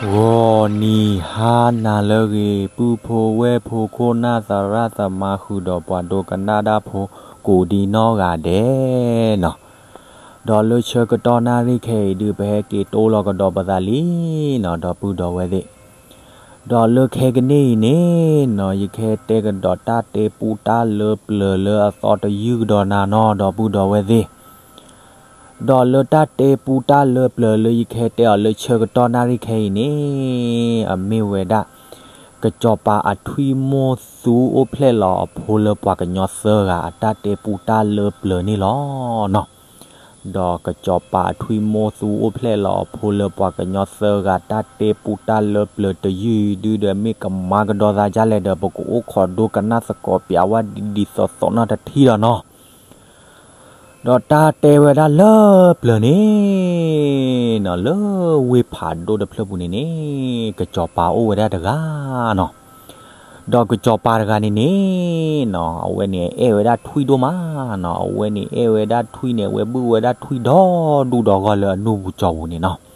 ဂီၤနံၤဟါနၤလၢအဂ့ၤ ပုၢ်ဖိဝဲၢ်ဖိခိၣ်နၢ်သရၣ်သမါ ဃုာ်ဒီးပှၤဒိကနၣ်တၢ်ဖိကိးဒံနီၢ်ဂၤဒဲးနီၤ, ဒီးလၢဆၢကတီၢ်နၣ်ရံၣ်ခဲအံၤဒုး ပဟဲက့ၤတိၢ်လီၤကဒီးပသးလံနီၤ ဒီပုၢ်ဒီဝဲၢ်သ့ၣ်, ဒီးလၢခဲကနံၣ်အံၤန့ၣ်နီၤ ယကဟဲတဲကဒီးတၢ်တဲပူတၢ်လၢပျၢၤလၢအသီတယုၢ်ကဒီးနၤနီၤ ဒီပုၢ်ဒီဝဲၢ်သ့ၣ် ဒီးလၢတၢ်တဲပူတၢ်လၢပျၢၤလၢယကဟဲတဲအီၤလၢဆၢကတီၢ်နၣ်ရံၣ်ခဲအံၤန့ၣ် အမ့ၢ်ဝဲဒၣ် ကစီၤပၤအထွံၣ်မိၢ်သူအိၣ်ဖျဲၣ်လီၤအဖိလၢပှၤကညီသၢဂၤအတၢ်တဲပူတၢ်လၢပျၢၤန့ၣ်လီၤနီၤ. ဒီးကစီၤပၤအထွံၣ်မိၢ်သူအိၣ်ဖျဲၣ်လီၤအဖိလၢပှၤကညီသၢဂၤတၢ်တဲပူတၢ်လၢပျၢၤတယုၢ်ဒုဒီး မ့ၢ်ကမၤကဒီးသးဒ်လဲၣ်ဒီး ပကအိၣ်ခိးဒိကနၣ်သကိးပၠးဝဲဒ်သိးသိးနီၢ်တထံၣ်ဒီးနီၤ. ဒီးတၢ်တဲဝဲဒၣ်လၢပျၢၤန့ၣ်နီၤ လၢဝ့ၢ်ဖးဒိၣ်တဖျၢၣ်ပူၤန့ၣ်န့ၣ် ကစီၤပၤအိၣ်ဝဲဒၣ်တဂၤနီၤ. ဒီးကစီၤပၤတဂၤန့ၣ်န့ၣ်နီၤ အဝဲန့ၣ်အဲၣ်ဝဲဒၣ်ထွံၣ်ဒိၣ်မးနီၤ, အဝဲန့ၣ်အဲၣ်ဝဲဒၣ်ထွံၣ်န့ၣ် အဝဲဘုၣ်ဝဲဒၣ်ထွံၣ်ဒီဒူၣ်ဒီဂီၢ်လၢအနူၢ်ပူၤကၠီပူၤန့ၣ်နီၤ.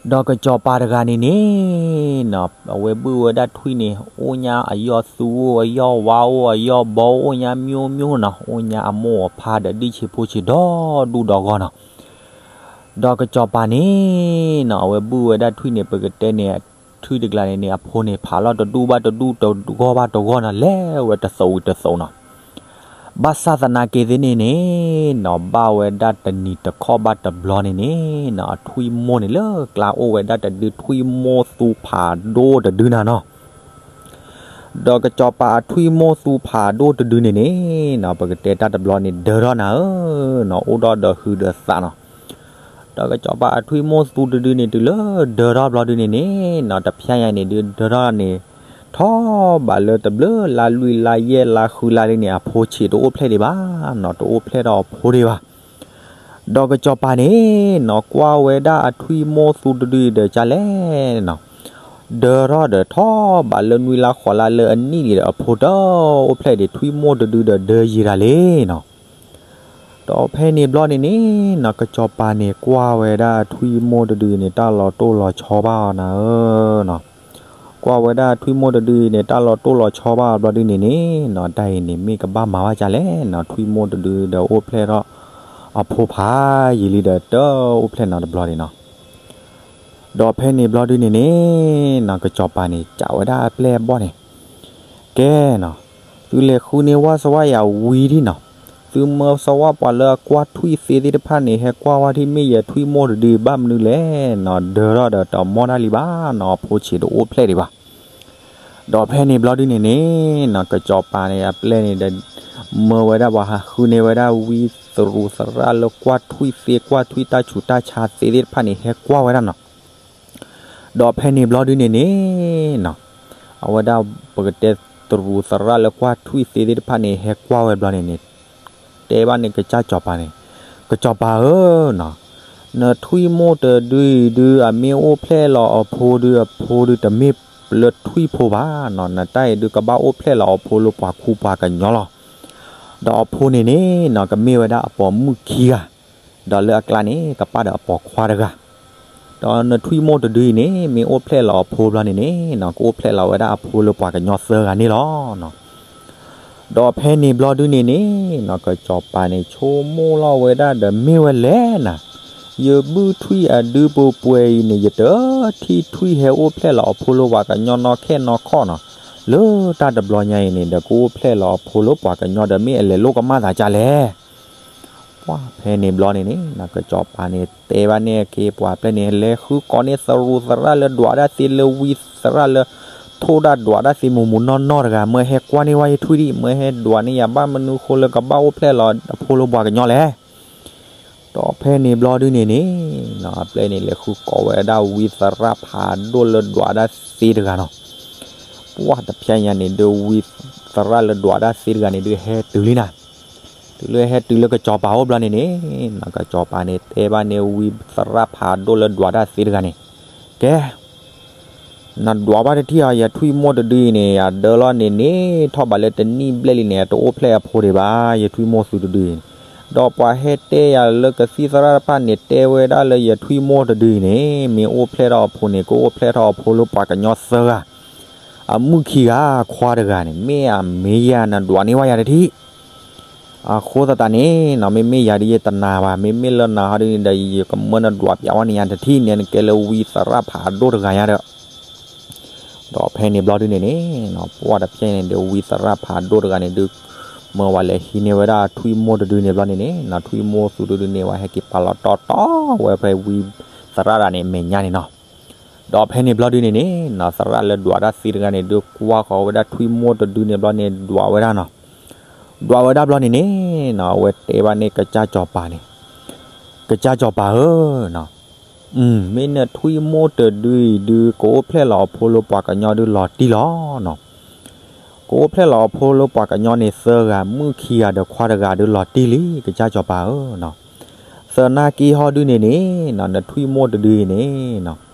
ဒီးကစီၤပၤတဂၤန့ၣ်န့ၣ်နီၤ အဝဲဘုၣ်ဝဲဒၣ်ထွံၣ်န့ၣ် အိၣ်ညါအယီၢ်သူအိၣ် အယီၢ်ဝါအိၣ် အယီၢ်ဘီအိၣ် အိၣ်ညါမျိးမျိးနီၤ, အိၣ်ညါအမိၢ်အဖါဒီးဒံၣ်ဆံးဖိဆံးဒီဒူၣ်ဒီဂီၢ်နီၤ. ဒီးကစီၤပၤန့ၣ်နီၤ အဝဲဘုၣ်ဝဲဒၣ်ထွံၣ်န့ၣ် ပကတဲန့ၣ် ထွံၣ်တကျါန့ၣ်န့ၣ် အဖိန့ၣ် ဖးလီၤတဒူၣ်ဘၣ်တဒူၣ် တဂီၢ်ဘၣ်တဂီၢ်နီၤ, လဲၤဝဲတသိးဝံၤတသိးနီၤ. ဘၣ်ဆၣ်သနာ်က့သ့ၣ်န့ၣ်န့ၣ်နီၤ ဘၣ်ဝဲဒၣ်တနံၤတခီဘၣ်တဘျီန့ၣ်န့ၣ်နီၤ အထွံၣ်မိၢ်န့ၣ်လၢကျါအိၣ်ဝဲဒၣ်တဒု ထွံၣ်မိၢ်သူဖးဒိၣ်တဒုနၤနီၤ. ဒီးကစီၤပၤအထွံၣ်မိၢ်သူဖးဒိၣ်တဒုန့ၣ်န့ၣ်နီၤ ပကတဲတၢ်တဘျီန့ၣ် ဒၢထီၣ်နၤဧၢနီၤ, အိၣ်ဒီးဒီးဟုးဒီးသးနီၤ. ဒီးကစီၤပၤအထွံၣ်မိၢ်သူတဒုန့ၣ် တုၤလၢဒၢထီၣ်ဘျီဒုန့ၣ်န့ၣ်နီၤ တဖျဲညါန့ၣ်ဒုး ဒၢထီၣ်န့ၣ် ထီၣ်ဘးလၢတဘျုးလါလွံၢ်လါယဲၢ်လါဃုလါလံန့ၣ် အဖိဆံးတအိၣ်ဖျဲၣ်ဒံးဘၣ်နီၤ, တအိၣ်ဖျဲၣ်ထီၣ်အဖိဒံးဘၣ်. ဒီးကစီၤပၤန့ၣ်နီၤ ကွၢ်ဝဲဒၣ်အထွံၣ်မိၢ်သူတဒုဒီး ကလဲၣ်နီၤ ဒၢထီၣ်ဒီးထီၣ်ဘးလၢနွံလါဃိးလါလၢအနံၣ်န့ၣ်ဒီး အဖိတအိၣ်ဖျဲၣ်ဒံး ထွံၣ်မိၢ်တဒုဒီးဒၢယံၤတၢ်လံနီၤ. ဒီးဖဲန့ၣ်ဘျီန့ၣ်န့ၣ်နီၤ ကစီၤပၤန့ၣ် ကွၢ်ဝဲဒၣ်ထွံၣ်မိၢ်တဒုန့ၣ် တၢ်လီၤတိၢ်လီၤဆီဘၣ်အီၤနၤဧၢနီၤ. ကွၢ်ဝဲဒၣ်ထွံၣ်မိၢ်တဒုန့ၣ် တၢ်လီၤတိၢ်လီၤဆီဘၣ်အီၤဘျီဒုန့ၣ်န့ၣ်နီၤ တၢ်အံၤန့ၣ်မ့ၢ်ကဘၣ်မၤဘၣ်ကလဲၣ်နီၤ, ထွံၣ်မိၢ်တဒုဒီးအိၣ်ဖျဲၣ်ထီၣ် အဖိဖးယံာ်လံဒီး တအိၣ်ဖျဲၣ်နီတဘျီဒံးနီၤ. ဒီးဖဲန့ၣ်ဘျီဒုန့ၣ်န့ၣ်နီၤ ကစီၤပၤန့ၣ် စံးဝဲဒၣ်အပျဲၢ်အဘီၣ်န့ၣ် ကဲနီၤ, သုလဲၤဃုန့ၢ်ဝၣ်စဝၣ်ယၤဝံၤဒံးနီၤ, သုမၢစဝၣ်ပှၤလၢအကွၢ်ထွံၣ်သ့သ့ၣ်တဖၣ်န့ၣ် ဟဲကွၢ်ဝဲဒၣ်မ့ၢ်ယထွံၣ်မိၢ်တဒု ဘၣ်မနုၤလဲၣ်နီၤ, ဒၢထီၣ်ဒီးတမီၢ်တၢ်လံဘၣ်နီၤ, အဖိဆံးတအိၣ်ဖျဲၣ်ဒံးဘၣ်. ဒီးဖဲန့ၣ်ဘျီဒုန့ၣ်န့ၣ်နီၤ ကစီၤပၤန့ၣ်အပျဲၢ်န့ၣ်ဒီး မၢဝဲဒၣ်ပှၤဃုန့ၢ်ဝဲဒၣ်ဝံသရူးသရၣ်လၢကွၢ်ထွံၣ်သ့ ကွၢ်ထွံၣ်တၢ်ဆူးတၢ်ဆါသ့သ့ၣ်တဖၣ်န့ၣ် ဟဲကွၢ်ဝဲဒၣ်နီၤ. ဒီးဖဲန့ၣ်ဘျီဒုန့ၣ်န့ၣ်နီၤ အဝဲဒၣ်ပကတဲသရူးသရၣ်လၢကွၢ်ထွံၣ်သ့သ့ၣ်တဖၣ်န့ၣ် ဟဲကွၢ်ဝဲဘျီန့ၣ်န့ၣ် တဲဘၣ်န့ၣ်ကစၢ်စီၤပၤန့ၣ်, ကစီၤပၤဧၢနီၤ, နထွံၣ်မိၢ်တဒုအံၤဒုး အမ့ၢ်အိၣ်ဖျဲၣ်လီၤအဖိဒုး အဖိဒုးတမ့ၢ်လၢထွံၣ်ဖိဘၣ်နီၤ, နတၢ်အံၤဒုးကဘၣ်အိၣ်ဖျဲၣ်လီၤအဖိလၢပှၤခူပှၤကညီလီၤ. ဒီးအဖိန့ၣ်န့ၣ်နီၤ ကမ့ၢ်ဝဲဒၣ်အပိာ်မုၣ်ခံဂၤ, ဒီးလၢအကျါန့ၣ် ကပၣ်ဒီးအပိာ်ခွါတဂၤ, ဒီးနထွံၣ်မိၢ်တဒုအံၤန့ၣ် မ့ၢ်အိၣ်ဖျဲၣ်လီၤအဖိဘျီန့ၣ်န့ၣ်နီၤ ကအိၣ်ဖျဲၣ်လီၤဝဲဒၣ်အဖိလၢပှၤကညီသၢဂၤန့ၣ်လီၤ. ဒီးဖဲန့ၣ်ဘျီဒုန့ၣ်န့ၣ်နီၤ ကစီၤပၤန့ၣ် ဆိကမိၣ်လီၤဝဲဒၣ်ဒီး မ့ၢ်ဝဲလဲၣ်နၤ, ယဘုၣ်ထွံၣ်အဒုပှဲၤပှဲၤအံၤန့ၣ် ယတထံၣ်ထွံၣ်ဟဲအိၣ်ဖျဲၣ်လီၤအဖိလၢပှၤကညီနီၢ်ခဲနီၢ်ခီၣ်နီၤ, လၢတၢ်တဘျီညါအံၤန့ၣ်ဒီး ကအိၣ်ဖျဲၣ်လီၤအဖိလၢပှၤကညီဒီး မ့ၢ်အလဲၤလိၣ်ကမၣ်သးကလဲၣ်. ပှၢ်ဖဲန့ၣ်ဘျီန့ၣ်န့ၣ်နီၤ ကစီၤပၤန့ၣ် တဲဘၣ်န့ၢ်က့ၤပှၤပျဲၢ်န့ၣ် လဲၤဃုကိးန့ၢ်သရူးသရၣ်လၢဒွးတၢ်သ့ လၢဝံသရၣ်လၢထိၣ်တၢ်ဒွးတၢ်သ့ မုၢ်မုၢ်နီၢ်နီၢ်တဂၤ မၢဟဲကွၢ်န့ၢ်ဝဲယထွံၣ်ဒံး မၢဟဲဒွးန့ၢ်ယၤ ဘၣ်မနုၤဃိလၢကဘၣ်အိၣ်ဖျဲၣ်လီၤအဖိလၢပှၤကညီလဲၣ်. ဒီးဖဲန့ၣ်ဘျီဒုန့ၣ်န့ၣ်နီၤ အပျဲၢ်န့ၣ်လဲၤဃုကိးဝဲဒၣ်ဝံသရၣ်ဖးဒိၣ်လၢဒွးတၢ်သ့တဂၤနီၤ. ပှၢ်တဖျဲညါန့ၣ်ဒုး ဝံသရၣ်လၢဒွးတၢ်သ့တဂၤန့ၣ်ဒုး ဟဲတုၤလံနၤ, တုၤလၢဟဲတုၤလၢကစီၤပၤအိၣ်ဘျီန့ၣ်န့ၣ်နီၤ ကစီၤပၤန့ၣ် တဲဘၣ်န့ၢ်ဝံသရၣ်ဖးဒိၣ်လၢဒွးတၢ်သ့တဂၤန့ၣ်, ကဲ နဒွးဘၣ်တထံၣ်အီၤ ယထွံၣ်မိၢ်တဒုအံၤန့ၣ် အဒၢလီၤန့ၣ်န့ၣ် ထီၣ်ဘးလၢတနံၣ်ဘျဲၣ်လံန့ၣ် အတအိၣ်ဖျဲၣ်အဖိဒံးဘၣ် ယထွံၣ်မိၢ်သူတဒုအံၤန့ၣ်, ဒီးပှၤဟဲတဲယၤလၢကသံၣ်သရၣ်တဖၣ်န့ၣ် တဲဝဲဒၣ်လၢယထွံၣ်မိၢ်တဒုအံၤန့ၣ် မ့ၢ်အိၣ်ဖျဲၣ်ထီၣ်အဖိန့ၣ် ကအိၣ်ဖျဲၣ်ထီၣ်အဖိလၢပှၤကညီသၢဂၤ, အမုၣ်ခံဂၤ ခွါတဂၤန့ၣ် မ့ၢ်အမ့ၢ်ယၤ နဒွးန့ၢ်ဝဲယၤတထံၣ်. အဃိသတးန့ၣ်နီၤ မ့မ့ၢ်ယၤဒုးယတနာ်ဘၣ်, မ့မ့ၢ်လၢနၤဟီဒုးန့ၣ်ဒီး ယကမၢနဒွးပျးဝဲန့ၢ်ယၤတထံၣ်န့ၣ် နကဲလၢဝံသရၣ်ဖးဒိၣ်တဂၤညါဒီး ဒီးဖဲန့ၣ်ဘျီဒုန့ၣ်န့ၣ်နီၤ ပှၢ်တဖျဲၣ်န့ၣ်ဒီး ဝံသရၣ်ဖးဒိၣ်တဂၤန့ၣ်ဒုး မၢဝဲလဲၤဟံးန့ၢ်ဝဲဒၣ်ထွံၣ်မိၢ်တဒုန့ၣ်ဘျီန့ၣ်န့ၣ်နီၤ ထွံၣ်မိၢ်သူတဒုန့ၣ် ဝဲဟဲက့ၤပာ်လီၤတီတီဝဲဖဲဝံသရၣ်တဂၤန့ၣ် အမဲာ်ညါန့ၣ်နီၤ. ဒီးဖဲန့ၣ်ဘျီဒုန့ၣ်န့ၣ်နီၤ သရၣ်လၢဒွးတၢ်သံတဂၤန့ၣ်ဒုး ကွၢ်ဃီၤဝဲဒၣ်ထွံၣ်မိၢ်တဒုန့ၣ်ဘျီန့ၣ် ဒွးဝဲဒၣ်နီၤ. ဒွးဝဲဒၣ်ဘျီန့ၣ်န့ၣ်နီၤ အဝဲတဲဘၣ်န့ၣ်ကစၢ်စီၤပၤန့ၣ်, ကစၢ်စီၤပၤဧၢနီၤ မ့ၢ်နထွံၣ်မိၢ်တဒုအံၤဒုး ကအိၣ်ဖျဲၣ်လီၤအဖိလၢပှၤကညီဒုးလီၤတံၢ်လီၤနီၤ. ကအိၣ်ဖျဲၣ်လီၤအဖိလၢပှၤကညီန့ၣ်သၢဂၤ, မုၣ်ခံဂၤဒီးခွါတဂၤဒုးလီၤတံၢ်လံ ကစၢ်စီၤပၤဧၢနီၤ. သနာ်က့ဟီဒုန့ၣ်န့ၣ်နီၤ နထွံၣ်မိၢ်တဒုအံၤန့ၣ်နီၤ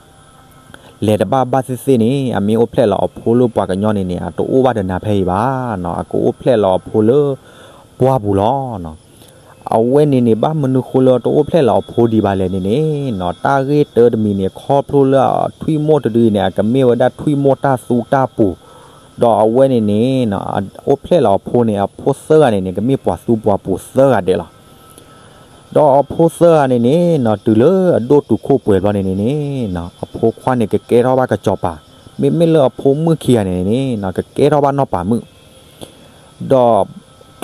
လဲၤတဘၣ်ဘၣ်သ့ၣ်သ့ၣ်န့ၣ် အမ့ၢ်အိၣ်ဖျဲၣ်လီၤအဖိလၢပှၤကညီန့ၣ်န့ၣ် အတအိၣ်ဘၣ်ဒီးနၤဖဲအံၤဘၣ်နီၤ, အကအိၣ်ဖျဲၣ်လီၤအဖိလၢပှၢ်ပူၤလီၤနီၤ. အဝဲန့ၣ်န့ၣ် ဘၣ်မနုၤဃိလၢတအိၣ်ဖျဲၣ်လီၤအဖိဒံးဘၣ်လဲၣ်န့ၣ်န့ၣ်နီၤ တၢ်ဂ့ၢ်တၢတမံၤန့ၣ် ခီဖျိလၢထွံၣ်မိၢ်တဒုအံၤန့ၣ် အကမ့ၢ်ဝဲဒၣ်ထွံၣ်မိၢ်တၢ်သူတၢ်ပူၤ, ဒီးအဝဲန့ၣ်န့ၣ်နီၤ အိၣ်ဖျဲၣ်လီၤအဖိန့ၣ် အဖိသၢဂၤန့ၣ်န့ၣ် ကမ့ၢ်ပှၤသူပှၤပူၤသၢဂၤဒဲးလီၤ. ဒီးအဖိသၢဂၤန့ၣ်န့ၣ်နီၤ တုၤလၢအဒိၣ်တုၤခိၣ်ပှဲၤဘျီန့ၣ်န့ၣ်နီၤ အဖိခွါန့ၣ်ကကဲထီၣ်ဘၣ်ကစီၤပၤ, မ့မ့ၢ်လၢအဖိမုၣ်ခံဂၤန့ၣ်န့ၣ်နီၤ ကကဲထီၣ်ဘၣ်နီၢ်ပၤမုၣ် ဒီ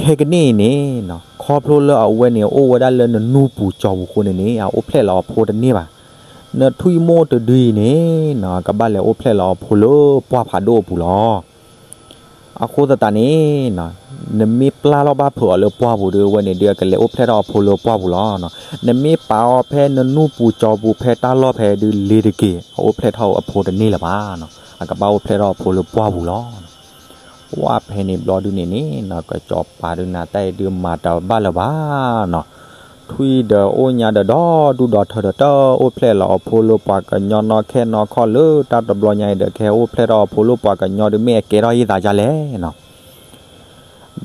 းခဲကနံၣ်အံၤန့ၣ်နီၤ ခီဖျိလၢအဝဲန့ၣ်အိၣ်ဝဲဒၣ်လၢနနူၢ်ပူၤစီၤပူၤအဃိန့ၣ်န့ၣ် အအိၣ်ဖျဲၣ်လီၤအဖိတန့ၢ်ဘၣ်. နထွံၣ်မိၢ်တဒုအံၤန့ၣ်နီၤ ကဘၣ်လဲၤအိၣ်ဖျဲၣ်လီၤအဖိလၢပှၢ်ဖးဒိၣ်အပူၤလီၤ. အဃိသတးန့ၣ်နီၤ နမ့ၢ်ပျၢ်လီၤဘၣ်ဖုးအီၤလၢပှၢ်ပူၤဒီး အဝဲန့ၣ်ဒုး အကလဲၤအိၣ်ဖျဲၣ်ထီၣ်အဖိလၢပှၢ်ပူၤလီၤ. နမ့ၢ်ပာ်အီၤဖဲနနူၢ်ပူၤစီၤပူၤဖဲတၢ်လီၢ်ဖဲဒုးလ့ၤတက့ၢ် အအိၣ်ဖျဲၣ်ထီၣ်အဖိတန့ၢ်လၢၤဘၣ်နီၤ, အကဘၣ်အိၣ်ဖျဲၣ်ထီၣ်အဖိလၢပှၢ်ပူၤလီၤ. ပှၢ်ဖဲန့ၣ်ဘျီဒုန့ၣ်န့ၣ်နီၤ ကစီၤပၤဒုးနၤတၢ်အံၤဒုးမၤတဘၣ်လၢၤဘၣ်နီၤ, ထွံၣ်ဒီးအိၣ်ညါဒီးဒီဒူၣ်ဒီထၢဒီး တအိၣ်ဖျဲၣ်လီၤအဖိလၢပှၤကညီနီၢ်ခဲနီၢ်ခီၣ်လၢတၢ်တဘျီညါအံၤဒီး ကဟဲအိၣ်ဖျဲၣ်ထီၣ်အဖိလၢပှၤကညီဒုး မ့ၢ်အကဲထီၣ်ယသးဒ်လဲၣ်နီၤ.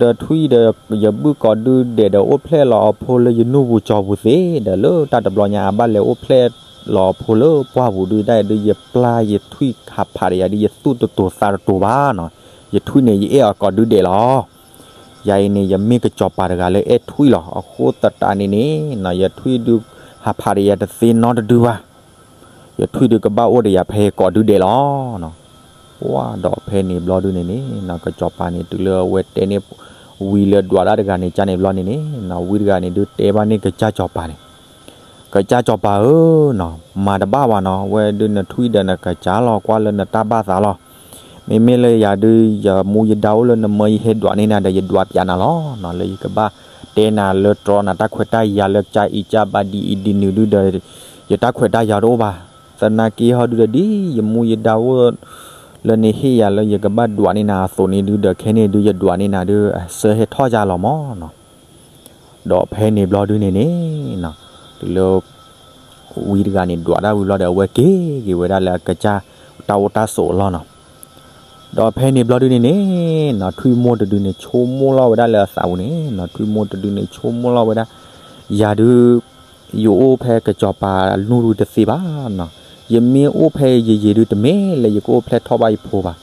ဒီးထွံၣ်ဒီး ယဘုၣ်ကိးဒုဒဲးဒီးအိၣ်ဖျဲၣ်လီၤအဖိလၢယနူၢ်ပူၤစီၤပူၤသ့ဒီး လၢတၢ်တဘျီညါအဘၣ်လဲၤအိၣ်ဖျဲၣ်လီၤအဖိလၢပှၢ်ပူၤဒုး တၢ်အံၤဒုးယပျၢ်ယထွံၣ်ဟးဖးဒီးယၤဒုး ယသူၣ်တတိၤသးတတိၤဘၣ်နီၤ, ယထွံၣ်န့ၣ် ယအဲၣ်အီၤကိးဒုဒဲးလီၤ. ယၤအံၤန့ၣ် ယမ့ၢ်ကစီၤပၤတဂၤလၢအဲၣ်ထွံၣ်လီၤ. အဃိသတးန့ၣ်န့ၣ်နီၤ ယထွံၣ်ဒုးဟးဖးဒီးယၤတသ့နီတဒုဘၣ်. ယထွံၣ်ဒုးကဘၣ်အိၣ်ဒီးယၤဖဲကိးဒုဒဲးလီၤ. ပှၢ်ဒီးဖဲန့ၣ်ဘျီဒုန့ၣ်န့ၣ်နီၤ ကစီၤပၤန့ၣ် တုၤလၢအဝဲတဲန့ၢ်ဝံလၢဒွးတၢ်တဂၤန့ၣ် ကန့ၣ်ဘျီန့ၣ်န့ၣ်နီၤ ဝံတဂၤန့ၣ်ဒုးတဲဘၣ်န့ၢ်ကစၢ်စီၤပၤန့ၣ်, ကစၢ်စီၤပၤဧၢနီၤ မၤတဘၣ်ဘၣ်နီၤ, ဝဲဒုးနထွံၣ်ဒီးနကစၢ်လီၤ ကွၢ်လၢနတၢ်ဘၣ်သးလီၤ. မ့မ့ၢ်လၢယၤဒုး ယမူယဒါအိၣ်လၢနမၢယဟဲဒွးန့ၢ်နၤဒီး ယဒွးပျးနၤလီၤနီၤ, လၢယကဘၣ်တဲနၤလၢတြီနၤတၢ်ခွဲးတၢ်ယာ်လၢကစၢ်အံၤကစၢ်ဘၣ်ဒ်အံၤဒ်နုၤဒုဒီး ယတၢ်ခွဲးတၢ်ယာ်တအိၣ်ဘၣ်. သနာ်က့ဟီဒုဒီး ဒ်ယမူယဒါအိၣ်လၢနဟ့ၣ်ယၤလၢယကဘၣ်ဒွးန့ၢ်နၤအသိးန့ၣ်ဒုဒီး ခဲန့ၣ်ဒုးယဒွးန့ၢ်နၤဒုး အဆၢဟဲထီၣ်ယါလီၤမၢ်နီၤ. ဒီးဖဲန့ၣ်ဘျီဒုန့ၣ်န့ၣ်နီၤ တုၤလၢ ဝံတဂၤန့ၣ် ဒွးတၢ်ဝံၤဘျီဒီး အဝဲက့ၤက့ၤဝဲဒၣ်လၢအကစၢ်တၢ်အိၣ်တၢ်ဆိးအလီၢ်နီၤ. ဒီးဖဲန့ၣ်ဘျီဒုန့ၣ်န့ၣ်နီၤ ထွံၣ်မိၢ်တဒုန့ၣ် ဆိကမိၣ်လီၤဝဲဒၣ်လၢအသးပူၤန့ၣ်နီၤ ထွံၣ်မိၢ်တဒုန့ၣ် ဆိကမိၣ်လီၤဝဲဒၣ် ယၤဒုး ယအိၣ်ဖဲကစီၤပၤအနူၢ်ဒုတသ့ဘၣ်နီၤ, ယမ့ၢ်အိၣ်ဖဲယယံၤဒုတမ့ၢ်လၢယကအိၣ်ဖျဲၣ်ထီၣ်ဘၣ်ယဖိဘၣ်,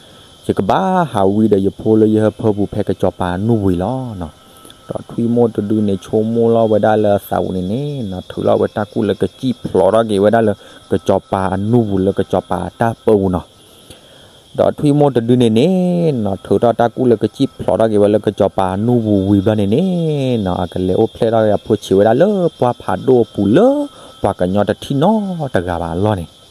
ယကဘၣ်ဟးဝံဒီးယဖိလၢယဟၢဖၢပူၤဖဲကစီၤပၤအနူၢ်ပူၤအံၤလီၤနီၤ. ဒီးထွံၣ်မိၢ်တဒုန့ၣ် ဆိကမိၣ်လီၤဝဲဒၣ်လၢအသးပူၤန့ၣ်န့ၣ်နီၤ ထုးလီၤဝဲတၢ်ကူၣ်လၢကစံၣ်ဖျိးထီၣ်က့ၤဝဲဒၣ်လၢ ကစီၤပၤအနူၢ်ပူၤလၢကစီၤပၤအတၢ်ပၢပူၤနီၤ. ဒီးထွံၣ်မိၢ်တဒုန့ၣ်န့ၣ်နီၤ ထုးထီၣ်တၢ်ကူၣ်လၢကစံၣ်ဖျိးထီၣ်က့ၤဝဲလၢကစီၤပၤအနူၢ်ပူၤဝံၤဘျီန့ၣ်န့ၣ်နီၤ အကလဲၤအိၣ်ဖျဲၣ်ထီၣ်က့ၤအဖိဆံးဝဲဒၣ်လၢပှၢ်ဖးဒိၣ်အပူၤလၢ ပှၤကညီတထံၣ်နီတဂၤဘၣ်အလီၢ်န့ၣ်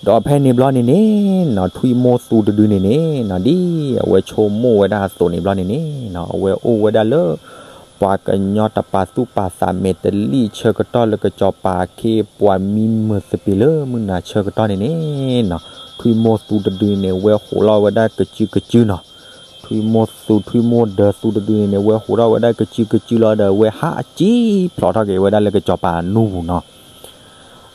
ဒီးဖဲန့ၣ်ဘျီန့ၣ်န့ၣ်နီၤ ထွံၣ်မိၢ်သူတဒုန့ၣ်န့ၣ်နီၤ ဒ်အဝဲဆိကမိၣ်ဝဲဒၣ်အသိးန့ၣ်ဘျီန့ၣ်န့ၣ်နီၤ အဝဲအိၣ်ဝဲဒၣ်လၢ ပှၤကညီတပာ်သူၣ်ပာ်သးမဲာ်တလံၣ်ဆၢကတီၢ်လၢကစီၤပၤအခ့အပှၤမံမုာ်သပ့ၤလၢမုၢ်နၤဆၢကတီၢ်န့ၣ်န့ၣ်နီၤ ထွံၣ်မိၢ်သူတဒုန့ၣ် ဝဲဟူးလီၤဝဲဒၣ်ကစုကစုနီၤ. ထွံၣ်မိၢ်သူ ထွံၣ်မိၢ်ဒၢသူတဒုန့ၣ်န့ၣ် ဝဲဟူးထီၣ်ဝဲဒၣ်ကစုကစုလီၤဒီး ဝဲဟးအစံၣ်ဖျိးထီၣ်က့ၤဝဲဒၣ်လၢကစီၤပၤအနူၢ်ပူၤနီၤ.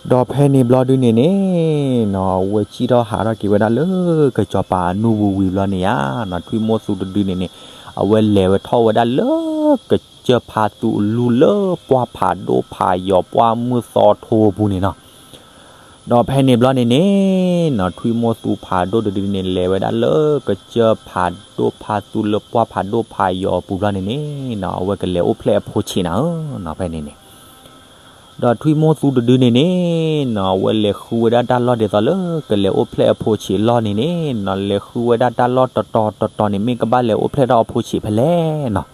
ဒီးဖဲန့ၣ်ဘျီဒုန့ၣ်န့ၣ်နီၤ အဝဲစံၣ်ထီၣ်ဟးထီၣ်က့ၤဝဲဒၣ်လၢကစီၤပၤအနူၢ်ပူၤဝံၤဘျီန့ၣ်ဧါနီၤ ထွံၣ်မိၢ်သူတဒုန့ၣ်န့ၣ် အဝဲလဲၤဝဲထီၣ်ဝဲဒၣ်လၢက ကစၢၢ်ဖးသူအလူလၢပှၢ်ဖးဒိၣ်ဖးယီၤပှၢ်မုၢ်သီထိအပူၤန့ၣ်နီၤ. ဒီးဖဲန့ၣ်ဘျီန့ၣ်န့ၣ်နီၤ ထွံၣ်မိၢ်သူဖးဒိၣ်တဒုန့ၣ် လဲၤဝဲဒၣ်လၢကစၢၢ်ဖးဒိၣ်ဖးသူလၢပှၢ်ဖးဒိၣ်ဖးယီၤအပူၤဘျီန့ၣ်န့ၣ်နီၤ အဝဲကလဲၤအိၣ်ဖျဲၣ်အဖိဆံးနၤဧၢနီၤ ဖဲန့ၣ်န့ၣ် ဒီးထွံၣ်မိၢ်သူတဒုန့ၣ်န့ၣ်နီၤ အဝဲလဲၤဃုဝဲဒၣ်တၢ်လီၢ်ဒ်သိးလၢကလဲၤအိၣ်ဖျဲၣ်အဖိဆံးအလီၢ်န့ၣ်န့ၣ်နီၤ လဲၤဃုဝဲဒၣ်တၢ်လီၢ်တတီၤတတီၤန့ၣ် မ့ၢ်ကဘၣ်လဲၤအိၣ်ဖျဲၣ်ထီၣ်အဖိဆံးဖဲလဲၣ်နီၤ.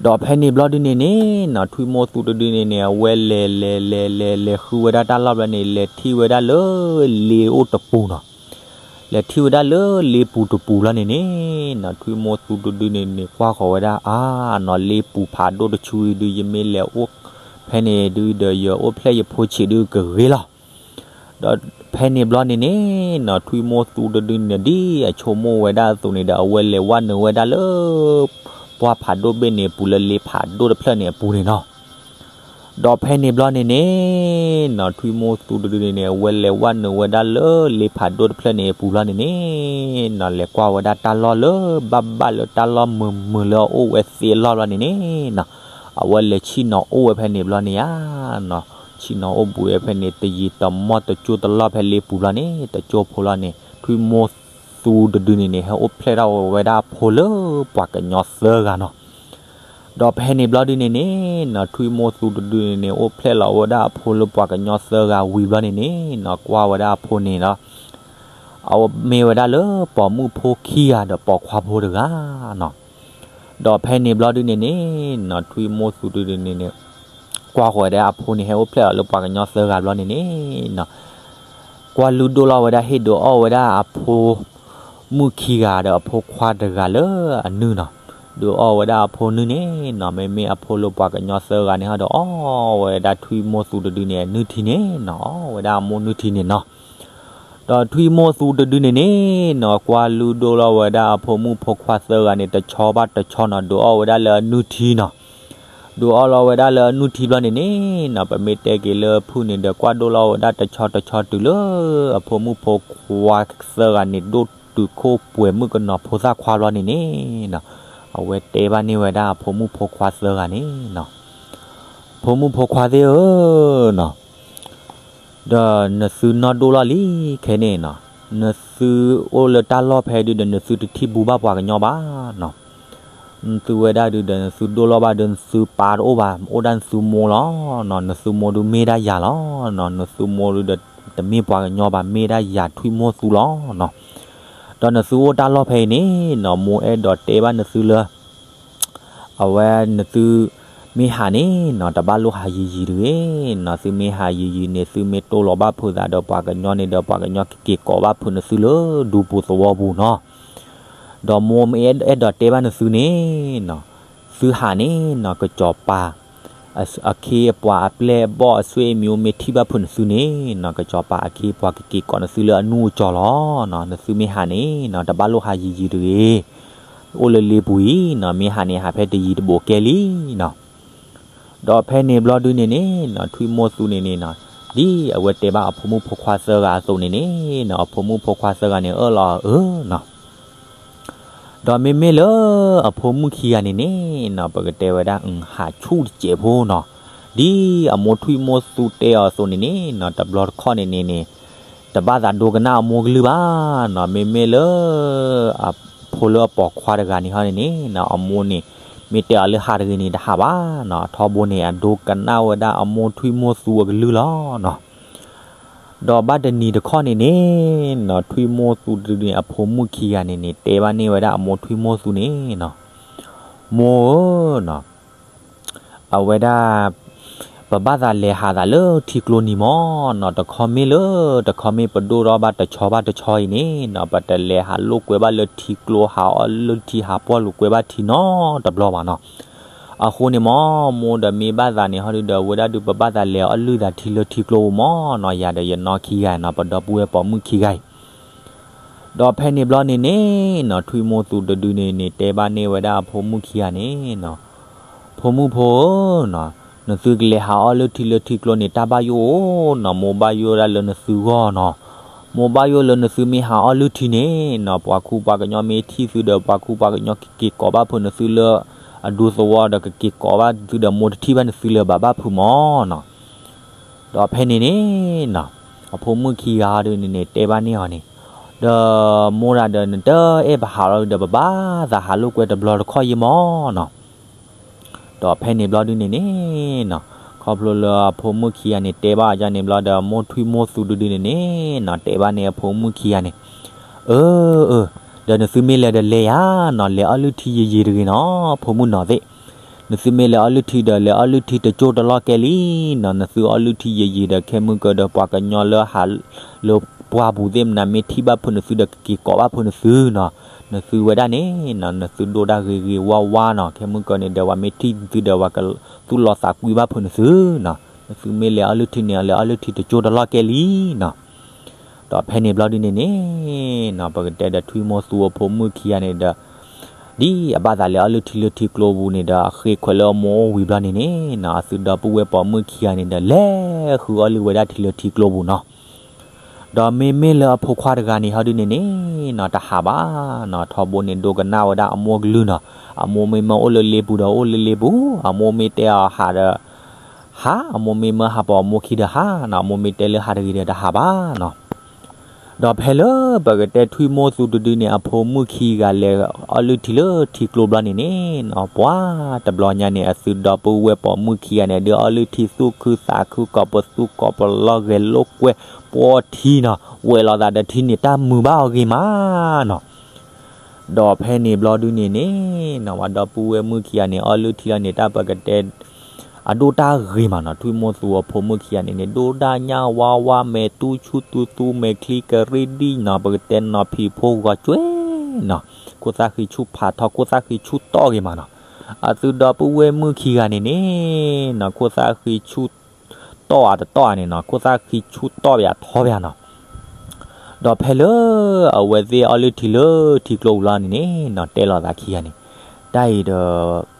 ဒီးဖဲန့ၣ်ဘျီဒုန့ၣ်န့ၣ်နီၤ ထွံၣ်မိၢ်သူတဒုန့ၣ်န့ၣ် အဝဲလဲၤလဲၤလဲၤလဲၤလဲၤဃုဝဲဒၣ်တၢ်လီၢ်ဘျီန့ၣ် လဲၤထံၣ်ဝဲဒၣ်လၢလ့အိၣ်တပူၤနီၤ. လဲၤထံၣ်ဝဲဒၣ်လၢလ့ပူၤတပူၤလီၤန့ၣ်န့ၣ်နီၤ ထွံၣ်မိၢ်သူတဒုန့ၣ်န့ၣ် ကွၢ်ဃီၤဝဲဒၣ် အါနီၤ လ့ပူၤဖးဒိၣ်တဆူအံၤဒု ယမ့ၢ်လဲၤအိၣ်ဖဲန့ၣ်ဒုဒီး ယအိၣ်ဖျဲၣ်ယဖိဆံးဒုကဂ့ၤလီၤ. ဒီးဖဲန့ၣ်ဘျီန့ၣ်န့ၣ်နီၤ ထွံၣ်မိၢ်သူတဒုန့ၣ် ဒ်အဆိကမိၣ်ဝဲဒၣ်အသိးန့ၣ်ဒီး အဝဲလဲၤဝဲနုာ်ဝဲဒၣ်လၢ ပှၢ်ဖးဒိၣ်ဘ့ၣ်န့ၣ်အပူၤလၢလ့ဖးဒိၣ်တဖျၢၣ်န့ၣ်အပူၤန့ၣ်နီၤ. ဒီးဖဲန့ၣ်ဘျီန့ၣ်န့ၣ်နီၤ ထွံၣ်မိၢ်သူတဒုန့ၣ်န့ၣ် အဝဲလဲၤဝဲနုာ်ဝဲဒၣ်လၢလ့ဖးဒိၣ်တဖျၢၣ်န့ၣ်အပူၤဘျီန့ၣ်န့ၣ်နီၤ လဲၤကွၢ်ဝဲဒၣ်တၢ်လီၢ်လၢဘၣ်ဘၣ်လၢတၢ်လီၢ်မုာ်မုာ်လၢအအိၣ်ဝဲသ့အလီၢ်ဘျီန့ၣ်န့ၣ်နီၤ အဝဲလဲၤဆ့ၣ်နီၤအိၣ်ဝဲဖဲန့ၣ်ဘျီန့ၣ်ဧါနီၤ ဆ့ၣ်နီၤအိၣ်ဘှံးဝဲဖဲန့ၣ် တယံာ်တမီၢ်တကၠိတလီၢ်ဖဲလ့ပူၤဘျီန့ၣ် တကၠိဖိလီၤန့ၣ် ထွံၣ်မိၢ်သူတဒုန့ၣ်န့ၣ် ဟဲအိၣ်ဖျဲၣ်ထီၣ်ဝဲဒၣ်အဖိလၢပှၤကညီသၢဂၤနီၤ. ဒီးဖဲန့ၣ်ဘျီဒုန့ၣ်န့ၣ်နီၤ ထွံၣ်မိၢ်သူတဒုန့ၣ်န့ၣ် အိၣ်ဖျဲၣ်လီၤဝဲဒၣ်အဖိလၢပှၤကညီသၢဂၤဝံၤဘျီန့ၣ်န့ၣ်နီၤ ကွၢ်ဝဲဒၣ်အဖိန့ၣ်ဒီး အဝဲမ့ၢ်ဝဲဒၣ်လၢပိာ်မုၣ်ဖိခံဂၤဒီးပိာ်ခွါဖိတဂၤနီၤ. ဒီးဖဲန့ၣ်ဘျီဒုန့ၣ်န့ၣ်နီၤ ထွံၣ်မိၢ်သူတဒုန့ၣ်န့ၣ် ကွၢ်ဃီၤဝဲဒၣ်အဖိန့ၣ် ဟဲအိၣ်ဖျဲၣ်လီၤလၢပှၤကညီသၢဂၤဘျီန့ၣ်န့ၣ်နီၤ ကွၢ်လုၢ်ဒိၣ်လီၤဝဲဒၣ် ဟ့ၣ်ဒုးအီၣ်ဝဲဒၣ်အဖိမုၣ်ခံဂၤဒီးအဖိခွါတဂၤလၢအနုၢ်နီၤ. ဒုးအီၣ်ဝဲဒၣ်အဖိနုၢ်န့ၣ်နီၤ မ့မ့ၢ်အဖိလၢပှၤကညီသၢဂၤန့ၣ်ဟီဒီး အီၣ်ဝဲဒၣ်ထွံၣ်မိၢ်သူတဒုန့ၣ် အနုၢ်ထံန့ၣ်နီၤ အီၣ်ဝဲဒၣ်အမိၢ်နုၢ်ထံန့ၣ်နီၤ. ဒီးထွံၣ်မိၢ်သူတဒုန့ၣ်န့ၣ်နီၤ ကွၢ်လုၢ်ဒိၣ်လီၤဝဲဒၣ်အဖိမုၣ်ဖိခွါသၢဂၤန့ၣ် တဆီဘၣ်တဆီနီၤ ဒုးအီၣ်ဝဲဒၣ်လၢအနုၢ်ထံနီၤ. ဒုးအီၣ်လီၤဝဲဒၣ်လၢအနုၢ်ထံဘျီန့ၣ်န့ၣ်နီၤ ပမ့ၢ်တဲက့ၤလၢဖုၣ်န့ၣ်ဒီး ကွၢ်ဒိၣ်လီၤဝဲဒၣ်တဆီတဆီတုၤလၢ အဖိမုၣ်ဖိခွါသၢဂၤန့ၣ် ဒိၣ်တုာ်ခိၣ်ပှဲၤမုၣ်ကနီၤဖိသၣ်ခွါဘျီန့ၣ်န့ၣ်နီၤ အဝဲတဲဘၣ်န့ၢ်ဝဲဒၣ်အဖိမုၣ်ဖိခွါသၢဂၤန့ၣ်နီၤ ဖိမုၣ်ဖိခွါသ့ၣ်ဧၢနီၤ ဒီးနသုနီၢ်ဒိၣ်လီၤလံခဲန့ၣ်နီၤ, နသုအိၣ်လၢတၢ်လီၢ်ဖဲဒုဒီး နသုတထံၣ်ဘူးဘၣ်ပှၤကညီဘၣ်နီၤ. နသုဝဲဒၣ်ဒုဒီး နသုဒိၣ်လီၤဘၣ်ဒီး နသုပၢ်တအိၣ်ဘၣ်, အိၣ်ဒၣ်နသုမိၢ်လီၤနီၤ. နသုမိၢ်ဒုမ့ၢ်ဒၣ်ယၤလီၤနီၤ. နသုမိၢ်ဒုဒီး တမ့ၢ်ပှၤကညီဘၣ်, မ့ၢ်ဒၣ်ယၤထွံၣ်မိၢ်သူလီၤနီၤ. ဒီးနသုအိၣ်တၢ်လီၢ်ဖဲအံၤန့ၣ်နီၤ, မိၢ်အဲၣ်ဒိးတဲဘၣ်နသုလၢ အဝဲနသုမ့ၢ်ဟးန့ၣ်နီၤ, တဘၣ်လိၣ်ဟးယံၤယံၤတဂ့ၤနီၤ. သုမ့ၢ်ဟးယံၤယံၤန့ၣ် သုမ့ၢ်တိၢ်လီၤဘၣ်ဖုးသးဒီးပှၤကညီန့ၣ်ဒီး ပှၤကညီကက့ၤကိးဘၣ်ဖုးနသုလၢဒူပူၤသဝီပူၤနီၤ. ဒီးမိၢ်မ့ၢ်အဲၣ်ဒိးတဲဘၣ်နသုန့ၣ်နီၤ, သုဟးန့ၣ်နီၤ ကစီၤပၤ အခ့အပှၤအပျဲၢ်အဘီၣ် အဆွေမျိုး မ့ၢ်ထံၣ်ဘၣ်ဖုးနသုန့ၣ်နီၤ, ကစီၤပၤအခ့အပှၤကက့ၤကိးနသုလၢအနူၢ်အကၠီၤလီၤနီၤ. နသုမ့ၢ်ဟးန့ၣ်နီၤ တဘၣ်လိၣ်ဟးယံၤယံၤတဂ့ၤ. အိၣ်လၢလ့ပူၤအံၤနီၤ, မ့ၢ်ဟးန့ၣ် ဟးဖဲတယံၤတဘူးကဲလံနီၤ. ဒီးဖဲန့ၣ်ဘျီဒုန့ၣ်န့ၣ်နီၤ, ထွံၣ်မိၢ်သူန့ၣ်န့ၣ်နီၤ, ဒ်အဝဲတဲဘၣ်အဖိမုၣ်ဖိခွါသၢဂၤအသိးန့ၣ်န့ၣ်နီၤ, အဖိမုၣ်ဖိခွါသၢဂၤန့ၣ်အၢၣ်လီၤအီၤနီၤ. ဒီးမ့မ့ၢ်လၢအဖိမုၣ်ခံဂၤန့ၣ်န့ၣ်နီၤ, ပကတဲဝဲဒၣ် ဟးဆူၣ်တစဲးဖိနီၤ. ဒ်အမိၢ်ထွံၣ်မိၢ်သူတဲအီၤအသိးန့ၣ်န့ၣ်နီၤ, တဘျီတခီၣ်န့ၣ်န့ၣ်န့ၣ် တဘၣ်သးဒိကနၣ်အမိၢ်ကလုၢ်ဘၣ်နီၤ. မ့မ့ၢ်လၢ အဖိလၢအပိာ်ခွါတဂၤန့ၣ်ဟီန့ၣ်န့ၣ်နီၤ, အမိၢ်န့ၣ် မ့ၢ်တဲအီၤလၢဟးတဂ့ၤန့ၣ် တဟးဘၣ်နီၤ. ထီဘိန့ၣ် အဒိကနၣ်ဝဲဒၣ်အမိၢ်ထွံၣ်မိၢ်သူအကလုၢ်လီၤနီၤ. ဒီးဘၣ်တနံၤတခီၣ်န့ၣ်န့ၣ်နီၤ, ထွံၣ်မိၢ်သူတဒုန့ၣ် အဖိမုၣ်ခံဂၤန့ၣ်န့ၣ် တဲဘၣ်န့ၢ်ဝဲဒၣ်အမိၢ်ထွံၣ်မိၢ်သူန့ၣ်နီၤ, မိၢ်ဧၢနီၤ, အဝဲဒၣ် ပဘၣ်သးလဲၤဟးသးလၢထံကျိနံၤမီၢ်နီၤ, တခီမ့ၢ်လၢ တခီမ့ၢ်ပဒိၣ်ထီၣ်ဘၣ်တဆီဘၣ်တဆီအံၤန့ၣ်နီၤ, ပတလဲၤဟးလိာ်ကွဲဘၣ်လၢထံကျိ ဟးအီၣ်လၢထံ ဟးပီၢ်လိာ်ကွဲဘၣ်ထံနီတဘျီဘၣ်နီၤ. အဃိန့ၣ်မီၢ် မိၢ်ဒီးမ့ၢ်ဘၣ်သးန့ၣ်ဟီဒုဒီး အဝဲဒၣ်ဒုး ပဘၣ်သးလဲၤအီၣ်လုၢ်သးထံလၢထံကျိပူၤမီၢ်နီၤ, ယၤဒီးယနီၢ်ခံဂၤနီၤ, ပဒီပုၢ်ဝဲၢ်ပိာ်မုၣ်ခံဂၤအံၤ ဒီးဖဲန့ၣ်ဘျီန့ၣ်န့ၣ်နီၤ, ထွံၣ်မိၢ်သူတဒုန့ၣ်န့ၣ် တဲဘၣ်န့ၢ်ဝဲဒၣ်အဖိမုၣ်ခံဂၤန့ၣ်နီၤ, ဖိမုၣ်ဖိဧၢနီၤ, နသုကလဲၤဟးအီၣ်လၢထံလၢထံကျိန့ၣ် တၢ်ဘၣ်ယိၣ်ဧိၤနီၤ, မိၢ်ဘၣ်ယိၣ်ဒၣ်လၢနသုဂီၢ်နီၤ. မိၢ်ဘၣ်ယိၣ်လၢနသုမ့ၢ်ဟးအီၣ်လုၢ်ထံန့ၣ်နီၤ, ပှၤခူပှၤကညီမ့ၢ်ထံၣ်သုဒီး ပှၤခူပှၤကညီကက့ၤကိးဘၣ်ဖုးနသုလၢ အဒူသဝီဒီးကက့ၤကိးဘၣ်သုဒီး မိၢ်တထံၣ်ဘၣ်နသုလၢၤဘၣ် ဘၣ်ဖုးမၢ်နီၤ. ဒီးဖဲန့ၣ်န့ၣ်နီၤ အဖိမုၣ်ခံဂၤဟီဒုန့ၣ်န့ၣ် တဲဘၣ်န့ၢ်အီၤန့ၣ်, ဒီးမိၢ်ဒၣ်ဒီး နတအဲၣ်ပဟးလီၤဒီး ပဘၣ်သးဟးလိာ်ကွဲတဘျီတခီၣ်ယံမၢ်နီၤ. ဒီးဖဲန့ၣ်ဘျီဒုန့ၣ်န့ၣ်နီၤ ခီဖျိလၢအဖိမုၣ်ခံဂၤန့ၣ် တဲဘၣ်အီၤန့ၣ်ဘျီဒီး မိၢ်ထွံၣ်မိၢ်သူဒုဒုန့ၣ်န့ၣ်နီၤ တဲဘၣ်န့ၢ်အဖိမုၣ်ခံဂၤန့ၣ်, အၢ အၢ ဒီးနသုမ့ၢ်လဲၤဒီးလဲၤယၤနီၤ, လဲၤအီၣ်လုၢ်ထံယံာ်ယံာ်တဂ့ၤနီၤ ဖိမုၣ်နီၤသ့ၣ်. နသုမ့ၢ်လဲၤအီၣ်လုၢ်ထံဒီး လဲၤအီၣ်လုၢ်ထံတကၠိၢ်တလီၢ်ကဲလံနီၤ. နသုအီၣ်လုၢ်ထံယံာ်ယံာ်ဒီး ခဲမုၢ်ကၢၤဒီး ပှၤကညီလၢဟးလၢပှၢ်ပူၤသ့ၣ်မနၤ မ့ၢ်ထံၣ်ဘၣ်ဖုးနသုဒီး ကက့ၤကိးဘၣ်ဖုးနသုနီၤ. နသုဝဲဒၣ်န့ၣ်နီၤ နသုဒိၣ်တၢ်ဂ့ၤဂ့ၤဝါဝါနီၤ, ခဲမုၢ်ကၢၤန့ၣ်ဒီး ပှၤမ့ၢ်ထံၣ်နသုဒီး ပှၤကသူၣ်လီၤသးကွံဘၣ်ဖုးနသုနီၤ. နသုမ့ၢ်လဲၤအီၣ်လုၢ်ထံန့ၣ် လဲၤအီၣ်လုၢ်ထံတကၠိၢ်တလီၢ်ကဲလံနီၤ. ဒီးဖဲန့ၣ်ဘျီဒုန့ၣ်န့ၣ်နီၤ ပကတဲဒီးထွံၣ်မိၢ်သူအဖိမုၣ်ခံဂၤန့ၣ်ဒီး ဒ်အဘၣ်သးလဲၤအီၣ်လုၢ်ထံလၢထံကျိပူၤန့ၣ်ဒီး အဃ့ခွဲးလၢအမိၢ်အိၣ်ဝံၤဘျီန့ၣ်န့ၣ်နီၤ အသုဒီပုၢ်ဝဲၢ်ပိာ်မုၣ်ခံဂၤန့ၣ်ဒီး လဲၤဃုအီၣ်လုၢ်ဝဲဒၣ်ထံလၢထံကျိပူၤနီၤ. ဒီးမ့မ့ၢ်လၢအဖိခွါတဂၤန့ၣ်ဟီဒုန့ၣ်န့ၣ်နီၤ တဟးဘၣ်နီၤ, ထီဘိန့ၣ်ဒိကနၣ်ဝဲဒၣ်အမိၢ်ကလုၢ်နီၤ. အမိၢ်မ့ၢ်မၢအိၣ်လၢလ့ပူၤဒီး အိၣ်လၢလ့ပူၤ, အမိၢ်မ့ၢ်တဲအီၤဟးဒီး ဟး, အမိၢ်မ့ၢ်မၢဟးပိာ်အမိၢ်ခံဒီးဟးနီၤ, အမိၢ်မ့ၢ်တဲလၢဟးတဂ့ၤဒီးတဟးဘၣ်နီၤ. ဒီးဖဲလၢပကတဲထွံၣ်မိၢ်သူတဒုန့ၣ် အဖိမုၣ်ခံဂၤလဲၤအီၣ်လုၢ်ထံလၢထံကျိဘျီန့ၣ်န့ၣ်နီၤ ပှၤတဘျီညါန့ၣ် အသုဒီပုၢ်ဝဲၢ်ပိာ်မုၣ်ခံဂၤန့ၣ် ဒုးအီၣ်လုၢ်ထံသူၣ်ခုသးခု ကိးပသူကိးပလီၢ် ဂဲၤလိာ်ကွဲပှီၢ်ထံနီၤ, ဝဲၤလီၤသးဒီးထံန့ၣ် တၢ်မုာ်ဘၣ်အီၤဂ့ၤမးနီၤ. ဒီးဖဲန့ၣ်ဘျီဒုန့ၣ်န့ၣ်နီၤ ပှၤဒီပုၢ်ဝဲၢ်မုၣ်ခံဂၤန့ၣ် အီၣ်လုၢ်ထံလီၤန့ၣ် တၢ်ပကတဲ အဒိၣ်တၢ်ဂ့ၤမးနီၤ, ထွံၣ်မိၢ်သူအဖိမုၣ်ခံဂၤန့ၣ်န့ၣ် ဒိၣ်တၢ်ညၣ်ဝါဝါ မဲာ်တူၢ်ဆူၣ်တူၢ်သူ မဲာ်ချံကရံၣ်ဒံၣ်နီၤ, ပကတဲနီၤဖံးဖိဂီၤကွဲနီၤ, ခိၣ်သၣ်ဃံဆူၣ်ဖးထီ ခိၣ်သၣ်ဃံဆူၣ်တီၢ်ဂ့ၤမးနီၤ. အသုဒီပုၢ်ဝဲၢ်မုၣ်ခံဂၤန့ၣ်န့ၣ်နီၤ ခိၣ်သၣ်ဃံဆူၣ်တီၢ်ဧါတတီၢ်ဧါန့ၣ်နီၤ, ခိၣ်သၣ်ဃံဆူၣ်တီၢ်ပယၤထီပယၤနီၤ. ဒီးဖဲလၢအဝဲသ့ၣ်အီၣ်လုၢ်ထံလၢထံကျိပူၤလီၤန့ၣ်န့ၣ်နီၤ တဲလီၤသးခံဂၤန့ၣ်, တၢ်အံၤဒီး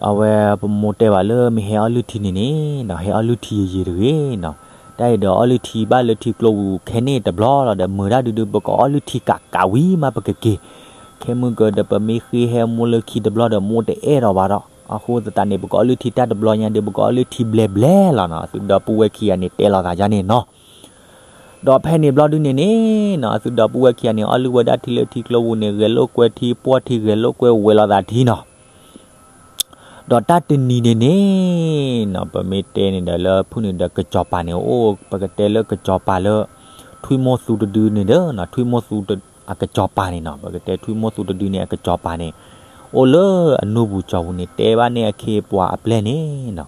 အဝဲပမိၢ်တဲဘၣ်လၢမ့ၢ်ဟဲအီၣ်လုၢ်ထံန့ၣ်န့ၣ်နီၤ ဟဲအီၣ်လုၢ်ထံယံာ်ယံာ်တဂ့ၤနီၤ. တၢ်အံၤဒီးအီၣ်လုၢ်ထံဘၣ်လၢထံကျိပူၤခဲန့ၣ်တဘျီလီၤဒီး မုာ်တၢ်ဒုဒု ပကအီၣ်လုၢ်ထံကးကးဝံၤမးပကက့ၤ. ခဲမုၢ်ကၢၤဒီးပမ့ၢ်ဃ့ဟဲမိၢ်လၢခံတဘျီဒီး မိၢ်တအဲၣ်ဒိးဘၣ်ဒီး အဃိသတးန့ၣ် ပကအီၣ်လုၢ်ထံတၢ်တဘျီညါဒီး ပကအီၣ်လုၢ်ထံဘျဲဘျဲလီၤနီၤ. အသုဒီပုၢ်ဝဲၢ်ခံဂၤန့ၣ်တဲလီၤသးယါန့ၣ်နီၤ. ဒီးဖဲန့ၣ်ဘျီဒုန့ၣ်န့ၣ်နီၤ အသုဒီပုၢ်ဝဲၢ်ခံဂၤန့ၣ် အီၣ်လုၢ်ဝဲဒၣ်ထံလၢထံကျိပူၤန့ၣ် ဂဲၤလိာ်ကွဲထံ ပှီၢ်ထံ ဂဲၤလိာ်ကွဲဝဲၤလီၤသးထံနီၤ. ဒီးတၢ်တနံၤန့ၣ်န့ၣ်နီၤ ပမ့ၢ်တဲန့ၣ်ဒီးလၢဖုၣ်န့ၣ်ဒီးကစီၤပၤန့ၣ် အိၣ်ပကတဲလၢကစီၤပၤလၢ ထွံၣ်မိၢ်သူတဒုန့ၣ်ဒီးနီၤ ထွံၣ်မိၢ်သူအကစီၤပၤန့ၣ်နီၤ ပကတဲထွံၣ်မိၢ်သူတဒုန့ၣ်အကစီၤပၤန့ၣ် အိၣ်လၢအနူၢ်ပူၤကၠီၤပူၤန့ၣ် တဲဘၣ်န့ၢ်အခ့အပှၤအပျဲၢ်န့ၣ်နီၤ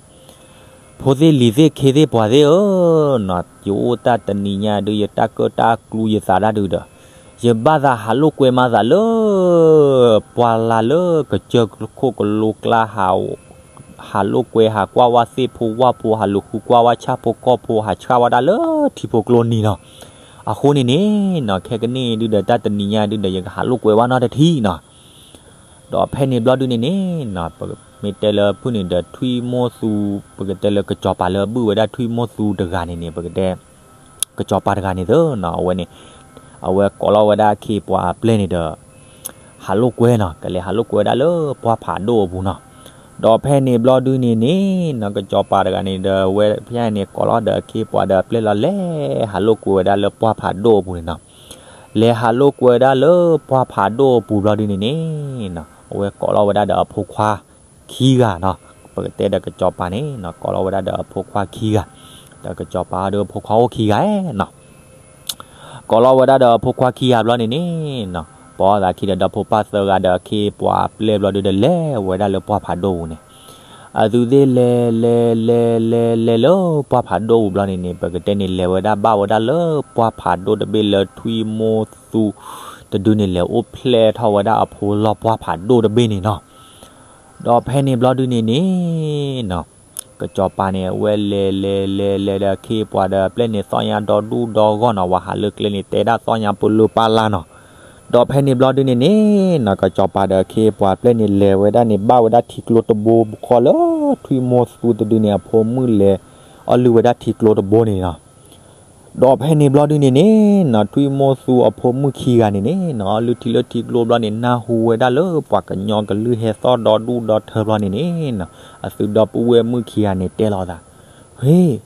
ဖိသ့ၣ်လံၤသ့ၣ်ခ့သ့ၣ်ပှၤသ့ၣ်ဧၢနီၤ ယအိၣ်တၢ်တနံၤညါဒုး ယတၢ်ကၢၣ်တၢ်ကျူယသးတၢ်ဒုးဒီး ယဘၣ်သးဟးလိာ်ကွဲမၤသးလၢ ပှၢ်လၢ်လၢကစၢၢ်ခိၣ်ကလိကျါ ဟးလိာ်ကွဲ ဟးကွၢ်ဝဲသ့ၣ်ဖိဝၣ်ဖိ ဟးလူၤဃုကွၢ်ဝဲဆၣ်ဖိကီၢ်ဖိ ဟးဆှၣ်ဝဲဒၣ်လၢထံဖိကျိနံၤနီၤ. အဃိန့ၣ်န့ၣ်နီၤ ခဲကနံၣ်အံၤဒုးဒီး တၢ်တနံၤညါဒုးဒီး ယကဟးလိာ်ကွဲဝဲနီတထံၣ်နီၤ. ဒီးဖဲန့ၣ်ဘျီဒုန့ၣ်န့ၣ်နီၤ ပမ့ၢ်တဲလၢဖုၣ်န့ၣ်ဒီးထွံၣ်မိၢ်သူ ပကတဲလၢကစီၤပၤလၢအဘုၣ်ဝဲဒၣ်ထွံၣ်မိၢ်သူတဂၤန့ၣ်န့ၣ် ပကတဲ ကစီၤပၤတဂၤန့ၣ်သ့နီၤ အဝဲန့ၣ် အဝဲကိးလီၤဝဲဒၣ်အခ့အပှၤအပျဲၢ်န့ၣ်ဒီး ဟးလိာ်ကွဲနီၤ ကလဲၤဟးလိာ်ကွဲဝဲဒၣ်လၢပှၢ်ဖးဒိၣ်အပူၤနီၤ. ဒီးဖဲန့ၣ်ဘျီဒုန့ၣ်န့ၣ်နီၤ ကစီၤပၤတဂၤန့ၣ်ဒီး အဝဲဖဲန့ၣ် ကိးလီၤဒီးအခ့အပှၤဒီးအပျဲၢ်လီၤ လဲၤဟးလိာ်ကွဲဝဲဒၣ်လၢပှၢ်ဖးဒိၣ်အပူၤန့ၣ်နီၤ. လဲၤဟးလိာ်ကွဲဝဲဒၣ်လၢပှၢ်ဖးဒိၣ်အပူၤဘျီဒုန့ၣ်န့ၣ်နီၤ အဝဲကိးလီၤဝဲဒၣ်ဒီးအဖိခွါခံဂၤနီၤ ပကတဲဒီးကစီၤပၤန့ၣ်နီၤ ကိးလီၤဝဲဒၣ်ဒီးအဖိခွါခံဂၤ ဒီးကစီၤပၤဒီးအဖိခွါအိၣ်ခံဂၤနီၤ ကိးလီၤဝဲဒၣ်ဒီးအဖိခွါခံဂၤဘျီန့ၣ်န့ၣ်နီၤ ပိာ်အသးခံဒီးဒီဖိပၢ်သၢဂၤဒီးအခ့အပှၤအပျဲၢ်ဘျီဒုဒီး လဲၤဝဲဒၣ်လၢပှၢ်ဖးဒိၣ်ပူၤန့ၣ် အသုသ့ၣ်လဲၤလဲၤလဲၤလဲၤလဲၤလၢ ပှၢ်ဖးဒိၣ်ပူၤဘျီန့ၣ်န့ၣ် ပကတဲန့ၣ် လဲၤဝဲဒၣ်ဘၣ်ဝဲဒၣ်လၢပှၢ်ဖးဒိၣ်တဘ့ၣ်လၢထွံၣ်မိၢ်သူတဒုန့ၣ် လဲၤအိၣ်ဖျဲၣ်ထီၣ်ဝဲဒၣ်အဖိလီၢ်ပှၢ်ဖးဒိၣ်တဘ့ၣ်န့ၣ်နီၤ. ဒီးဖဲန့ၣ်ဘျီဒုန့ၣ်န့ၣ်နီၤ ကစီၤပၤန့ၣ် အဝဲလဲၤလဲၤလဲၤလဲၤဒီးအခ့အပှၤဒီးအပျဲၢ်န့ၣ် သီၣ်ညါဒီဒူၣ်ဒီဂီၢ်နီၤ ဝဲဟးလၢကျဲန့ၣ် တဲဒၣ်သီၣ်ညါပလိာ်ပၢ်လၢ်နီၤ. ဒီးဖဲန့ၣ်ဘျီဒုန့ၣ်န့ၣ်နီၤ ကစီၤပၤဒီးအခ့အပှၤအပျဲၢ်န့ၣ် လဲၤဝဲဒၣ်န့ၣ် ဘၣ်ဝဲဒၣ်ထံကျိတဘိခီလၢ ထွံၣ်မိၢ်သူတဒုန့ၣ် အဖိမုၣ်လဲၤ အီၣ်လုၢ်ဝဲဒၣ်ထံကျိတဘိန့ၣ်နီၤ. ဒီးဖဲန့ၣ်ဘျီဒုန့ၣ်န့ၣ်နီၤ ထွံၣ်မိၢ်သူအဖိမုၣ်ခံဂၤန့ၣ်န့ၣ်နီၤ အလုၢ်ထံလၢထံကျိဘျီန့ၣ် နၢ်ဟူဝဲဒၣ်လၢပှၤကညီကလုၢ်ဟဲသီၣ်ဒီဒူၣ်ဒီထၢဘျီန့ၣ်န့ၣ်နီၤ အသုဒီပုၢ်ဝဲၢ်မုၣ်ခံဂၤန့ၣ်တဲလီၤသး, ဟ့ၣ်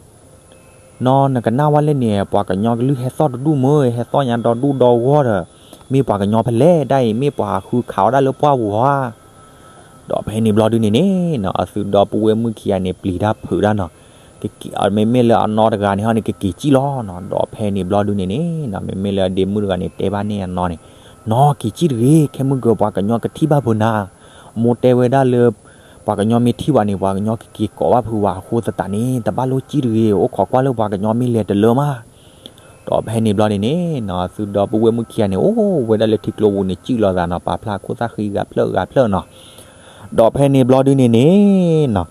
နီၤ နကနၣ်ဝဲလဲၣ်န့ၣ် ပှၤကညီကလုၢ်ဟဲသီၣ်တဒူၣ်မ့ၢ် ဟဲသီၣ်ညါဒီဒူၣ်ဒီဂီၢ်ဒီး မ့ၢ်ပှၤကညီဖဲလဲၣ်ဒၣ်အံၤ မ့ၢ်ပှၤဃုခးဝဲဒၣ်လၢပှၢ်ပူၤဧါ. ဒီးဖဲန့ၣ်ဘျီဒုန့ၣ်န့ၣ်နီၤ အသုဒီပုၢ်ဝဲၢ်မုၣ်ခံဂၤန့ၣ် ပျံၤတၢ်ဖုးတၢ်နီၤ, မ့မ့ၢ်လၢအနီတဂၤန့ၣ်ဟီန့ၣ် ကက့ၤစံၣ်လီၤနီၤ. ဒီးဖဲန့ၣ်ဘျီဒုန့ၣ်န့ၣ်နီၤ မ့မ့ၢ်လၢအဒ့မုၣ်တဂၤန့ၣ် တဲဘၣ်န့ၢ်အနီၢ်န့ၣ်, နီၤ က့ၤစံၣ်တဂ့ၤ ခဲမုၢ်ကၢၤပှၤကညီကထံၣ်ဘၣ်ဖုးနၤ, မိၢ်တဲဝဲဒၣ်လၢ ပှၤကညီမ့ၢ်ထံၣ်ဘၣ်န့ၣ် ပှၤကညီကက့ၤကိးဘၣ်ဖုးဝဲအဃိသတးန့ၣ် တဘၣ်လိၣ်စံၣ်တဂ့ၤ အိၣ်ခိးကွၢ်လၢပှၤကညီမ့ၢ်လဲၤတလၢမး. ဒီးဖဲန့ၣ်ဘျီန့ၣ်န့ၣ်နီၤ သုဒီပုၢ်ဝဲၢ်မုၣ်ခံဂၤန့ၣ် အိၣ်ဝဲဒၣ်လၢထံကျိပူၤန့ၣ် စံၣ်လီၤသးနီၤ ပာ်ဖျါခိၣ်သၣ်ဃံဂၤဖျၢၣ်ဂၤဖျၢၣ်နီၤ. ဒီးဖဲန့ၣ်ဘျီဒုန့ၣ်န့ၣ်နီၤ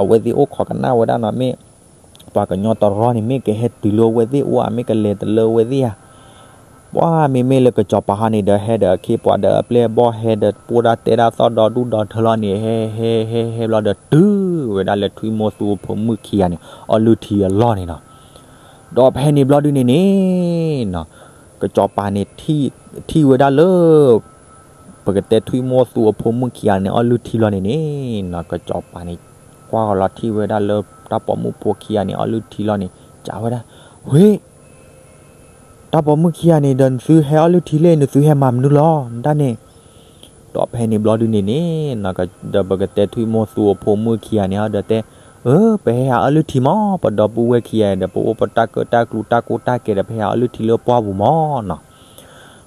အဝဲသ့ၣ်အိၣ်ခိးကနၣ်ဝဲဒၣ်နီၤ မ့ၢ် ပှၤကညီတရီန့ၣ် မ့ၢ်ကဟဲတုၤလၢအဝဲသ့ၣ်အိၣ်ဧါ မ့ၢ်ကလဲၤတလၢအဝဲသ့ၣ်ဧါ. ပှၤမ့မ့ၢ်လၢကစီၤပၤဟီန့ၣ်ဒီး ဟဲဒီးအခ့အပှၤဒီးအပျဲၢ်အဘီၣ် ဟဲဒီးပှိၢ်တၢ်တဲတၢ်သီၣ်ဒီဒူၣ်ဒီထၢလီၤန့ၣ် ဟဲဟဲဟဲဟဲဘျီဒီးတုၤဝဲဒၣ်လၢထွံၣ်မိၢ်သူအဖိမုၣ်ခံဂၤန့ၣ် အီၣ်လုၢ်ထံအလီၢ်န့ၣ်နီၤ. ဒီးဖဲန့ၣ်ဘျီဒုန့ၣ်န့ၣ်နီၤ ကစီၤပၤန့ၣ် ထံၣ်ဝဲဒၣ်လၢ ပကတဲထွံၣ်မိၢ်သူအဖိမုၣ်ခံဂၤန့ၣ် အီၣ်လုၢ်ထံလီၤန့ၣ်န့ၣ်နီၤ ကစီၤပၤန့ၣ် ကွၢ်ဃီၤလီၤထံၣ်ဝဲဒၣ်လၢတၢ်ပိာ်မုၣ်ဖိခံဂၤန့ၣ် အီၣ်လုၢ်ထံလီၤန့ၣ် စံးဝဲဒၣ်, ဝ့ၢ် တၢ်ပိာ်မုၣ်ခံဂၤန့ၣ်ဒီး နသုဟဲအီၣ်လုၢ်ထံလဲၣ် နသုဟဲမၤမနုၤလီၤ နတၢ်န့ၣ်. ဒီးဖဲန့ၣ်ဘျီဒုန့ၣ်န့ၣ်နီၤ ဒီးပကတဲထွံၣ်မိၢ်သူအဖိမုၣ်ခံဂၤန့ၣ်ဒီးတဲ, အၢ ပဟဲဟးအီၣ်လုၢ်ထံမး ပဒီပုၢ်ဝဲၢ်ခံဂၤဒီး ပအိၣ်ပတၢ်ကၢၣ်တၢ်ကျူတၢ်ကိၢ်တၢ်ဂီၤဒီး ပဟဲဟးအီၣ်လုၢ်ထံလၢပှၢ်ပူၤမးနီၤ.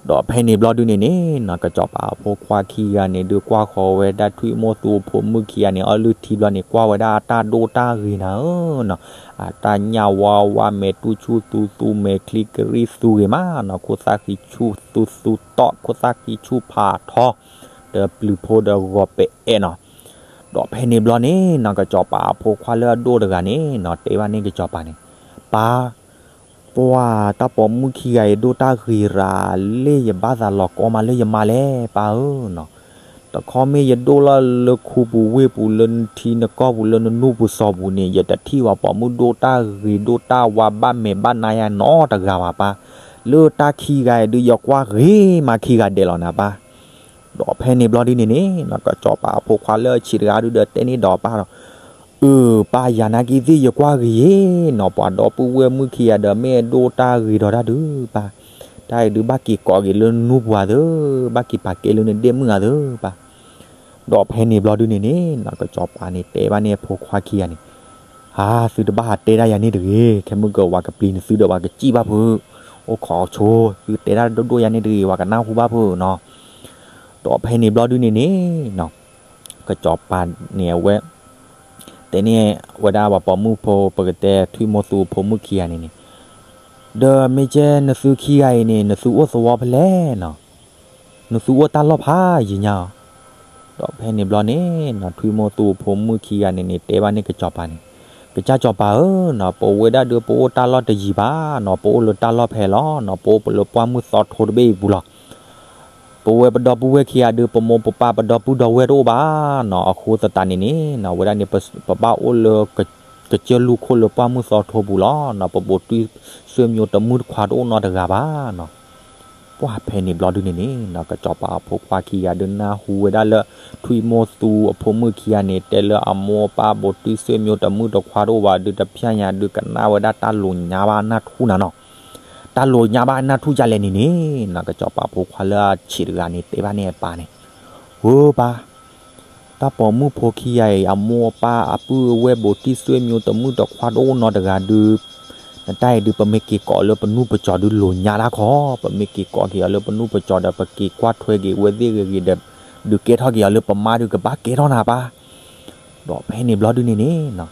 ဒီးဖဲန့ၣ်ဘျီဒုန့ၣ်န့ၣ်နီၤ ကစီၤပၤအဖိခွါခံဂၤန့ၣ် ဒုးကွၢ်ဃီၤဝဲဒၣ်ထွံၣ်မိၢ်သူအဖိမုၣ်ခံဂၤန့ၣ် အီၣ်လုၢ်ထံဘျီန့ၣ် ကွၢ်ဝဲဒၣ်အတၢ်ဒိၣ်တၢ်ဂ့ၤနၤဧၢနီၤ, အတၢ်ညၣ်ဝါဝါ မဲာ်တူၢ်ဆူၣ်သူသူ မဲာ်ချံကရံၣ်သူဂ့ၤမးနီၤ, ခိၣ်သၣ်ဃံဆူၣ်သူသူတီၢ် ခိၣ်သၣ်ဃံဆူၣ်ဖးထီ ဒီးပျုၤဖိဒီးဂီၤပအဲၣ်နီၤ. ဒီးဖဲန့ၣ်ဘျီန့ၣ်နီၤ ကစီၤပၤအဖိခွါလၢအဒိၣ်တဂၤန့ၣ်နီၤ တဲဘၣ်န့ၣ်ကစီၤပၤန့ၣ်, ပၢ် ပှၤတၢ်ပိာ်မုၣ်ခံဂၤအံၤ ဒိၣ်တၢ်ဂ့ၤရၤလံ ယဘၣ်သးလီၤကီမးလၢယမါလဲၣ် ပၢ်ဧၢနီၤ. တခီမ့ၢ်ယဒိၣ်လီၤလၢခူပူၤဝ့ၢ်ပူၤ လၢနထံနကီၢ်ပူၤ လၢနနူၢ်ပူၤစီၤပူၤန့ၣ် ယတထံၣ်ဘၣ်ပိာ်မုၣ်ဒိၣ်တၢ်ဂ့ၤ ဒိၣ်တၢ်ဝါဘၣ်မဲာ်ဘၣ်နါယၤနီတဂၤဘၣ်ပၢ်. လၢတၢ်ခံဂၤအံၤဒုး ယကွၢ်ဂ့ၤမးခံဂၤဒဲးလီၤနၤပၢ်. ဒီးဖဲန့ၣ်ဘျီဒုန့ၣ်န့ၣ်နီၤ ကစီၤပၤအဖိခွါလၢအဆံးတဂၤဒုဒီးတဲန့ၢ်ဒီးပၢ်ဒီး, အၢ ပၢ်ယၤနာ်က့သ့ၣ် ယကွၢ်ဂ့ၤယ့နီၤ ပှၤဒီပုၢ်ဝဲၢ်မုၣ်ခံဂၤဒီး မ့ၢ်အဒိၣ်တၢ်ဂ့ၤဒီးတၢ်ဒုးပၢ်, တၢ်အံၤဒုးဘၣ်က့ၤကိးက့ၤလၢနူၢ်ပူၤဧါသၢ, ဘၣ်က့ၤပာ်ကဲလၢနဒ့ၣ်မုၣ်ဧါသၢပၢ်. ဒီးဖဲန့ၣ်ဘျီဒုန့ၣ်န့ၣ်နီၤ ကစီၤပၤန့ၣ်တဲဘၣ်န့ၣ်အဖိခွါခံဂၤန့ၣ်, ဟါ သုတဘၣ်ဟးတဲဒၣ်ယၤန့ၣ်တဂ့ၤ, ခဲမုၢ်ကၢၤဝဲကပျံၤနသုဒီး ပှၤကစံၣ်ဘၣ်ဖုး, အိၣ်ခိးဆိ, သုတဲဒၣ်ဒိၣ်ဒိၣ်ယၤန့ၣ်တဂ့ၤ ပှၤကနၢ်ဟူဘၣ်ဖုးနီၤ. ဒီးဖဲန့ၣ်ဘျီဒုန့ၣ်န့ၣ်နီၤ ကစီၤပၤန့ၣ်အဝဲ တဲန့ၢ်ဝဲဒၣ်ပှၤပိာ်မုၣ်ဖိ ပကတဲထွံၣ်မိၢ်သူဖိမုၣ်ခံဂၤန့ၣ်န့ၣ်, ဒီးမ့ၢ်ကဲနသုခံဂၤအံၤန့ၣ် နသုအိၣ်သဝီဖဲလဲၣ်နီၤ, နသုအိၣ်တၢ်လီၢ်ဖးယံၤညါဧါ. ဒီးဖဲန့ၣ်ဘျီန့ၣ်နီၤ ထွံၣ်မိၢ်သူဖိမုၣ်ခံဂၤန့ၣ်န့ၣ် တဲဘၣ်န့ၣ်ကစီၤပၤန့ၣ်, ကစၢ်စီၤပၤဧၢနီၤ ပဝဲဒၣ်ဒုးပအိၣ်တၢ်လီၢ်တယံၤဘၣ်နီၤ, ပအိၣ်လၢတၢ်လီၢ်ဖဲလီၤနီၤ, ပအိၣ်လၢပှၢ်မုၢ်သီထိတဘ့ၣ်အံၤပူၤလီၤ. ပဝဲပဒီပုၢ်ဝဲၢ်ခံဂၤဒုး ပမိၢ်ပပၢ်ပဒီပုၢ်ဒီဝဲၢ်တအိၣ်ဘၣ်နီၤ, အဃိသတးန့ၣ်န့ၣ်နီၤ ဝဲဒၣ်န့ၣ် ပဘၣ်အိၣ်လၢ ကစၢၢ်လူၢ်ခိၣ်လၢပှၢ်မုၢ်သီထိပူၤလီၤနီၤ, ပဘူးတံၢ်ဆွေမျိုးတမုၣ်တခွါတအိၣ်နီတဂၤဘၣ်နီၤ. ပှၢ်ဖဲန့ၣ်ဘျီဒုန့ၣ်န့ၣ်နီၤ ကစီၤပၤအဖိခွါခံဂၤဒုးနၢ်ဟူဝဲဒၣ်လၢ ထွံၣ်မိၢ်သူအဖိမုၣ်ခံဂၤန့ၣ် တဲလၢအမိၢ်အပၢ်ဘူးတံၢ်ဆွေမျိုးတမုၣ်တခွါတအိၣ်ဘၣ်ဒုး တဖျဲညါဒုးကနၣ်ဝဲဒၣ်တၢ်လိၤညါဘၣ်အနၢ်ထူၣ်နၤနီၤ. တၢ်လိၤညါဘၣ်အနၢ်ထူၣ်ဒ်လဲၣ်န့ၣ်န့ၣ်နီၤ ကစီၤပၤဖိခွါလၢအဆံးတဂၤန့ၣ် တဲဘၣ်န့ၢ်အပၢ်န့ၣ်, ဧၢပၢ် တၢ်ပိာ်မုၣ်ဖိခံဂၤအံၤ အမိၢ်အပၢ်အပုၢ်အဝဲၢ်ဘူးတံၢ်ဆွေမျိုးတမုၣ်တခွါတအိၣ်နီတဂၤဒုး, နတၢ်အံၤဒုး ပမ့ၢ်က့ၤကိးလၢပနူၢ်ပစီၤဒုးလိၤညါတၢ်ခီ, ပမ့ၢ်က့ၤကိးက့ၤအီၤလၢပနူၢ်ပစီၤဒီး ပက့ၤကွၢ်ထွဲက့ၤဝဲသ့ၣ်ဂ့ၤဂ့ၤဒီး ဒုးကဲထီၣ်က့ၤအီၤလၢပမါဒုး ကဘၣ်ကဲထီၣ်နၤပၢ်. ဒီးဖဲန့ၣ်ဘျီဒုန့ၣ်န့ၣ်နီၤ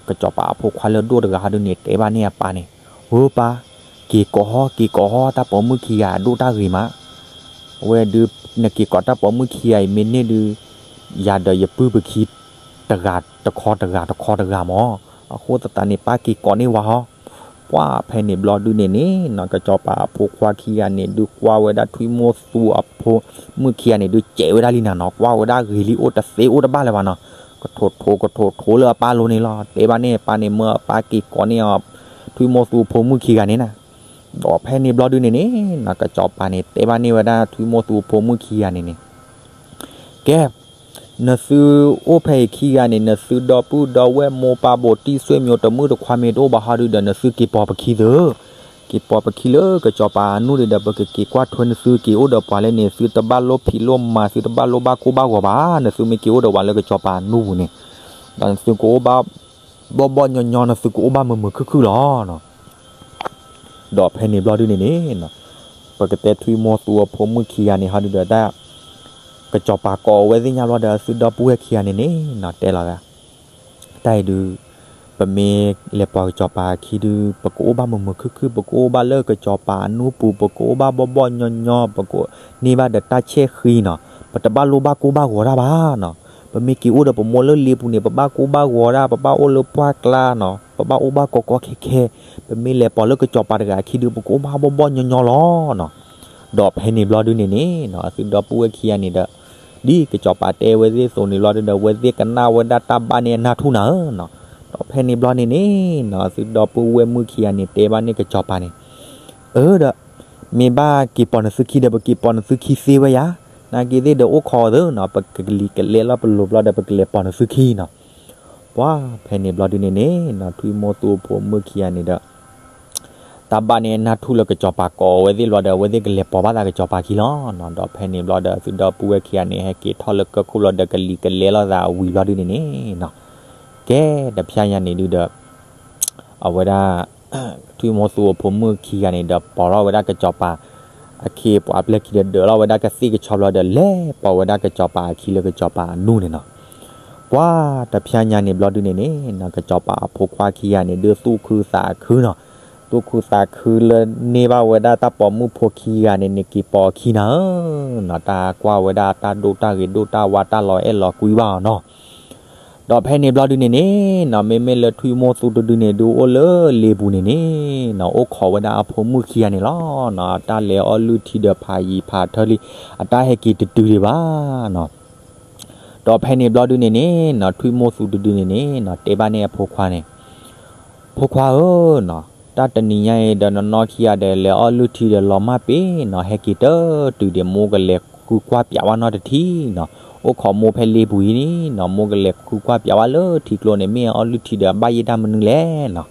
ကစီၤပၤအဖိခွါလၢအဒိၣ်တဂၤဟီဒုန့ၣ် တဲဘၣ်န့ၢ်အပၢ်န့ၣ်, ဧၢပၢ်, က့ၤကိးဟီ က့ၤကိးဟီ တၢ်ပိာ်မုၣ်ခံဂၤအဒိၣ်တၢ်ဂ့ၤမး, အဝဲဒုး နက့ၤကိးတၢ်ပိာ်မုၣ်ခံဂၤအံၤ မ့ၢ်န့ၢ်ဒုး ယၤဒီးယပုၢ်ပခံ တဂၤတခီတဂၤ တခီတဂၤမး, အဃိသတးန့ၣ် ပၢ်က့ၤကိးန့ၢ်ဝဲဟီ. ပှၢ်ဖဲန့ၣ်ဘျီဒုန့ၣ်န့ၣ်နီၤ ကစီၤပၤအဖိခွါခံဂၤန့ၣ် ဒုးကွၢ်ဝဲဒၣ်ထွံၣ်မိၢ်သူအဖိမုၣ်ခံဂၤန့ၣ် ဒုးစဲးဝဲဒၣ်လံနၤနီၤ, ကွၢ်ဝဲဒၣ်ဂ့ၤလံ အိၣ်တသ့အိၣ်တဘၣ်လၢၤဘၣ်နီၤ, ကထိးထိးကထိးထိးလၢအပၢ်လိၤန့ၣ်လီၤ. တဲဘၣ်န့ၢ်အပၢ်န့ၣ် မၢအပၢ်က့ၤကိးန့ၢ်အီၤ ထွံၣ်မိၢ်သူအဖိမုၣ်ခံဂၤန့ၣ်နၤ. ဒီးဖဲန့ၣ်ဘျီဒုန့ၣ်န့ၣ်နီၤ ကစီၤပၤန့ၣ်တဲဘၣ်န့ၢ်ဝဲဒၣ်ထွံၣ်မိၢ်သူအဖိမုၣ်ခံဂၤန့ၣ်န့ၣ် ကဲ, နသုအိၣ်ဖဲအံၤခံဂၤန့ၣ် နသုဒီပုၢ်ဒီဝဲၢ်မိၢ်ပၢ်ဘူးတံၢ် ဆွေမျိုး တမုၣ်တခွါမ့ၢ်တအိၣ်ဘၣ်ဟီဒုဒီး နသုက့ၤပိာ်ပခံသု, က့ၤပိာ်ပခံလၢကစီၤပၤအနူၢ်ဒုဒီး ပကက့ၤကွၢ်ထွဲနသုက့ၤအိၣ်ဒီးပှၤလဲၣ်န့ၣ် သုတဘၣ်လိၣ်ဖံးလိၣ်မၤ သုတဘၣ်လိၣ်ဘၣ်ကိၢ်ဘၣ်ဂီၤဘၣ်, နသုမ့ၢ်က့ၤအိၣ်ဒီးပှၤလၢကစီၤပၤအနူၢ်ပူၤန့ၣ် ဒီးနသုကအိၣ်ဘၣ် ဘီၣ်ဘီၣ်ညီညီ နသုကအိၣ်ဘၣ်မုာ်မုာ်ခုၣ်ခုၣ်လီၤ. ဒီးဖဲန့ၣ်ဘျီဒုန့ၣ်န့ၣ်နီၤ ပကတဲထွံၣ်မိၢ်သူအဖိမုၣ်ခံဂၤန့ၣ်ဟီဒုဒီးတၢ် ကစီၤပၤကိးအဝဲသ့ၣ်ညါဘျီဒီး အသုဒီပုၢ်ဝဲၢ်ခံဂၤန့ၣ်န့ၣ်နီၤ တဲလီၤသး တၢ်အံၤဒု ပမ့ၢ်လဲၤပိာ်ကစီၤပၤအခံဒု ပကအိၣ်ဘၣ်မုာ်မုာ်ခုၣ်ခုၣ် ပကအိၣ်ဘၣ်လၢကစီၤပၤအနူၢ်ပူၤ ပကအိၣ်ဘၣ်ဘီၣ်ဘီၣ်ညီညီ ပကန့ၢ်ဘၣ်ဒီးတၢ်ဆဲၣ်ဃံနီၤ ပတဘၣ်လိၣ်ဘၣ်ကိၢ်ဘၣ်ဂီၤတၢ်ဘၣ်နီၤ. ပမ့ၢ်က့ၤအိၣ်ဒီးပမိၢ်လၢလ့ပူၤန့ၣ် ပဘၣ်ကိၢ်ဘၣ်ဂီၤတၢ် ပဘၣ်အိၣ်လၢပှၢ်ကျါနီၤ ပဘၣ်အိၣ်ဘၣ်ကီကီခဲခဲ, ပမ့ၢ်လဲၤပိာ်လၢကစီၤပၤတဂၤအခံဒု ပကအိၣ်ဘၣ်ဘီၣ်ဘီၣ်ညီညီလီၤနီၤ. ဒီးဖဲန့ၣ်ဘျီဒုန့ၣ်န့ၣ်နီၤ အသုဒီပုၢ်ဝဲၢ်ခံဂၤန့ၣ်ဒီး ဒ်ကစီၤပၤတဲဝဲသ့ၣ်သိးန့ၣ်ဘျီဒုဒီး အဝဲသ့ၣ်ကနၣ်ဝဲဒၣ်တၢ်ဘၣ်န့ၣ်အနၢ်ထူၣ်နၤဧၢနီၤ. ဒီးဖဲန့ၣ်ဘျီန့ၣ်န့ၣ်နီၤ အသုဒီပုၢ်ဝဲၢ်မုၣ်ခံဂၤန့ၣ် တဲဘၣ်န့ၢ်ကစီၤပၤန့ၣ် အၢဒီး မ့ၢ်ဘၣ်က့ၤပိာ်နသုခံဒီး ပက့ၤပိာ်နသုခံသ့ဝဲယါ, နာ်က့သ့ၣ်ဒီးအိၣ်ခိးအီၤသ့နီၤ ပကလံၤကလဲလီၤပလိာ်ဘျီဒီး ပကလဲၤပိာ်နသုခံနီၤ.ပှၤဖဲန့ၣ်ဘျီဒုန့ၣ်န့ၣ်နီၤ ထွံၣ်မိၢ်သူအဖိမုၣ်ခံဂၤန့ၣ်ဒီး တၢ်ဘၣ်န့ၣ်အနၢ်ထူၣ်လၢကစီၤပၤကိးအဝဲသ့ၣ်ဘျီဒီး အဝဲသ့ၣ်ကလဲၤပိာ်ဘၣ်သးကစီၤပၤခံလီၤနီၤ. ဒီးဖဲန့ၣ်ဘျီဒီး အသုဒီပုၢ်ဝဲၢ်ခံဂၤန့ၣ် ဟဲက့ၤထီၣ်လၢကၢၢ်ခိၣ်ဘျီဒီး ကလံၤကလဲလီၤသးဝံၤဘျီဒုန့ၣ်န့ၣ်နီၤ ကဲတဖျါညါန့ၣ်ဒုဒီး အဝဲဒၣ် ထွံၣ်မိၢ်သူအဖိမုၣ်ခံဂၤန့ၣ်ဒီး ပိာ်ထီၣ်ဝဲဒၣ်ကစီၤပၤ အခ့အပှၤအပျဲၢ်ခံဒီး ဒၢးထီၣ်ဝဲဒၣ်ကသ့ၣ်ကဆီဘျီဒီး လဲၤပိာ်ဝဲဒၣ်ကစီၤပၤအခံလၢကစီၤပၤအနူၢ်န့ၣ်နီၤ. ပှၤတဖျါညါန့ၣ်ဘျီဒုန့ၣ်န့ၣ်နီၤ ကစီၤပၤအဖိခွါခံဂၤန့ၣ် ဒုးသူၣ်ခုသးခုနီၤ, သူၣ်ခုသးခုလၢန့ၢ်ဘၣ်ဝဲဒၣ်တၢ်ပိာ်မုၣ်ဖိခံဂၤန့ၣ်န့ၣ် က့ၤပိာ်အခံနၤဧၢနီၤ. တၢ်ကွၢ်ဝဲဒၣ်တၢ်ဒိၣ်တၢ်ဂ့ၤဒိၣ်တၢ်ဝါတၢ်လီၤအဲၣ်လီၤကွံဘၣ်အီၤနီၤ. ဒီးဖဲန့ၣ်ဘျီဒုန့ၣ်န့ၣ်နီၤ မ့မ့ၢ်လၢထွံၣ်မိၢ်သူတဒုန့ၣ် ဒုးအိၣ်လၢလ့ပူၤန့ၣ်န့ၣ်နီၤ အိၣ်ခိးဝဲဒၣ်အဖိမုၣ်ခံဂၤန့ၣ်လီၤနီၤ. အတၢ်လဲၤအီၣ်လုၢ်ထံဒီးဖးယံၤဖးထၢလံ, အတၢ်ဟဲက့ၤတတုၤဒံးဘၣ်နီၤ. ဒီးဖဲန့ၣ်ဘျီဒုန့ၣ်န့ၣ်နီၤ ထွံၣ်မိၢ်သူတဒုန့ၣ်န့ၣ်နီၤ တဲဘၣ်န့ၢ်အဖိခွါန့ၣ် ဖိခွါဧၢနီၤ, တၢ်တနံၤညါအံၤဒီး နနီၢ်ခံဂၤဒီး လဲၤအီၣ်လုၢ်ထံဒီးလီၤမၢ်ပ့ၤနီၤ, ဟဲက့ၤတတုၤဒံး မိၢ်ကလဲၤဃုကွၢ်ပၠးဝဲနီတထံၣ်နီၤ. အိၣ်ခိးမိၢ်ဖဲလ့ပူၤအံၤန့ၣ်နီၤ, မိၢ်ကလဲၤဃုကွၢ်ပၠးဝဲလၢထံကျိန့ၣ် မ့ၢ်အီၣ်လုၢ်ထံဒီး အဘၣ်ယိၣ်တၢ်မနုၤလဲၣ်နီၤ.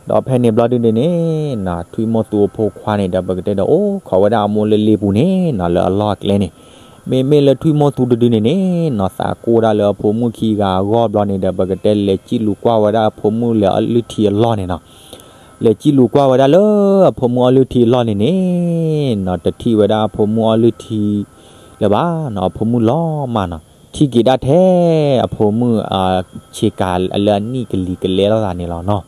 ဒီးဖဲန့ၣ်ဘျီဒုန့ၣ်န့ၣ်နီၤ ထွံၣ်မိၢ်သူအဖိခွါန့ၣ်ဒီး ပကတဲဒီး အိၣ်ခိးဝဲဒၣ်အမိၢ်လၢလ့ပူၤန့ၣ်နီၤ လၢအလီၢ်အကျဲန့ၣ်. မ့မ့ၢ်လၢထွံၣ်မိၢ်သူတဒုန့ၣ်န့ၣ်နီၤ သးကိၢ်ဒၣ်လၢအဖိမုၣ်ခံဂၤအဂီၢ်ဘျီန့ၣ်ဒီး ပကတဲလဲၤစံၣ်လူၤကွၢ်ဝဲဒၣ်အဖိမုၣ်လၢအီၣ်လုၢ်ထံအလီၢ်န့ၣ်နီၤ. လဲၤစံၣ်လူၤကွၢ်ဝဲဒၣ်လၢအဖိမုၣ်အီၣ်လုၢ်ထံအလီၢ်န့ၣ်နီၤ, တထံၣ်ဝဲဒၣ်အဖိမုၣ်အီၣ်လုၢ်ထံလၢၤဘၣ်နီၤ, အဖိမုၣ်လီၤမၢ်နီၤ. ထံၣ်က့ၤဒၣ်ထဲအဖိမုၣ်အဆ့ကၤလၢအနံၣ်ကလံၤကလဲလိာ်သးန့ၣ်လီၤနီၤ.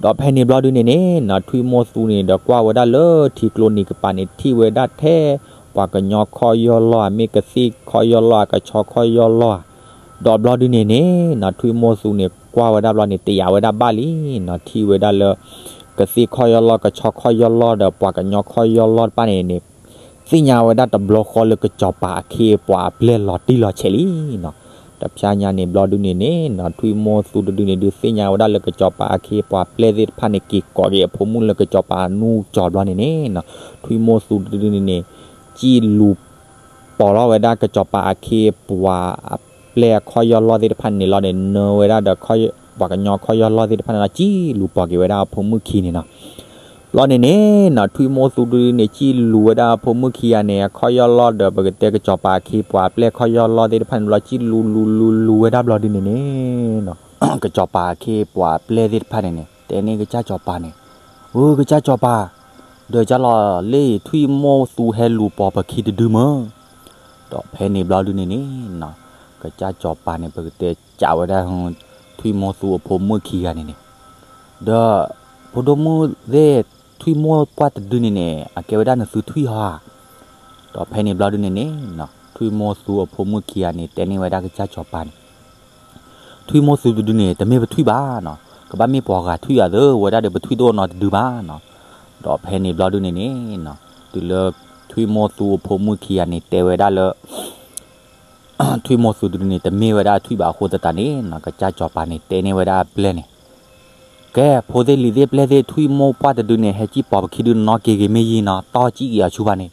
ဒီးဖဲန့ၣ်ဘျီဒုန့ၣ်န့ၣ်နီၤ ထွံၣ်မိၢ်သူန့ၣ်ဒီးကွၢ်ဝဲဒၣ်လၢထံကျိနံၤကပၤန့ၣ် ထံၣ်ဝဲဒၣ်ထဲပှၤကညီခီၣ်ယီၢ်လီၢ်ဧါ, မ့ၢ်ကသ့ၣ်ခီၣ်ယီၢ်လီၢ်ဧါ, ကဆီခီၣ်ယီၢ်လီၢ်ဧါ. ဒီးဘျီဒုန့ၣ်န့ၣ်နီၤ ထွံၣ်မိၢ်သူန့ၣ်ကွၢ်ဝဲဒၣ်ဘျီန့ၣ် တယာ်ဝဲဒၣ်ဘၣ်လံနီၤ, ထံၣ်ဝဲဒၣ်လၢ ကသ့ၣ်ခီၣ်ယီၢ်လီၢ်, ကဆီခီၣ်ယီၢ်လီၢ်ဒီးပှၤကညီခီၣ်ယီၢ်လီၢ်တဖၣ်န့ၣ်န့ၣ် သ့ၣ်ညါဝဲဒၣ်တဘျီဃီလၢကစီၤပၤအခ့အပှၤအပျဲၢ်လီၤတံၢ်လီၤဆဲးလံနီၤ. တဖျါညါန့ၣ်ဘျီဒုန့ၣ်န့ၣ်နီၤ ထွံၣ်မိၢ်သူတဒုန့ၣ်ဒုးသ့ၣ်ညါဝဲဒၣ်လၢကစီၤပၤအခ့အပှၤအပျဲၢ်သ့ၣ်တဖၣ်န့ၣ် က့ၤကိးက့ၤအဖိမုၣ်လၢကစီၤပၤအနူၢ်ကၠီၤဘျီန့ၣ်န့ၣ်နီၤ, ထွံၣ်မိၢ်သူတဒုန့ၣ်န့ၣ် စံၣ်လူၤပိာ်လီၤဝဲဒၣ်ကစီၤပၤအခ့အပှၤအပျဲၢ်အခီၣ်ယီၢ်လီၢ်သ့ၣ်တဖၣ်န့ၣ်လီၤန့ၣ် နၢဝဲဒၣ်ဒီးပှၤကညီခီၣ်ယီၢ်လီၢ်သ့ၣ်တဖၣ်န့ၣ်လီၤ စံၣ်လူၤပိာ်က့ၤဝဲဒၣ်အဖိမုၣ်ခံန့ၣ်နီၤ. ဘျီန့ၣ်န့ၣ်နီၤ ထွံၣ်မိၢ်သူတဒုန့ၣ် စံၣ်လူၤဝဲဒၣ်အဖိမုၣ်ခံဂၤန့ၣ် အခီၣ်ယီၢ်လီၢ်ဒီး ပကတဲကစီၤပၤအခ့အပှၤအပျဲၢ်ခီၣ်ယီၢ်လီၢ်သ့ၣ်တဖၣ်န့ၣ်ဘျီ စံၣ်လူၤလူၤလူၤလူၤဝဲဒၣ်ဘျီဒုန့ၣ်န့ၣ်နီၤ ကစီၤပၤအခ့အပှၤအပျဲၢ်သ့ၣ်တဖၣ်န့ၣ်န့ၣ် တဲန့ၢ်ကစၢ်စီၤပၤန့ၣ်, အၢ ကစၢ်စီၤပၤ, ဒီးကၢ်လီၤလၢ ထွံၣ်မိၢ်သူဟဲလူၤပိာ်ပခံတဒုမၢ်. ဒီးဖဲန့ၣ်ဘျီဒုန့ၣ်န့ၣ်နီၤ ကစၢ်စီၤပၤန့ၣ် ပကတဲကးဝဲဒၣ် ထွံၣ်မိၢ်သူအဖိမုၣ်ခံဂၤန့ၣ်န့ၣ်, ဒီး ဖိဒိၣ်မုၣ်သ့ၣ် ထွံၣ်မိၢ်ပှၢ်တဒုန့ၣ်န့ၣ် အကဲဝဲဒၣ်နသုထွံၣ်ဧါ. ဒီးဖဲန့ၣ်ဘျီဒုန့ၣ်န့ၣ်နီၤ ထွံၣ်မိၢ်သူအဖိမုၣ်ခံဂၤန့ၣ် တဲန့ၢ်ဝဲဒၣ်ကစၢ်စီၤပၤန့ၣ် ထွံၣ်မိၢ်သူတဒုန့ၣ် တမ့ၢ်ပထွံၣ်ဘၣ်နီၤ, ကဘၣ်မ့ၢ်ပှၤဂၤထွံၣ်ဧါသ့ ဝဲဒၣ်ဒီးပထွံၣ်တအိၣ်နီတဒုဘၣ်နီၤ. ဒီးဖဲန့ၣ်ဘျီဒုန့ၣ်န့ၣ်နီၤ တုၤလၢ ထွံၣ်မိၢ်သူအဖိမုၣ်ခံဂၤန့ၣ် တဲဝဲဒၣ်လၢ ထွံၣ်မိၢ်သူတဒုန့ၣ် တမ့ၢ်ဝဲဒၣ်ထွံၣ်ဘၣ်အဃိသတးန့ၣ်နီၤ ကစၢ်စီၤပၤန့ၣ် တဲန့ၢ်ဝဲဒၣ်အပျဲၢ်န့ၣ်, က ကဲ ဖိသ့ၣ်လံၤသ့ၣ်ပျဲၢ်သ့ၣ်ထွံၣ်မိၢ်ပှၢ်တဒုန့ၣ် ဟဲစံၣ်ပိာ်ပခံဒု နီၣ်က့ၤဂ့ၤမ့ၢ်ယံၤနီၤ တီၢ်စံၣ်က့ၤအဆူၣ်ဘၣ်န့ၣ်,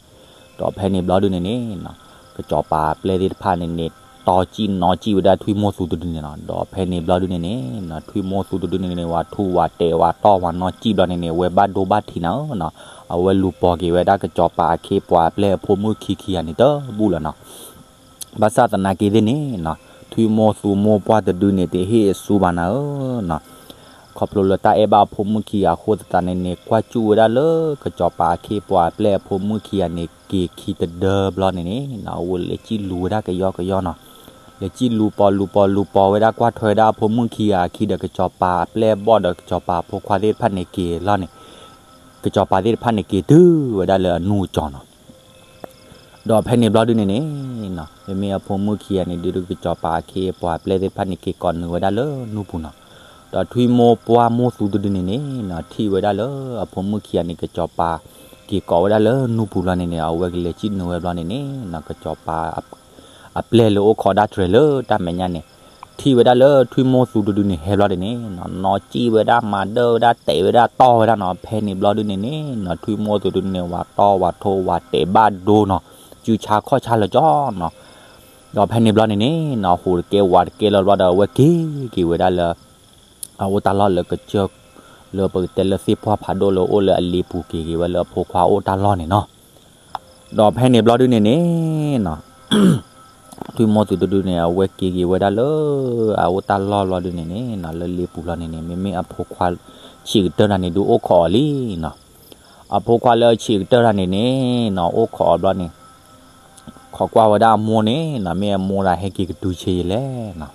ဒီးဖဲန့ၣ်ဘျီဒုန့ၣ်န့ၣ် ကစီၤပၤပျဲၢ်သ့ၣ်တဖၣ်န့ၣ်န့ၣ် တီၢ်စံၣ်နီၣ်စံၣ်ဝဲဒၣ်ထွံၣ်မိၢ်သူတဒုန့ၣ်နီၤ, ဒီးဖဲန့ၣ်ဘျီဒုန့ၣ်န့ၣ် ထွံၣ်မိၢ်သူတဒုန့ၣ်န့ၣ် ဝၤထူးဝၤတဲာ်ဝၤတီၢ်ဝၤနီၣ်စံၣ်ဘျီန့ၣ်န့ၣ် အဝဲဘၣ်ဒိဘၣ်ထံးနၤဧၢနီၤ, အဝဲလူၤပိာ်က့ၤဝဲဒၣ်ကစီၤပၤအခ့အပှၤအပျဲၢ်အဖိမုၣ်ခံခံဂၤန့ၣ်တဘူၣ်လၢၤနီၤ. ဘၣ်ဆၣ်သနာ်က့သ့ၣ်န့ၣ်နီၤ ထွံၣ်မိၢ်သူမိၢ်ပှၢ်တဒုန့ၣ် တဟ့ၣ်အဆူၣ်ဘၣ်နၤဧၢနီၤ, ခီဖျိလၢတၢ်အဲၣ်ဘၣ်အဖိမုၣ်ခံဂၤအဃိသတးန့ၣ်န့ၣ် ကွၢ်စူၣ်ဝဲဒၣ်လၢကစီၤပၤအခ့အပှၤအပျဲၢ်အဖိမုၣ်ခံဂၤန့ၣ် က့ၤခံတဒၢဘျီန့ၣ်န့ၣ်နီၤ အဝဲလဲၤစံၣ်လူၤဝဲဒၣ်ကယီကယီနီၤ, လဲၤစံၣ်လူၤပိာ်လူၤပိာ်လူၤပိာ်ဝဲဒၣ်ကွၢ်ထွဲဝဲဒၣ်အဖိမုၣ်ခံဂၤအခံဒီး ကစီၤပၤအပျဲၢ်အဘီၣ်ဒီးကစီၤပၤအဖိခွါသ့ၣ်တဖၣ်န့ၣ်က့ၤလီၤန့ၣ် ကစီၤပၤသ့ၣ်တဖၣ်န့ၣ် က့ၤတုၤဝဲဒၣ်လၢအနူၢ်အကၠီနီၤ. ဒီးဖဲန့ၣ်ဘျီဒုန့ၣ်န့ၣ်နီၤ မ့မ့ၢ်အဖိမုၣ်ခံဂၤန့ၣ်ဒုး ကစီၤပၤအခ့အပှၤအပျဲၢ်သ့ၣ်တဖၣ်န့ၣ် က့ၤကိးနုာ်ဝဲဒၣ်လၢနူၢ်ပူၤနီၤ. ဒီးထွံၣ်မိၢ်ပှၢ်မိၢ်သူတဒုန့ၣ်န့ၣ်နီၤ ထံၣ်ဝဲဒၣ်လၢအဖိမုၣ်ခံဂၤန့ၣ် ကစီၤပၤက့ၤကိးဝဲဒၣ်လၢနူၢ်ပူၤဘျီန့ၣ်န့ၣ် အဝဲကလဲၤစံၣ်နုာ်ဝဲဘျီန့ၣ်န့ၣ်နီၤ ကစီၤပၤ အပျဲၢ်လၢအိၣ်ခိးဒၣ်တြဲၤလၢတၢ်မဲာ်ညါန့ၣ် ထံၣ်ဝဲဒၣ်လၢထွံၣ်မိၢ်သူတဒုန့ၣ် ဟဲဘျီဒုန့ၣ်နီၤ နီၣ်စံၣ်ဝဲဒၣ် မၤဒၢဝဲဒၣ် တဲာ်ဝဲဒၣ် တီၢ်ဝဲဒၣ်နီၤ. ဖဲန့ၣ်ဘျီဒုန့ၣ်န့ၣ်နီၤ ထွံၣ်မိၢ်သူတဒုန့ၣ် ဝၤတီၢ်ဝၤထိဝၤတဲာ်ဘၣ်ဒိနီၤ စုဆါခီၣ်ဆါလၢာ်ကၠီနီၤ. ဒီးဖဲန့ၣ်ဘျီန့ၣ်န့ၣ်နီၤ ဟူးတကဲဝးတကဲလီၤဘျီဒီး အဝဲက့ၤက့ၤဝဲဒၣ်လၢ အအိၣ်တၢ်လီၢ်လၢကစၢၢ် လၢပကတဲလၢသ့ၣ်ပှၢ်ဖးဒိၣ်လၢအိၣ်လၢအလ့ပူၤ က့ၤက့ၤဝဲလၢအဖိခွါအိၣ်တၢ်လီၢ်န့ၣ်နီၤ. ဒီးဖဲန့ၣ်ဘျီဒုန့ၣ်န့ၣ်နီၤ ထွံၣ်မိၢ်သူတဒုန့ၣ် အဝဲက့ၤက့ၤဝဲဒၣ်လၢ အအိၣ်တၢ်လီၢ်ဘျီဒုန့ၣ်န့ၣ်နီၤ လၢလ့ပူၤဘျီန့ၣ်န့ၣ် မ့မ့ၢ်အဖိခွါဆံးကတၢၢ်တၢ်န့ၣ်ဒုး အိၣ်ခိးအီၤလံနီၤ. အဖိခွါလၢအဆံးကတၢၢ်တၢ်န့ၣ်န့ၣ်နီၤ အိၣ်ခိးအီၤဘျီန့ၣ် ခိးကွၢ်ဝဲဒၣ်အမိၢ်န့ၣ်နီၤ မ့ၢ်အမိၢ်ဒၣ်ဟဲက့ၤကတုၤဆ့ယလဲၣ်နီၤ.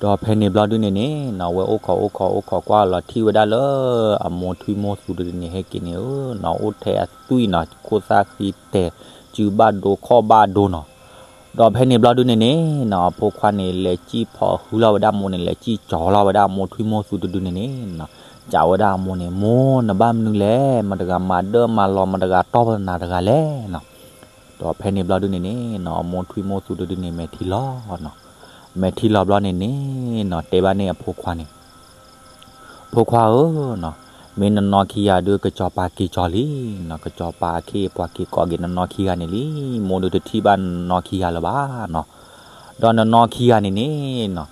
ဒီးဖဲန့ၣ်ဘျီဒုန့ၣ်န့ၣ်နီၤ အဝဲအိၣ်ခိးအိၣ်ခိးအိၣ်ခိးကွၢ်လီၤ ထံၣ်ဝဲဒၣ်လၢ အမိၢ်ထွံၣ်မိၢ်သူတဒုန့ၣ် ဟဲက့ၤန့ၣ်ဧၢနီၤ အိၣ်ထဲအသွံၣ်နီၤ ခိၣ်သၣ်ဃံတဲာ် စုဘၣ်ဒိခီၣ်ဘၣ်ဒိနီၤ. ဒီးဖဲန့ၣ်ဘျီဒုန့ၣ်န့ၣ်နီၤ အဖိခွါန့ၣ် လဲၤစံၣ်ဖီၣ်ဟုလီၤဝဲဒၣ်အမိၢ်န့ၣ် လဲၤစံၣ်ကၠီၤလီၤဝဲဒၣ်အမိၢ်ထွံၣ်မိၢ်သူတဒုန့ၣ်န့ၣ်နီၤ စံးဝဲဒၣ်အမိၢ်န့ၣ် မိၢ်နဘၣ်မနုၤလဲၣ် မတဂၤမၤဒၢမၤလီၤ မတဂၤတီၢ်ပသနၤတဂၤလဲၣ်နီၤ. ဒီးဖဲန့ၣ်ဘျီဒုန့ၣ်န့ၣ်နီၤ အမိၢ်ထွံၣ်မိၢ်သူတဒုန့ၣ် မဲာ်ထံလီၤနီၤ. မဲာ်ထံလီၤဘျီန့ၣ်န့ၣ်နီၤ တဲဘၣ်န့ၣ်အဖိခွါန့ၣ် ဖိခွါဧၢနီၤ, မ့ၢ်နနီၢ်ခံဂၤဒုး ကစီၤပၤက့ၤကၠီၤလံနီၤ, ကစီၤပၤအခ့အပှၤက့ၤကိးက့ၤနနီၢ်ခံဂၤန့ၣ်လံ, မိၢ်ဒုးတထံၣ်ဘၣ်နနီၢ်ခံဂၤလၢၤဘၣ်နီၤ, ဒီးနနီၢ်ခံဂၤန့ၣ်န့ၣ်နီၤ,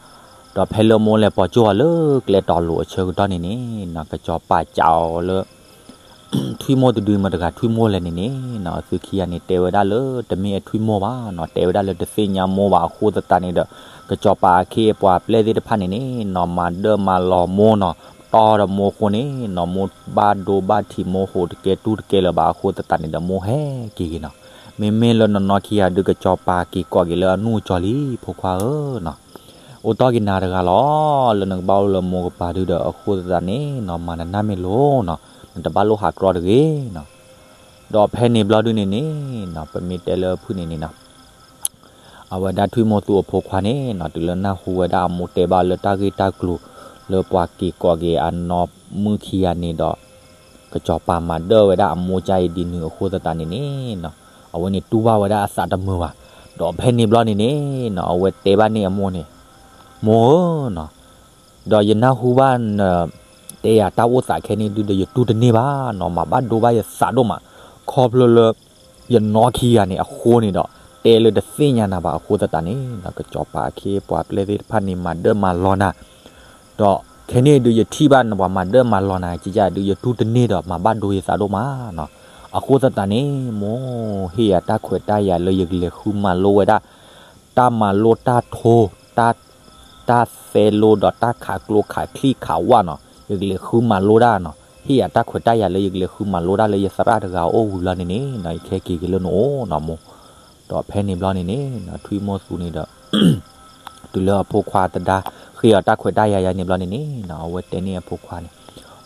ဒီးဖဲလၢမိၢ်လဲၤပိာ်ကၠိအီၤလၢကျဲတီၤလိၤအဆၢကတီၢ်န့ၣ်န့ၣ်နီၤ, ကစီၤပၤစံးအီၤလၢ ထွံၣ်မိၢ်တဒုမတဂၤထွံၣ်မိၢ်လဲၣ်န့ၣ်န့ၣ်နီၤ, အသုခံဂၤန့ၣ် တဲဝဲဒၣ်လၢတမ့ၢ်အထွံၣ်မိၢ်ဘၣ်နီၤ, တဲဝဲဒၣ်လၢတသ့ၣ်ညါမိၢ်ဘၣ်အဃိသတးန့ၣ်ဒီး ကစီၤပၤအခ့အပှၤပျဲၢ်သ့ၣ်တဖၣ်န့ၣ်န့ၣ်နီၤ, မၤဒၢမၤလီၤမိၢ်နီၤ, တီၢ်ဒီးမိၢ်အဃိန့ၣ်နီၤ, မိၢ်ဘၣ်ဒိဘၣ်ထံး မိၢ်ဟူးတကဲတူၢ်တကဲလၢၤဘၣ်အဃိသတးန့ၣ်ဒီး မိၢ်ဟဲက့ၤက့ၤနီၤ, မ့မ့ၢ်လၢနနီၢ်ခံဂၤဒုး ကစီၤပၤက့ၤကိးက့ၤလၢအနူၢ်အကၠီၤလံ ဖိခွါဧၢနီၤ. အိၣ်တီၢ်က့ၤနၤတဂၤလီၤ, လၢနကဘၣ်အိၣ်လၢမိၢ်ကပၤဒုဒီး အဃိသတးန့ၣ်နီၤ, မၤနနၢ်မ့ၢ်လိၤနီၤ, နတဘၣ်လိၣ်ဟးကြီတဂ့ၤနီၤ. ဒီးဖဲန့ၣ်ဘျီဒုန့ၣ်န့ၣ်နီၤ, ပမ့ၢ်တဲလၢဖုၣ်န့ၣ်န့ၣ်နီၤ, အဝဲဒၣ်ထွံၣ်မိၢ်သူအဖိခွါန့ၣ်နီၤ, တုၤလၢနၢ်ဟူဝဲဒၣ်အမိၢ်တဲဘၣ်လၢတၢ်ဂ့ၢ်တၢ်ကျိၤ လၢပှၤက့ၤကိးက့ၤအနီၢ်မုၣ်ခံဂၤန့ၣ်ဒီး ကစီၤပၤမၤဒၢဝဲဒၣ်အမိၢ်ကအံၤဒ်နုၤအဃိသတးန့ၣ်န့ၣ်နီၤ, အဝဲန့ၣ်တူၢ်ဘၣ်ဝဲဒၣ်အသးတမုာ်ဘၣ်. ဒီးဖဲန့ၣ်ဘျီန့ၣ်န့ၣ်နီၤ, အဝဲတဲဘၣ်န့ၣ်အမိၢ်န့ၣ်, မိၢ်ဧၢနီၤ, ဒီးယနၢ်ဟူဘၣ်နတဲယၤတၢ်အိၣ်သးခဲန့ၣ်ဒုဒီး ယတူၢ်တန့ၢ်ဘၣ်နီၤ, မၤဘၣ်ဒိဘၣ်ယသးဒိၣ်မး, ခီဖျိလၢ ယနီၢ်ခံဂၤန့ၣ်အဃိန့ၣ်ဒီး တဲလၢတသ့ၣ်ညါနၤဘၣ်အဃိသတးန့ၣ်နီၤ, ကစီၤပၤအခ့အပှၤပျဲၢ်သ့ၣ်တဖၣ်န့ၣ် မၤဒၢမၤလီၤနၤ ဒီးခဲန့ၣ်ဒုးယထံၣ်ဘၣ်နပှၤမၤဒၢမၤလီၤနၤ ကကဒုးယတူၢ်တန့ၢ်ဒီး မၤဘၣ်ဒိယသးဒိၣ်မးနီၤ. အဃိသတးန့ၣ် မိၢ်ဟ့ၣ်ယၤတၢ်ခွဲးတၢ်ယာ်လၢယကလဲၤဃုမၤလိဝဲဒၣ် တၢ်မၤလိတၢ်ထိ တၢ် တၢ်သဲလိဒီးတၢ်ခးကျိခးချံခးဝၣ်နီၤ, ယကလဲၤဃုမၤလိတၢ်နီၤ. ဟ့ၣ်ယၤတၢ်ခွဲးတၢ်ယာ်လၢယကလဲၤဃုမၤလိတၢ်လၢယသရၣ်တဂၤအအိၣ်ဝံၤလီၤန့ၣ်န့ၣ်နီၤ, ယကဟဲက့ၤက့ၤလၢနအိၣ်နီၤမိၢ်. ဒီးဖဲန့ၣ်ဘျီန့ၣ်န့ၣ်နီၤ ထွံၣ်မိၢ်သူန့ၣ်ဒီး တုၤလၢအဖိခွါသဒါ ဃ့အီၤတၢ်ခွဲးတၢ်ယာ်ယၤန့ၣ်ဘျီန့ၣ်န့ၣ်နီၤ အဝဲတဲန့ၢ်အဖိခွါန့ၣ်,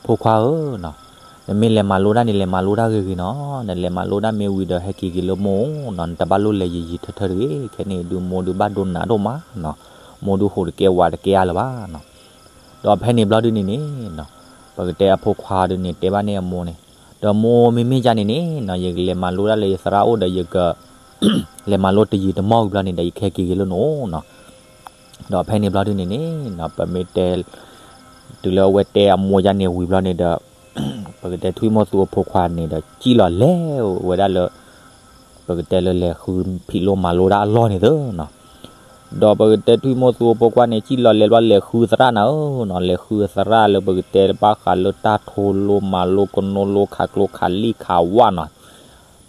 ဖိခွါဧၢနီၤ, နမ့ၢ်လဲၤမၤလိတၢ်န့ၣ် လဲၤမၤလိတၢ်ဂ့ၤဂ့ၤနီၤ. နလဲၤမၤလိတၢ်မ့ၢ်ဝံၤဒီး ဟဲက့ၤက့ၤလၢမိၢ်အိၣ်နီၤ, နတဘၣ်လိၣ်လဲၤယံာ်ယံာ်ထၢထၢတဂ့ၤ. ခဲန့ၣ်ဒုးမိၢ်ဒုးဘၣ်ဒိနးဒိၣ်မးနီၤ, မိၢ်ဒုးဟူးတကဲဝးတကဲအါလၢၤဘၣ်နီၤ. ဒီးဖဲန့ၣ်ဘျီဒုန့ၣ်န့ၣ်နီၤ ပကတဲအဖိခွါဒုန့ၣ် တဲဘၣ်န့ၢ်အမိၢ်န့ၣ်, ဒီးမိၢ်မ့မ့ၢ်ကန့ၣ်န့ၣ်နီၤ ယကလဲၤမၤလိတၢ်လၢယသရၣ်အိၣ်ဒီး ယက လဲၤမၤလိတယံာ်တမီၢ်ဝံၤဘျီန့ၣ်ဒီး ယကဟဲက့ၤက့ၤလၢနအိၣ်နီၤ. ဒီးဖဲန့ၣ်ဘျီဒုန့ၣ်န့ၣ်နီၤ ပမ့ၢ်တဲ တုၤလၢအဝဲတဲအမိၢ်ယါန့ၣ်ဝံၤဘျီန့ၣ်ဒီး ပကတဲထွံၣ်မိၢ်သူအဖိခွါန့ၣ်ဒီး စံၣ်လီၤလဲၤဝဲဒၣ်လၢ ပကတဲလၢလဲၤဃုဖံးလိမၤလိတၢ်အလီၢ်န့ၣ်သနီၤ. ဒီးပကတဲထွံၣ်မိၢ်သူအဖိခွါန့ၣ် စံၣ်လီၤလဲၤဘျီ လဲၤဃုသရၣ်နၤဧၢနီၤ, လဲၤဃုသရၣ်လၢပကတဲဘၣ်ဃးလၢတၢ်ထိလိမၤလိ ကနိလိခးကျိခးလံၣ်ခးဝၣ်နီၤ.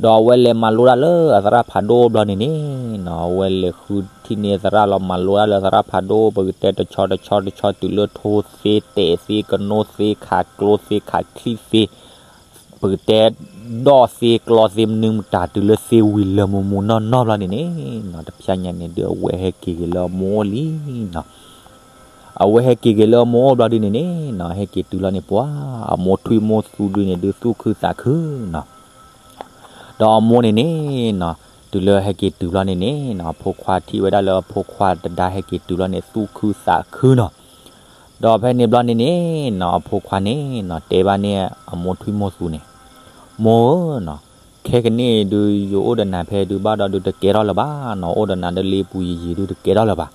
ဒီးအဝဲလဲၤမၤလိတၢ်လၢအသရၣ်ဖးဒိၣ်ဘျီန့ၣ်န့ၣ်နီၤ, အဝဲလဲၤဃုထံၣ်န့ၢ်သရၣ်လီၤ မၤလိတၢ်လၢအသရၣ်ဖးဒိၣ် ပကတဲတဆီတဆီတဆီ တုၤလၢထိသ့တဲာ်သ့ ကနိသ့ ခးကျိသ့ ခးချံၣ်သ့ ပကတဲဒီၣ်သ့ကျီသ့ မနုၤမတၤ တုၤလၢသ့ဝံၤလၢာ်မူးမူးနီၢ်နီၢ်ဘျီန့ၣ်န့ၣ်နီၤ, တဖျဲညါန့ၣ်ဒုး အဝဲဟဲက့ၤက့ၤလၢအမိၢ်အိၣ်လံနီၤ. အဝဲဟဲက့ၤက့ၤလၢအမိၢ်အိၣ်ဘျီဒုန့ၣ်န့ၣ်နီၤ, ဟဲက့ၤတုၤလီၤန့ၣ် ပှၤအမိၢ်ထွံၣ်မိၢ်သူဒုန့ၣ် ဒုးသူၣ်ခုသးခုနီၤ. ဒီးအမိၢ်န့ၣ်န့ၣ်နီၤ, တုၤလၢဟဲက့ၤတုၤဘျီန့ၣ်န့ၣ်နီၤ, အဖိခွါထံၣ်ဝဲဒၣ်လၢအဖိခွါတဒါဟဲက့ၤတုၤလီၤန့ၣ် သူၣ်ခုသးခုနီၤ. ဒီးဖဲန့ၣ်ဘျီန့ၣ်န့ၣ်နီၤ, အဖိခွါန့ၣ်နီၤ, တဲဘၣ်န့ၢ်အမိၢ်ထွံၣ်မိၢ်သူန့ၣ်, မိၢ်ဧၢနီၤ, ခဲကနံၣ်အံၤဒုး ယအိၣ်ဒီးနၤဖဲဒုးဘၣ်ဒီးဒုးတကဲထီၣ်လၢၤဘၣ်နီၤ, အိၣ်ဒီးနၤလၢလ့ပူၤယံာ်ယံာ်ဒုးတကဲထီၣ်လၢၤဘၣ်.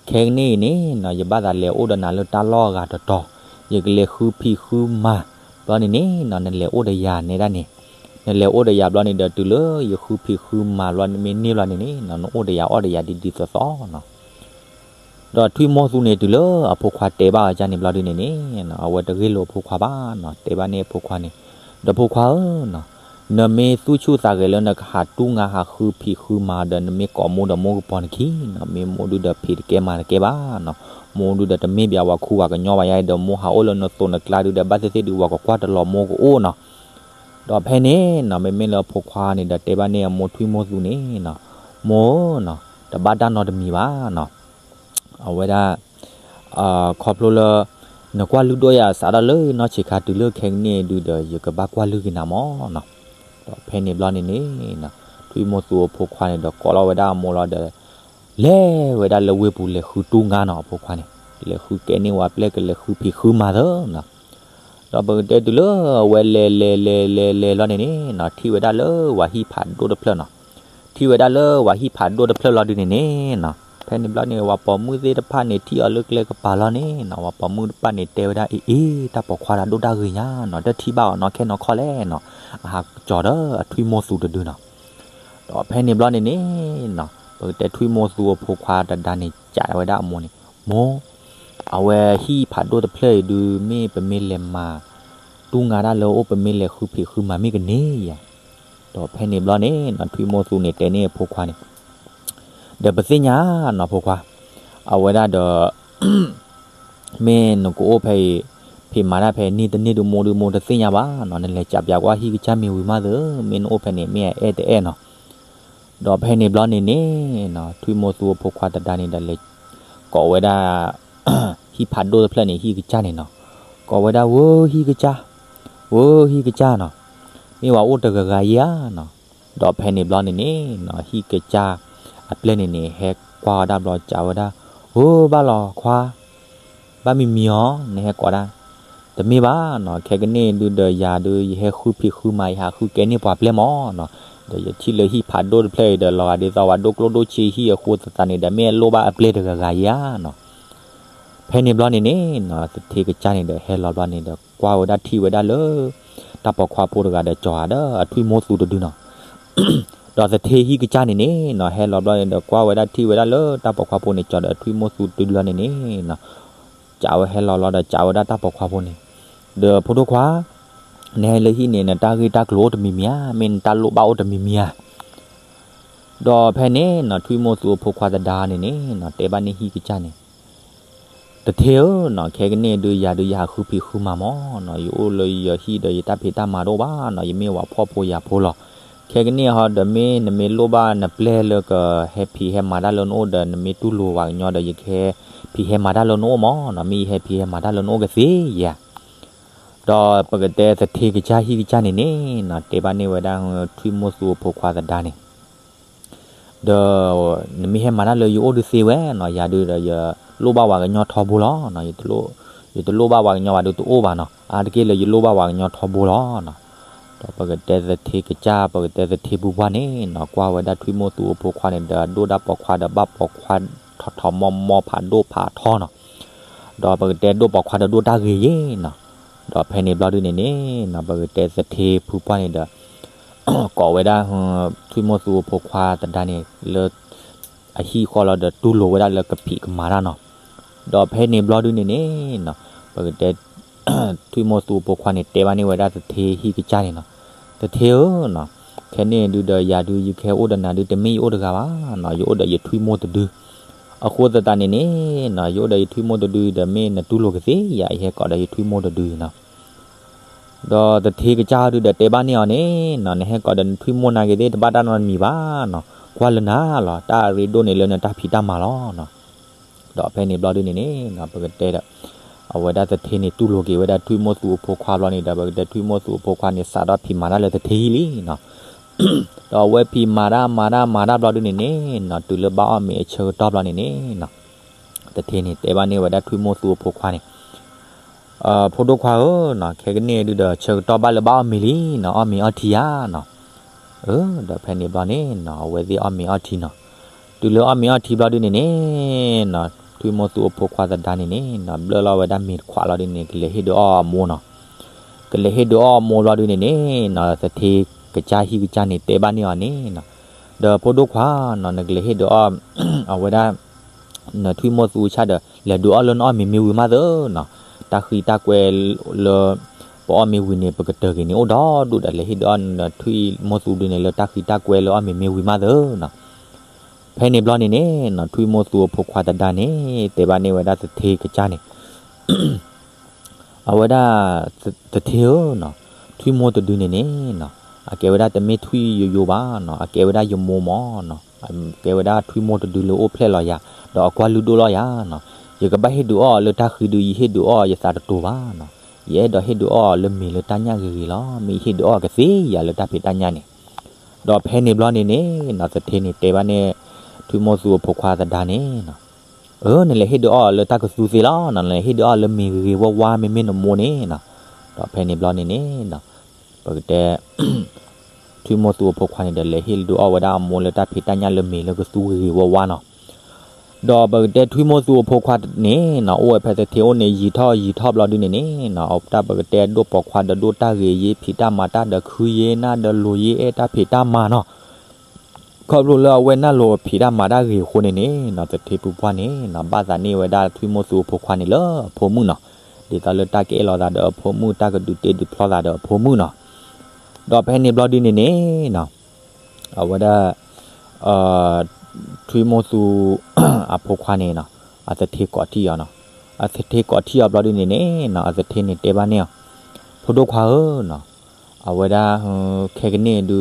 ခဲကနံၣ်အံၤန့ၣ်နီၤ, ယဘၣ်သးလဲၤအိၣ်ဒီးနၤလၢတၢ်လီၢ်အဂၤတတီၤ, ယကလဲၤဃုဖံးဃုမၤ, ဘျီန့ၣ်န့ၣ်နီၤ, နလဲၤအိၣ်ဒီးယၤနဲဒၣ်န့ၣ်, နလဲၤအိၣ်ဒီးယၤဘျီန့ၣ်ဒီး တုၤလၢယဃုဖံးဃုမၤဘျီ မ့ၢ်န့ၢ်ဘျီန့ၣ်န့ၣ်နီၤ, နအိၣ်ဒီးယၤအီၣ်ဒီးယၤဒ်ဒ်သိးသိးနီၤ. ဒီးထွံၣ်မိၢ်သူန့ၣ် တုၤလၢအဖိခွါတဲဘၣ်အီၤဒ်န့ၣ်ဘျီဒုန့ၣ်န့ၣ်နီၤ, အဝဲတဂ့ၢ်လိာ်အဖိခွါဘၣ်နီၤ, တဲဘၣ်န့ၢ်အဖိခွါန့ၣ်, ဒီးဖိခွါဧၢနီၤ, နမ့ၢ်သူၣ်ဆူၣ်သးဂဲၤလၢနကဟးတူၢ်ငါဟးဃုဖံးဃုမၤဒီး နမ့ၢ်ကိးမိၢ်ဒီးမိၢ်ကပီၤနခံနီၤ, မ့ၢ်မိၢ်ဒုဒီးဖံးတကဲမၤတကဲဘၣ်နီၤ, မိၢ်ဒုဒီးတမ့ၢ်ဘၣ်ပှၤခူပှၤကညီဘၣ်ယါဒီး မိၢ်ဟးအိၣ်လၢနသိးနကျါဒုဒီး ဘၣ်သ့ၣ်သ့ၣ်ဒုး ပှၤကကွၢ်တလီၤမိၢ်ကအိၣ်နီၤ. ဒီးဖဲန့ၣ်နီၤ, မ့မ့ၢ်လၢအဖိခွါန့ၣ်ဒီး တဲဘၣ်န့ၢ်အမိၢ်ထွံၣ်မိၢ်သူန့ၣ်နီၤ, မိၢ်ဧၢနီၤ, တဘၣ်တၢ်နီတမံၤဘၣ်နီၤ, အဝဲဒၣ် ခီဖျိလၢ နကွၢ်လုၢ်ဒိၣ်ယၤစးထီၣ်လၢနီၢ်ဆံးခါ တုၤလၢခဲကနံၣ်အံၤဒုဒီး ယကဘၣ်ကွၢ်လုၢ်က့ၤနၤမၢ်နီၤ. ဒီးဖဲန့ၣ်ဘျီန့ၣ်န့ၣ်နီၤ, ထွံၣ်မိၢ်သူအဖိခွါန့ၣ်ဒီး ကိးလီၤဝဲဒၣ်အမိၢ်လီၤဒီး လဲၤဝဲဒၣ်လၢဝ့ၢ်ပူၤ လဲၤဃုတူၢ်ငါနီၤ, အဖိခွါန့ၣ် လဲၤဃုကဲန့ၢ်ဝဲပျဲၢ် ကလဲၤဃုဖံးဃုမၤသနီၤ. ဒီးပကတဲတုၤလၢအဝဲလဲၤလဲၤလဲၤလဲၤလဲၤလီၤန့ၣ်န့ၣ်နီၤ, ထံၣ်ဝဲဒၣ်လၢဝၤဟံၣ်ဖးဒိၣ်တဖျၢၣ်နီၤ. ထံၣ်ဝဲဒၣ်လၢဝၤဟံၣ်ဖးဒိၣ်တဖျၢၣ်လီၤဒုန့ၣ်န့ၣ်နီၤ, ဖဲန့ၣ်ဘျီန့ၣ် ဝၤပိာ်မုၣ်သ့ၣ်တဖၣ်န့ၣ် ထံၣ်အီၤလၢကျဲကပၤလီၤန့ၣ်နီၤ, ဝၤပိာ်မုၣ်တဖၣ်န့ၣ် တဲဝဲဒၣ် အ့အ့ တၢ်ပိာ်ခွါတၢ်ဒိၣ်တၢ်ဂ့ၤညါနီၤ, တထံၣ်ဘၣ်အီၤနီၢ်ခဲနီၢ်ခီလဲၣ်နီၤ, အဟးကၠီၤဒီးအထွံၣ်မိၢ်သူတဒုနီၤ. ဒီးဖဲန့ၣ်ဘျီန့ၣ်န့ၣ်နီၤ, ပကတဲထွံၣ်မိၢ်သူအဖိခွါတဒါန့ၣ် စံးဝဲဒၣ်အမိၢ်န့ၣ်, မိၢ်, အဝဲဟံၣ်ဖးဒိၣ်တဖျၢၣ်အံၤဒုး မ့ၢ်ပမ့ၢ်လဲၤမၤ တူၢ်ငါတၢ်လၢအအိၣ် ပမ့ၢ်လဲၤဃုဖံးဃုမၤမ့ၢ်ကန့ၢ်ဧါ. ဒီးဖဲန့ၣ်ဘျီန့ၣ်နီၤ, ထွံၣ်မိၢ်သူန့ၣ်တဲန့ၢ်အဖိခွါန့ၣ်, ဒီးပသ့ၣ်ညါနီၤဖိခွါ, အဝဲဒၣ်ဒီး မ့ၢ်နကအိၣ်ဖဲအံၤ ဖံးမၤတၢ်ဖဲန့ၣ်တန့ၢ်ဒုး မိၢ်ဒုးမိၢ်တသ့ၣ်ညါဘၣ်နီၤ, နလဲၤစံးပၠးကွၢ်ဟံၣ်ကစၢ်မ့ၢ်ဝံၤမးသ့, မ့ၢ်နအိၣ်ဖဲန့ၣ် မ့ၢ်အအဲၣ်တအဲၣ်နီၤ. ဒီးဖဲန့ၣ်ဘျီန့ၣ်န့ၣ်နီၤ, ထွံၣ်မိၢ်သူအဖိခွါတဒါန့ၣ်ဒီး လဲၤကိးဝဲဒၣ် ဟံၣ်ဖးဒိၣ်တဖျၢၣ်န့ၣ် ဟံၣ်ကစၢ်န့ၣ်နီၤ, ကိးဝဲဒၣ်ဝဲဟံၣ်ကစၢ်, ဝဲဟံၣ်ကစၢ်နီၤ, မ့ၢ်ဝဲအိၣ်တဂၤဂၤဧါနီၤ. ဒီးဖဲန့ၣ်ဘျီန့ၣ်န့ၣ်နီၤ, ဟံၣ်ကစၢ်အပျဲၢ်န့ၣ်န့ၣ် ဟဲကွၢ်ဝဲဒၣ်ဘျီ စံးဝဲဒၣ်, ဧၢ ဘၣ်လီၤခွါ, ဘၣ်မံၤမံၤအီၤ နဟဲကိးဒၣ်, တမ့ၢ်ဘၣ်နီၤ, ခဲကနံၣ်ဒုးဒီးယၤဒုး ယဟဲဃုဖံးဃုမၤ ယဟးဃုကဲန့ၢ်ပှၤပျဲၢ်မၢ်နီၤ, ဒီးယထံၣ်လၢဟံၣ်ဖးဒိၣ်တဖျၢၣ်အံၤဒီး လီၤဂာ်ဒ်သိးပှၤဒိၣ်ကျိၣ်ဒိၣ်စ့ဟံၣ်အဃိသတးန့ၣ်ဒီး မ့ၢ်အလိၣ်ဘၣ်အပျဲၢ်တဂၤဂၤဧါနီၤ. ဖဲန့ၣ်ဘျီန့ၣ်န့ၣ်နီၤ, သထ့ကစၢ်န့ၣ်ဒီး ဟဲလီၤဘျီန့ၣ်ဒီး ကွၢ်ဝဲဒၣ်ထံၣ်ဝဲဒၣ်လၢ တၢ်ပိာ်ခွါဖိတဂၤဒီး ကၠီၤဒီးအထွံၣ်မိၢ်သူတဒုနီၤ. ဒီးသထ့ဟံၣ်ကစၢ်န့ၣ်န့ၣ်နီၤ, ဟဲလီၤဘျီန့ၣ်ဒီး ကွၢ်ဝဲဒၣ်ထံၣ်ဝဲဒၣ်လၢတၢ်ပိာ်ခွါဖိန့ၣ် ကၠီၤဒီးအထွံၣ်မိၢ်သူတဒုလီၤန့ၣ်န့ၣ်နီၤ, စံးဝဲဟဲလီၤလီၤဒီး စံးဝဲဒၣ်တၢ်ပိာ်ခွါဖိန့ၣ်, ဒီးဖိဒိၣ်ခွါ, နဟဲလၢဟံၣ်န့ၣ် နတၢ်ဂ့ၢ်တၢ်ကျိၤအိၣ်တမံၤမံၤဧါ, မ့ၢ်နတၢ်လိၣ်ဘၣ်အိၣ်တမံၤမံၤဧါ. ဒီးဖဲန့ၣ်နီၤ, ထွံၣ်မိၢ်သူအဖိခွါသဒါန့ၣ်န့ၣ်နီၤ, တဲဘၣ်န့ၢ်ဟံၣ်ကစၢ်န့ၣ်, တထ့ဧၢနီၤ, ခဲကနံၣ်ဒုးယၤဒုးယဟးဃုဖံးဃုမၤမၢ်နီၤ, ယအိၣ်လၢယဟံၣ်ဒီးယတၢ်ဖံးတၢ်မၤတအိၣ်ဘၣ်နီၤ, ယမ့ၢ်ဝဲဖှီၣ်ဖိယာ်ဖိလီၤ. ခဲကနံၣ်ဟီဒီးမ့ၢ်နမ့ၢ်လိၣ်ဘၣ်နပျဲၢ်လၢကဟဲဖံးဟဲမၤတၢ်လၢနအိၣ်ဒီး နမ့ၢ်တူၢ်လိာ်ပှၤကညီဒီး ယကဟဲဖံးဟဲမၤတၢ်လၢနအိၣ်မၢ်နီၤ, မ့ၢ်ယဟဲဖံးဟဲမၤတၢ်လၢနအိၣ်ကသ့ဧါ. ဒီးပကတဲသထ့ကစၢ်ဟံၣ်ကစၢ်န့ၣ်န့ၣ်နီၤ, တဲဘၣ်န့ၢ်ဝဲဒၣ်ထွံၣ်မိၢ်သူအဖိခွါသဒါန့ၣ် ဒီး နမ့ၢ်ဟဲမၤတၢ်လၢယအိၣ်ဒုးသ့ဝဲနီၤ, ယၤဒုးဒီးယလိၣ်ဘၣ်ပှၤကညီထီဘိလီၤနီၤ, ယတလိၣ်ဘၣ်ပှၤကညီဘၣ်ဒုးတအိၣ်ဘၣ်နီၤ, အါတက့ၢ်လၢယလိၣ်ဘၣ်ပှၤကညီထီဘိလီၤနီၤ. ဒီးပကတဲသထ့ကစၢ် ပကတဲသထ့ပူၤပှၢ်န့ၣ်နီၤ, ကွၢ်ဝဲဒၣ်ထွံၣ်မိၢ်သူအဖိခွါန့ၣ်ဒီး အဒိၣ်ဒၣ်ပိာ်ခွါဒီးဘၣ်ပိာ်ခွါထီၣ်ထီၣ်မီၢ်မီၢ်ဖးဒိၣ်ဖးထီနီၤ. ဒီးပကတဲဒိၣ်ပိာ်ခွါဒီးဒိၣ်တၢ်ဂ့ၤယ့ၢ်နီၤ. ဒီးဖဲန့ၣ်ဘျီဒုန့ၣ်န့ၣ်နီၤ ပကတဲသထ့ဖုပှၢ်န့ၣ်ဒီး ကိးဝဲဒၣ် ထွံၣ်မိၢ်သူအဖိခွါသဒါန့ၣ် လၢအဟံၣ်ဃီလီၤဒီးတူၢ်လိာ်ဝဲဒၣ်လၢကဖံးကမၤတၢ်နီၤ. ဒီးဖဲန့ၣ်ဘျီဒုန့ၣ်န့ၣ်နီၤ ပကတဲ ထွံၣ်မိၢ်သူအဖိခွါန့ၣ် တဲဘၣ်န့ၢ်ဝဲဒၣ်သထ့ဟံၣ်ကစၢ်န့ၣ်နီၤ, သထ့ဧၢနီၤ, ခဲန့ၣ်ဒုဒီးယၤဒု ယကဟဲအိၣ်ဒီးနၤဒု တမ့ၢ်ယအိၣ်တဂၤဘၣ်နီၤ, ယအိၣ်ဒီးယထွံၣ်မိၢ်တဒု. အဃိသတးန့ၣ်န့ၣ်နီၤ ယအိၣ်ဒီးယထွံၣ်မိၢ်တဒုဒီး မ့ၢ်နတူၢ်လိာ်ကသ့ဧါ ယဟဲကိးဒီးယထွံၣ်မိၢ်တဒုနီၤ. ဒီးသထ့ကစၢ်ဟီဒုဒီးတဲဘၣ်န့ၢ်အီၤန့ၣ်နီၤ, နဟဲကိးဒီးနထွံၣ်မိၢ်နာ်က့ၤသ့ၣ် တဘၣ်တၢ်နီတမံၤဘၣ်နီၤ, ကွၢ်လၢနၤလီၤ, တၢ်အရ့ဒိၣ်န့ၣ်လၢနတၢ်ဖံးတၢ်မၤလီၤနီၤ. ဒီးဖဲန့ၣ်ဘျီဒုန့ၣ်န့ၣ်နီၤ ပကတဲဒီး အဝဲဒၣ်သထ့န့ၣ် တူၢ်လိာ်က့ၤဝဲဒၣ်ထွံၣ်မိၢ်သူအဖိခွါဘျီန့ၣ်ဒီး ပကတဲထွံၣ်မိၢ်သူအဖိခွါန့ၣ် စးထီၣ်ဖံးမၤတၢ်လၢသထ့ဟံၣ်လံနီၤ. ဒီးအဝဲဖံးမၤတၢ်မၤတၢ်မၤတၢ်ဘျီဒုန့ၣ်န့ၣ်နီၤ တုၤလၢဘၣ်အီၣ်မ့ၤအဆၢကတီၢ်ဘျီန့ၣ်န့ၣ်နီၤ သထ့န့ၣ်တဲဘၣ်န့ၢ်ဝဲဒၣ်ထွံၣ်မိၢ်သူအဖိခွါန့ၣ် ဖိဒိၣ်ခွါဧၢနီၤ, ခဲကနံၣ်ဒုဒီး ဆၢကတီၢ်ဘၣ်လၢဘၣ်အီၣ်မ့ၤလံနီၤ, အီၣ်မ့ၤအီထံယါနီၤ. အၢ ဒီးဖဲန့ၣ်ဘျီန့ၣ်နီၤ အဝဲသ့ၣ်အီၣ်မ့ၤအီထံနီၤ. တုၤလၢအီၣ်မ့ၤအီထံဘျီဒုန့ၣ်န့ၣ်နီၤ ထွံၣ်မိၢ်သူအဖိခွါသဒါန့ၣ်န့ၣ်နီၤ ဘျၢၣ်လီၤဝဲဒၣ်မ့ၤတခွးလီၤဒုန့ၣ် ကလဲၤဟ့ၣ်ဒုးအီၣ်အမိၢ်နီၤ. ကလဲၤဟ့ၣ်ဒုးအီၣ်အမိၢ်ဘျီဒုန့ၣ်န့ၣ်နီၤ သထ့ကစၢ်ဟံၣ်ကစၢ်န့ၣ် တဲဘၣ်န့ၢ်အီၤန့ၣ်နီၤ, ဒီးဖိဒိၣ်ခွါနီၤ နကလဲၤဟ့ၣ်ဒုးအီၣ် အဝဲဒၣ် နထွံၣ်မိၢ်သူဆၣ်ဒီး လဲၤဒုးအီၣ်လၢနအီၣ်မ့ၤမ့ၢ်ဝံၤမးသၢနီၤ. တၢ်ဃံတၢ်ကွဲလၢ ပအီၣ်မ့ၤဝံၤန့ၣ် ပကတၢၢ်က့ၤန့ၣ် အိၣ်ဒီးဒူၣ်ဒီး လဲၤဟ့ၣ်ဒုးအီၣ်နထွံၣ်မိၢ်သူဒုန့ၣ် လၢတၢ်ဃံတၢ်ကွဲလၢအီၣ်မ့ၤမ့ၢ်ဝံၤမးသၢနီၤ. ဖဲန့ၣ်ဘျီန့ၣ်န့ၣ်နီၤ ထွံၣ်မိၢ်သူအဖိခွါသဒါန့ၣ် တဲဘၣ်န့ၢ်ဝဲဒၣ်သထ့ကစၢ်န့ၣ် အဝဲဒၣ် သထ့ဧၢနီၤ, ထွံၣ်မိၢ်တဒုန့ၣ်န့ၣ်နီၤ အကဲဝဲဒၣ်တမ့ၢ်ထွံၣ်ယိယိဘၣ်နီၤ, အကဲဝဲဒၣ်ယမိၢ်မၢ်နီၤ, အကဲဝဲဒၣ်ထွံၣ်မိၢ်တဒုလၢအိၣ်ဖျဲၣ်လီၤယၤ ဒီးအကွၢ်လုၢ်ဒိၣ်လီၤယၤနီၤ. ယကဘၣ်ဟ့ၣ်ဒုးအီၣ်လၢတၢ်ဃံဒု ယဟ့ၣ်ဒုးအီၣ်ယသးတတိၤဘၣ်နီၤ. ယအဲၣ်ဒိးဟ့ၣ်ဒုးအီၣ်လၢမ့ၤလၢတၢ်ညၣ်ဂ့ၤဂ့ၤလီၤ, မ့ၢ်ယဟ့ၣ်ဒုးအီၣ်ကသ့ယၤလၢတၢ်ဖံးတၢ်ညၣ်န့ၣ်. ဒီးဖဲန့ၣ်ဘျီန့ၣ်န့ၣ်နီၤ သထ့န့ၣ်တဲဘၣ်န့ၣ် ထွံၣ်မိၢ်သူအဖိခွါသဒါန့ၣ်နီၤ အၢ နလဲၤဟ့ၣ်ဒုးအီၣ်လၢတၢ်ကသူသ့လီၤနီၤ, နလဲၤဟ့ၣ်ဒုးအီၣ်လၢမ့ၤဂ့ၤဂ့ၤဝါဝါ မ့မ့ၢ်နမိၢ်န့ၣ်နီၤ. ဒီးဖဲန့ၣ်ဘျီန့ၣ်န့ၣ်နီၤ ပကတဲ ထွံၣ်မိၢ်သူအဖိခွါန့ၣ်ဒီး လဲၤဟ့ၣ်ဒုးအီၣ်ဝဲဒၣ်အမိၢ်လၢတၢ်ဖံးတၢ်ညၣ်လၢမ့ၤလၢကသူဂ့ၤဂ့ၤဝါဝါနီၤ. ဒီးပကတဲထွံၣ်မိၢ်သူအဖိခွါန့ၣ်နီၤ အိၣ်ဝဲဖဲသထ့အိၣ်န့ၣ် ယံာ်ထီၣ်ယံာ်ထီၣ်ဘျီဒုန့ၣ်န့ၣ်နီၤ တၢ်ပကတဲဒိၣ်ပိာ်ခွါဒီးဒိၣ်တၢ်ဂ့ၤယ့ ဖံးတၢ်မၤတၢ်ဒီးခုယ့ နၢ်ဒီးလိၤယ့ အဲၣ်တၢ်ဖံးတၢ်မၤနီၤ. ခီဖျိလၢအဝဲနၢ်လိၤဖံးတၢ်မၤတၢ်ဂ့ၤအဃိန့ၣ်န့ၣ်နီၤ သထ့ဖုပှၢ်န့ၣ်နီၤ ဘၣ်သးန့ၢ်ဝဲဒၣ်ထွံၣ်မိၢ်သူအဖိခွါန့ၣ်လၢအဖိမုၣ်နီၤ. ဒ်သိးလၢတၢ်ကအဲၣ်လိာ်သးဒီးအဖိမုၣ် တၢ်ကဒုးတ့ဒုးဖျီသးဒီးအဖိမုၣ်နီၤ. ဒီးဖဲန့ၣ်ဘျီဒုန့ၣ်န့ၣ်နီၤ အဝဲဒၣ် ထွံၣ်မိၢ်သူ အဖိခွါန့ၣ်နီၤ အသထ့ကိးထံၣ်အီၤနီၤ. အသထ့ကိးထံၣ်အီၤဘျီဒုန့ၣ်န့ၣ်နီၤ အသထ့န့ၣ်တဲဘၣ်န့ၢ်အီၤ ဖိဒိၣ်ခွါဧၢနီၤ အဝဲဒၣ် ခဲကနံၣ်ဒု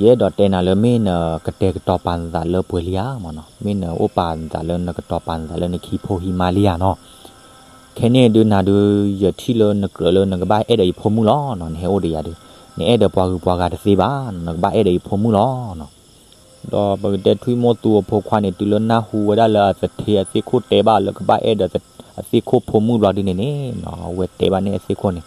ယအဲၣ်ဒိးတဲနၤလၢ မ့ၢ်နကတဲာ်ကတီၤပာ်နသးလၢပှဲၤလံဧါမၢ်နီၤ, မ့ၢ်နအိၣ်ပာ်နသးလၢနကတီၤပာ်နသးလၢနကဟံးဖိဟံးမါလံဧါနီၤ. ခဲန့ၣ်ဒုးနၤဒုး ယထံၣ်လၢနကြၢးလၢနကဘၣ်အဲၣ်ဒီးယဖိမုၣ်လီၤနီၤ, နဟဲအိၣ်ဒီးယၤဒီး နအဲၣ်ဒီးပှၤဂုၤပှၤဂၤတသ့ဘၣ်နီၤ, နကဘၣ်အဲၣ်ဒီးယဖိမုၣ်လီၤနီၤ. ဒီးပကတဲထွံၣ်မိၢ်သူအဖိခွါန့ၣ် တုၤလၢနၢ်ဟူဝဲဒၣ်လၢအသထ့အသ့ၣ်ခိၣ်တဲဘၣ်လၢကဘၣ်အဲၣ်ဒီးအသ့ၣ်ခိၣ်ဖိမုၣ်ဘျီဒုန့ၣ်န့ၣ်နီၤ အဝဲတဲဘၣ်န့ၣ်အသ့ၣ်ခိၣ်န့ၣ်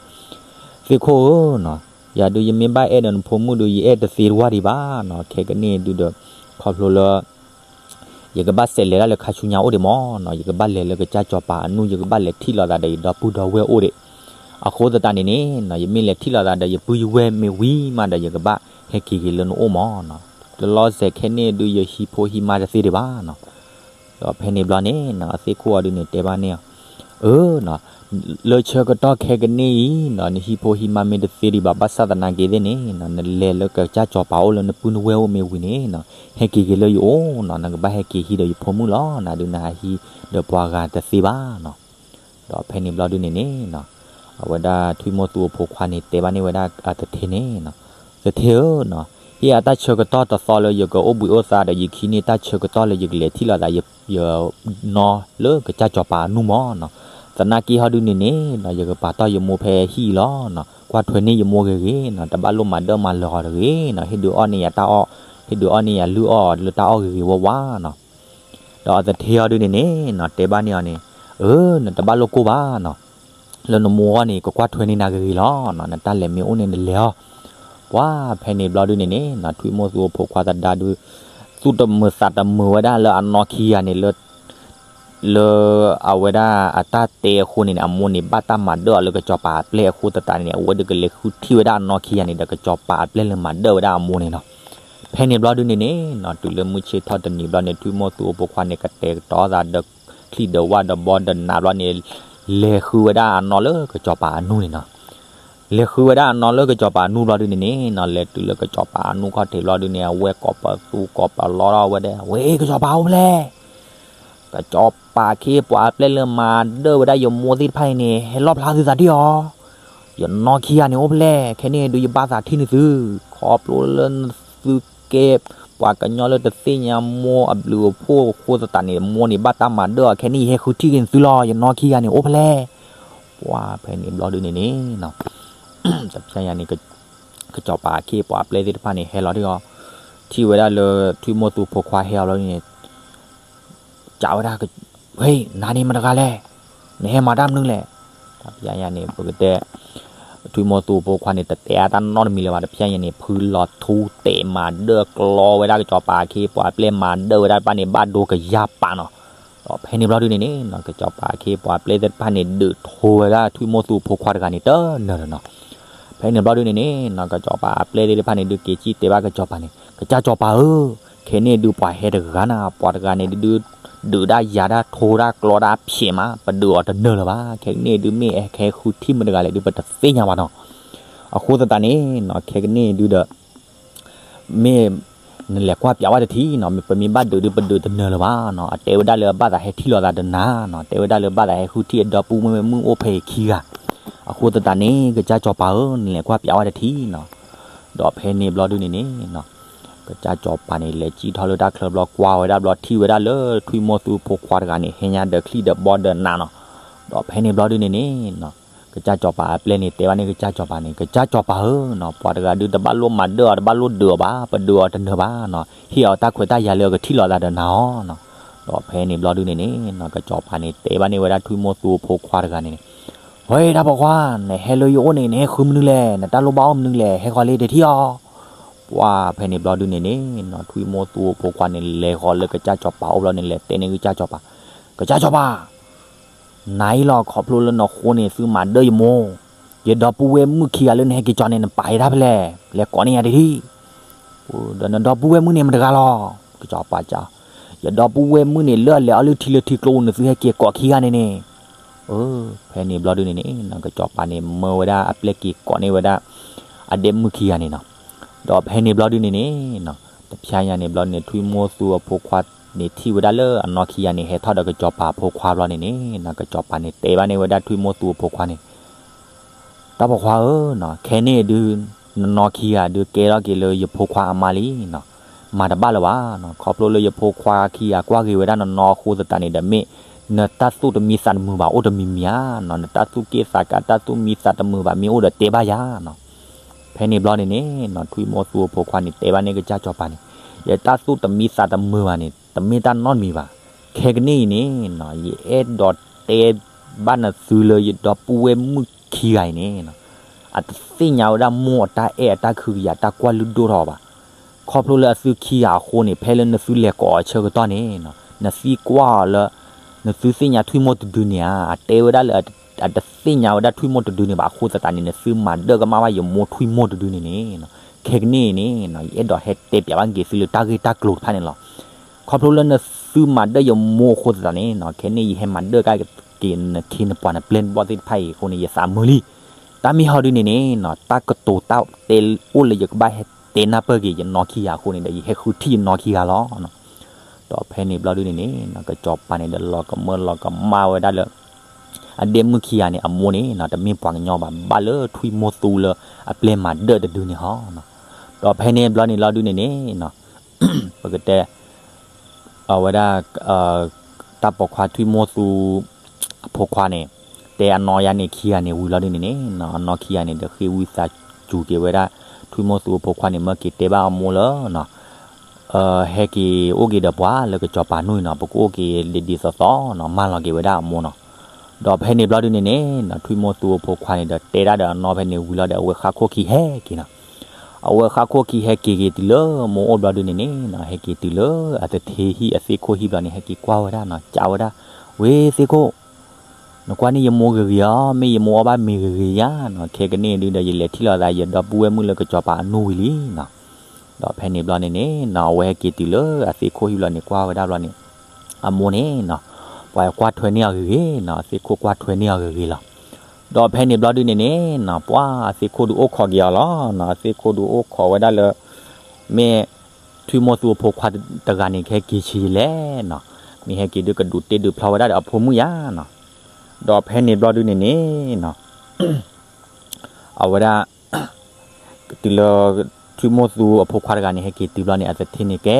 သ့ၣ်ခိၣ်ဧၢနီၤ, ယၤဒုးယမ့ၢ်ဘၣ်အဲၣ်ဒီးနဖိမုၣ်ဒုး ယအဲၣ်တသ့တဝၢ်ဒံးဘၣ်နီၤ, ခဲကနံၣ်ဒုးဒီး ခီဖျိလၢ ယကဘၣ်စဲးလဲၤဒၣ်လၢခါဆူညါအိၣ်ဒံးမၢ်နီၤ, ယကဘၣ်လဲၤလၢကစၢ်စီၤပၤအနူၢ် ယကဘၣ်လဲၤထံၣ်လိာ်သးဒီးယဒီပုၢ်ဒီဝဲၢ်အိၣ်ဒံး, အဃိသတးန့ၣ်န့ၣ်နီၤ ယမ့ၢ်လဲၤထံၣ်လိာ်သးဒီးယပုၢ်ယဝဲၢ်မ့ၢ်ဝံၤမးဒီး ယကဘၣ်ဟဲက့ၤက့ၤလၢနအိၣ်မၢ်နီၤ, တလီၤစဲးခဲန့ၣ်ဒုး ယဟံးဖိဟံးမါတသ့ဒံးဘၣ်နီၤ. ဒီးဖဲန့ၣ်ဘျီန့ၣ်နီၤ အသ့ၣ်ခိၣ်အီၤဒုးန့ၣ်တဲဘၣ်န့ၣ်အီၤ, အၢနီၤ, လၢဆၢကတီၢ်ခဲကနံၣ်အံၤနီၤ နဟံးဖိဟံးမါမ့ၢ်တသ့ဒံးဘၣ် ဘၣ်ဆၣ်သနာ်က့သ့ၣ်န့ၣ်နီၤ နလဲၤလၢကစၢ်စီၤပၤအိၣ်လၢနပုၢ်နဝဲၢ်အိၣ်မ့ၢ်ဝံၤန့ၣ်နီၤ ဟဲက့ၤက့ၤလၢယအိၣ်နီၤ, နကဘၣ်ဟဲက့ၤဟံးဒီးယဖိမုၣ်လီၤ, နဒုးနဟးဟံးဒီးပှၤဂၤတသ့ဘၣ်နီၤ. ဒီးဖဲန့ၣ်ဘျီဒုးန့ၣ်န့ၣ်နီၤ အဝဲဒၣ်ထွံၣ်မိၢ်သူအဖိခွါန့ၣ် တဲဘၣ်န့ၢ်ဝဲဒၣ်အသထ့န့ၣ်နီၤ, သထ့ဧၢနီၤ, ဟ့ၣ်အတၢ်ဆၢကတီၢ်တသီလၢယကအိၣ်ဘှံးအိၣ်သါဒီး ယခံန့ၢ်တၢ်ဆၢကတီၢ်လၢယကလဲၤထံၣ်လိာ်သး ယနီၤလၢကစၢ်စီၤပၤအနူၢ်မၢ်နီၤ. သနာ်က့ဟီဒုးန့ၣ်န့ၣ်နီၤ ယကပာ်တီၢ်ယမိၢ်ဖဲဟံၣ်အံၤလီၤနီၤ, ကွၢ်ထွဲန့ၢ်ယမိၢ်ဂ့ၤဂ့ၤနီၤ, တဘၣ်လိၣ်မၤဒၢမၤလၢာ်အီၤတဂ့ၤနီၤ, ဟ့ၣ်ဒုးအီၣ်န့ၢ်ယၤတၢ်အီၣ်, ဟ့ၣ်ဒုးအီၣ်န့ၢ်ယၤလုၢ်အီၣ်လၢတၢ်အီၣ်ဂ့ၤဂ့ၤဝါဝါနီၤ. ဒီးအသထ့ဟီဒုးန့ၣ်န့ၣ်နီၤ တဲဘၣ်န့ၢ်အီၤန့ၣ်, အၢ နတဘၣ်လိၣ်ကိၢ်ဘၣ်နီၤ, လၢနမိၢ်အဂီၢ်န့ၣ် ကကွၢ်ထွဲန့ၢ်နၤဂ့ၤဂ့ၤလီၤနီၤ, နတၢ်လဲၤမ့ၢ်အိၣ်န့ၣ်နလဲၤအီၤ. ပှၤဖဲန့ၣ်ဘျီဒုးန့ၣ်န့ၣ်နီၤ ထွံၣ်မိၢ်သူအဖိခွါသဒါဒုး သူၣ်တမုာ်သးတမုာ်ဝဲဒၣ်လၢအနီၢ်ခံဂၤန့ၣ်လၢ လၢအဝဲဒၣ်အတၢ်တဲအဃိန့ၣ်န့ၣ် အမိၢ်န့ၣ် ဘၣ်တၢ်မၤဒၢၣ်အီၤလၢကစီၤပၤအပျဲၢ်အဃိသတးန့ၣ်န့ၣ် အဝဲဒၣ်ကလဲၤဃုထံၣ်ဝဲဒၣ်အနီၢ်ခံဂၤန့ၣ်ဒီး ကစီၤပၤအပျဲၢ်လၢမၤဒၢၣ်ဝဲဒၣ်အမိၢ်န့ၣ်နီၤ. ဖဲန့ၣ်ဘျီဒုန့ၣ်န့ၣ်နီၤ တုၤလၢမုၢ်ဆ့ၣ်ထီၣ်တနံၤဘျီန့ၣ် ထွံၣ်မိၢ်သူအဖိခွါန့ၣ် ကတဲာ်ကတီၤသးဒီးချံၣ်ဒီးဝၣ်ဒီးဘီဒီးနးဘျီန့ၣ် လဲၤဃုဝဲဒၣ်အနီၢ်လၢကစီၤပၤအနူၢ်န့ၣ်နီၤ. လဲၤဃုဝဲဒၣ်အနီၢ်လၢကစီၤပၤအနူၢ်ဘျီဒုန့ၣ်န့ၣ်နီၤ လဲၤတုၤလၢကစီၤပၤအနူၢ်ခီၣ်ထံးဘျီဒုန့ၣ် အဝဲကိးပသူကိးပလီထီၣ်ဝဲဒၣ် ဝဲကစီၤပၤအိၣ်ဖဲလဲၣ် ကစီၤပၤအခ့အပှၤအပျဲၢ်လၢမၤဒၢၣ်ဝဲဒၣ်ယမိၢ်သ့ၣ်တဖၣ်အံၤန့ၣ် ဟဲလီၣ်ဖျါသုသးဒ်အီၤ, ယနီၢ်ခံဂၤန့ၣ်အိၣ်ဖဲလဲၣ်, ခဲန့ၣ်ဒုးယဘၣ်သးထံၣ်န့ၢ်သု, ခီဖျိလၢသုကဲပှၤကညီလၢတသ့ၣ်ညါမိၢ်အဘျုးအဖှိၣ်အဃိသတးန့ၣ် မိၢ်န့ၣ်ဘၣ်တၢ်မၤဒၢၣ်အီၤ, ခဲန့ၣ်ယဟဲဃုထံၣ်က့ၤန့ၢ်သုလီၤ, ယနီၢ်ခံဂၤန့ၣ်အိၣ်ဖဲလဲၣ်. ပှၤဖဲန့ၣ်ဘျီဒုန့ၣ်န့ၣ်နီၤ တဖျဲညါန့ၣ် ကစီၤပၤအခ့အပှၤအပျဲၢ်သ့ၣ်တဖၣ်န့ၣ် ဟဲလီၤဒ်အီၤ, ထံၣ်ဝဲဒၣ်လၢထွံၣ်မိၢ်သူအဖိခွါဟဲအီၤလီၤန့ၣ် ကးဝဲဒၣ်, ဝဲ နၤန့ၣ်မတဂၤလဲၣ်, နဟဲမၤတၢ်မနုၤလဲၣ်. တဖျဲညါန့ၣ် ပကတဲ ထွံၣ်မိၢ်သူအဖိခွါန့ၣ် တတဲအါတၢ်နီတမံၤလၢၤဘၣ်, တဖျဲညါန့ၣ် ဖုလီၤထူတဲာ်မၤဒၢၣ်ကျီဝဲဒၣ်ကစီၤပၤအခ့အပှၤအပျဲၢ်မၤဒၢၣ်ဝဲဒၣ်တဖၣ်န့ၣ် ဘၣ်ဒိကယၤပာ်နီၤ. ဒီးဖဲန့ၣ်ဘျီဒုန့ၣ်န့ၣ်နီၤ ကစီၤပၤအခ့အပှၤအပျဲၢ်သ့ၣ်တဖၣ်န့ၣ် ဒုးထိဝဲဒၣ်ထွံၣ်မိၢ်သူအဖိခွါတဂၤန့ၣ်တနၢၤလၢၤနီၤ. ဖဲန့ၣ်ဘျီဒုန့ၣ်န့ၣ်နီၤ ကစီၤပၤအပျဲၢ်သ့ၣ်တဖၣ်န့ၣ် ဒုးက့ၤစံၣ်တဲဘၣ်ကစီၤပၤန့ၣ် ကစၢ်စီၤပၤဧၢ, ခဲန့ၣ်ဒုးပှၤဟဲတဂၤနၤ, ပှၤတဂၤန့ၣ်ဒုး ဒုးဒၣ်ယၤဒၣ်ထိဒၣ်ကျီဒၣ်ဖျဲးမး, ပဒုးအီၤတနၢၤလၢၤဘၣ်, ခဲကနံၣ်ဒုးမ့ၢ်အဟဲဃုထံၣ်မတဂၤလဲၣ်ဒုး ပတသ့ၣ်ညါဘၣ်နီၤ. အဃိသတးန့ၣ်နီၤ ခဲကနံၣ်ဒုးဒီး မ့ၢ်နလဲၤကွၢ်ပျးဝဲတထံၣ်နီၤ, ပမ့ၢ်ဘၣ်ဒုးဒုး ပဒုးတနၢၤလၢၤဘၣ်နီၤ, အတဲဝဲဒၣ်လၢဘၣ်သးဟဲထံၣ်လိာ်သးတနၤနီၤ, တဲဝဲဒၣ်လၢဘၣ်သးဟဲဃုထံၣ်အဒီပုၢ်ဝဲၢ်မုၣ်အိၣ်ဖဲအံၤခံဂၤ, အဃိသတးန့ၣ် ကစၢ်စီၤပၤဧၢ နလဲၤကွၢ်ပျးဝဲတထံၣ်နီၤ. ဒီးဖဲန့ၣ်ဘျီဒုန့ၣ်န့ၣ်နီၤ ကစၢ်စီၤပၤန့ၣ် လဲၤစံၣ်ထီၣ်လၢတၢ်ချၢဘျီ ကွၢ်ဝဲဒၣ်ဘျီ ထံၣ်ဝဲဒၣ်လၢထွံၣ်မိၢ်သူအဖိခွါတဂၤန့ၣ် ဟဲညါဒီးချံၣ်ဒီးဘီဒီးနးနီၤ. ဒီးဖဲန့ၣ်ဘျီဒုန့ၣ်န့ၣ်နီၤ ကစၢ်စီၤပၤအပျဲၢ်န့ၣ် တဲဘၣ်န့ၣ်ကစၢ်စီၤပၤန့ၣ် ကစၢ်စီၤပၤဧၢနီၤ, ပှၤတဂၤဒုးတဘၣ်လိၣ်မၤဒၢၣ်အီၤ တဘၣ်လိၣ်ဒုးအီၤဘၣ်, ပဒုးအီၤတနၢၤဘၣ်နီၤ, ဟ့ၣ်အီၤတၢ်ခွဲးတၢ်ယာ်လၢအကထံၣ်လိာ်သးဒီးနၤအီၤနီၤ. ဒီးဖဲန့ၣ်ဘျီဒုန့ၣ်န့ၣ်နီၤ ကစၢ်စီၤပၤန့ၣ် တဲဘၣ်န့ၢ်ဝဲဒၣ်ထွံၣ်မိၢ်သူအဖိခွါတဂၤန့ၣ်န့ၣ် ဝဲတၢ်ပိာ်ခွါ နဟဲလၢယအိၣ်န့ၣ် နဟဲဃုမနုၤလဲၣ်, နတၢ်လိၣ်ဘၣ်အိၣ်မနုၤလဲၣ်, ဟဲဃီၤလံတထံၣ်အီၤ. ပှၤဖဲန့ၣ်ဘျီဒုန့ၣ်န့ၣ်နီၤ ထွံၣ်မိၢ်သူအဖိခွါန့ၣ် လဲၤဃီၤလၢကစၢ်စီၤပၤအိၣ်ဘျီန့ၣ် လဲၤတဲန့ၢ်ကစၢ်စီၤပၤ, ကစၢ်စီၤပၤ နၤအံၤလီၤ ခီဖျိလၢနဃိန့ၣ် သုမၤဒၢၣ်ယမိၢ်, ယဒီပုၢ်ဝဲၢ်မုၣ်ခံဂၤလၢနဟဲက့ၤကၠီန့ၣ် နပာ်ယဲဒၣ်ဖဲလဲၣ်, လဲၤကိးန့ၢ်ယၤတထံၣ်. ဒီးနဒီပုၢ်ဝဲၢ်မုၣ်န့ၣ်မတဂၤလီၤ. ကစၢ်စီၤပၤစံး, ယဒီပုၢ်ဝဲၢ်မုၣ်န့ၣ် လၢအလဲၤအီၤလၢထံလၢထံကျိပူၤ နသုဟဲက့ၤကိးခံဂၤန့ၣ်န့ၣ်. ဖဲန့ၣ်ဘျီဒုန့ၣ်န့ၣ် ကစၢ်စီၤပၤန့ၣ်မၢဝဲဒၣ်အပျဲၢ်က့ၤကိးန့ၢ်ဝဲဒၣ် အဒဲမုၣ်ခံဂၤန့ၣ်နီၤ. ဒီးဖဲန့ၣ်ဘျီဒုန့ၣ်န့ၣ်နီၤ တဖျါညါန့ၣ်ဘျီန့ၣ် ထွံၣ်မိၢ်သူအဖိခွါန့ၣ် ထံၣ်ဝဲဒၣ်လၢအနီၢ်ခံဂၤန့ၣ် ဟဲထီၣ်ဒီးကစၢ်စီၤပၤအဖိခွါဘျီန့ၣ်န့ၣ်နီၤ ကစၢ်စီၤပၤန့ၣ် တဲဘၣ်န့ၢ်ဝဲဒၣ်ထွံၣ်မိၢ်သူအဖိခွါန့ၣ် တၢ်ပိာ်ခွါဧၢနီၤ, ခဲန့ၣ်ဒုး နနီၢ်ခံဂၤဒုး ကဲထီၣ်က့ၤလၢယဖိခွါအမါလံနီၤ, မၤတဘၣ်လၢၤဘၣ်နီၤ, ခီဖျိလၢယဖိခွါခံဂၤကွၢ်က့ၤဝဲဒၣ်နနီၢ်အဃိသတးန့ၣ်ဒီး မ့ၢ်နတၢ်သူၣ်တမံသးတမုာ်ဘၣ် အိၣ်တမံၤမံၤဧါနီၤ, နတၢ်သူၣ်က့ၣ်သးကါ တၢ်သူၣ်မံသးတမုာ်ဘၣ် မ့ၢ်အိၣ်ဒီးတဲဘၣ်ယၤနီၤ. ဖဲန့ၣ်ဘျီန့ၣ်န့ၣ်နီၤ ထွံၣ်မိၢ်သူအဖိခွါန့ၣ် တဲဘၣ်န့ၢ်ကစၢ်စီၤပၤန့ၣ်, ယတၢ်သူၣ်တမံသးတမုာ်ဘၣ်န့ၣ် တမ့ၢ်တၢ်နီတမံၤဘၣ်. ခဲကနံၣ်အံၤန့ၣ်နီၤ ယအဲၣ်ဒိးတဲဘၣ်နသုလၢယဒီပုၢ်ဝဲၢ်မုၣ်ခံဂၤအံၤန့ၣ်နီၤ အတသ့ၣ်ညါဝဲဒၣ်မိၢ်အတၢ်အဲၣ်အတၢ်ခုကယာ်တၢ်ကွၢ်လုၢ်ဒိၣ်ထီၣ်ဘၣ်. ခီဖျိလၢအသုခံဂၤအဃိန့ၣ် ဖဲလၢနသုလဲၤကိးအဆၢကတီၢ်န့ၣ်နီၤ နသံကွၢ်အီၤလၢ နသုသ့ၣ်ညါထွံၣ်မိၢ်တဒုန့ၣ်ဧါ, အတဲဝဲဒၣ်လၢ အတသ့ၣ်ညါဝဲဒၣ်ထွံၣ်မိၢ်တဒုန့ၣ်ဘၣ် အဃိသတးန့ၣ် နသုမၤဒၢၣ်ကမၣ်ဘၣ်ယမိၢ်ထွံၣ်မိၢ်တဒုန့ၣ်န့ၣ်နီၤ. ခဲကနံၣ်အံၤန့ၣ်နီၤ ယအဲၣ်ဒိးဟဲတဲပျးဘၣ်က့ၤသုလၢတၢ်ဂ့ၢ်တၢ်ကျိၤတဖၣ်န့ၣ်လီၤ. ခီဖျိလၢနသုမၤဒၢၣ်ယမိၢ်အဃိသတးန့ၣ်နီၤ ခဲန့ၣ်ယဟဲမၤဒၢၣ်ကဒါက့ၤနခ့နပှၤနပျဲၢ်နဘီၣ်သ့ၣ်တဖၣ်အံၤအဃိန့ၣ် ယသးမုာ်လံ. တၢ်မ့ၢ်ဟီဒုန့ၣ်န့ၣ်နီၤ တၢ်ကတိၤတၢ်တဲအိၣ်လၢယကဘၣ်ဟဲတဲနၢ်ပၢၢ်က့ၤ ယနီၢ်ခံဂၤအဃိန့ၣ်ဒီး ယဟဲဃုထံၣ်ယနီၢ်ခံဂၤလီၤ. ဒီးဖဲန့ၣ်ဘျီဒုန့ၣ်န့ၣ်နီၤ ကစီၤပၤန့ၣ်ဒီးလီၤကမၢလီၤကမၣ်ဝဲဒၣ်လၢ အဒဲမုၣ်ခံဂၤန့ၣ် အမိၢ်န့ၣ်နီၤ တမ့ၢ်ပှၤကညီဘၣ် ဘၣ်လၢထွံၣ်မိၢ်သူလၢအပျဲၢ်မၤဒၢၣ်တဒုန့ၣ်ဟီနီၤ. ဒီးဖဲန့ၣ်ဘျီန့ၣ်လီၤဒုန့ၣ်န့ၣ်နီၤ ပကတဲ အဝဲဒၣ် တၢ်ပိာ်ခွါထွံၣ်မိၢ်သူ အဖိခွါန့ၣ် တဲအနီၢ်ယၤန့ၣ်ခံဂၤန့ၣ်ဝံၤလီၤဒုန့ၣ်န့ၣ်နီၤ အနီၢ်ခံဂၤန့ၣ်ဒီးဃ့ဝံသးစူၤက့ၤဝဲဒၣ် ထွံၣ်မိၢ်သူအဖိခွါန့ၣ် မၢက့ၤတဲဘၣ်အမိၢ်လၢနီၤ ဟဲက့ၤအိၣ်က့ၤဒီးပှၤလၢကစီၤပၤနူၢ်အံၤနီၤ ပကအိၣ်က့ၤဒ်သိးသိးနီၤ မၢလီၤက့ၤဝဲဒၣ်အမိၢ်နီၤ. ဒီးဖဲန့ၣ်ဘျီဒုန့ၣ်န့ၣ်နီၤ ထွံၣ်မိၢ်သူအဖိခွါန့ၣ်ဒီး တဲဒၣ်ဒီးအနီၢ်ဖဲန့ၣ်ဝံၤလီၤဒီး အဝဲဃၣ်ခိၣ်ခံဟဲက့ၤနီၤ အဝဲဃၣ်ခိၣ်ခံဟဲက့ၤက့ၤတုၤလၢမိၢ်အိၣ်ဘျီဒုန့ၣ်န့ၣ်နီၤ ဟဲက့ၤတုၤလၢအသထ့ဟံၣ်အသ့ၣ်ခိၣ်ဟံၣ်ဘျီန့ၣ် ဟဲက့ၤကွၢ်ဝဲဒၣ်နီၤ ကးဝဲဒၣ် ဝ့ၢ်သ့ၣ်ခိၣ်, နကွၢ်န့ၢ်ယမိၢ်ဂ့ၤဂ့ၤဧါ, မ့ၢ်ယမိၢ်အီၣ်ဘၣ်မ့ၤဂ့ၤဂ့ၤဧါနီၤ, ခဲကနံၣ်အံၤဒုဒီး ယလဲၤထံၣ်လိာ်သးယဒီပုၢ်ဝဲၢ်မုၣ်လၢကစီၤပၤအနူဝံၤလံနီၤ. ဒီးဖဲန့ၣ်ဘျီန့ၣ်န့ၣ်နီၤ အဝဲဟဲက့ၤတုၤလၢအသ့ၣ်ခိၣ်ဟံၣ်ဘျီန့ၣ် ကွၢ်ဝဲဒၣ်ဘျီန့ၣ် အမိၢ်န့ၣ်နီၤ ပှၤကွၢ်ထွဲန့ၢ်အီၤဂ့ၤဂ့ၤနီၤ, အသ့ၣ်ခိၣ်ကွၢ်ထွဲန့ၢ်အီၤဂ့ၤဂ့ၤလီၤ. ဒီးဖဲန့ၣ်ဘျီဒုန့ၣ်န့ၣ်နီၤ ပှၤအသ့ၣ်ခိၣ်ဒုအိၣ်ခိးက့ၤအီၤလီၤနီၤ, အသ့ၣ်ခိၣ်ဒုအိၣ်ခိးဝဲဒၣ်လၢ မ့ၢ်ထွံၣ်မိၢ်သူအဖိခွါတဂၤန့ၣ် ကဟဲက့ၤဆံးယလဲၣ်နီၤ, မ့ၢ်ဟဲက့ၤဒုကဒုးတ့ဒုးဖျီဝဲဒၣ်ဒီးအဖိမုၣ်ယါနီၤ. ဒီးဖဲန့ၣ်ဘျီဒုန့ၣ်န့ၣ်နီၤ အဝဲဒၣ် တုၤလၢ ထွံၣ်မိၢ်သူအဖိခွါတဂၤန့ၣ် ဟဲက့ၤတုၤဘျီန့ၣ် အသထ့န့ၣ်ကဲ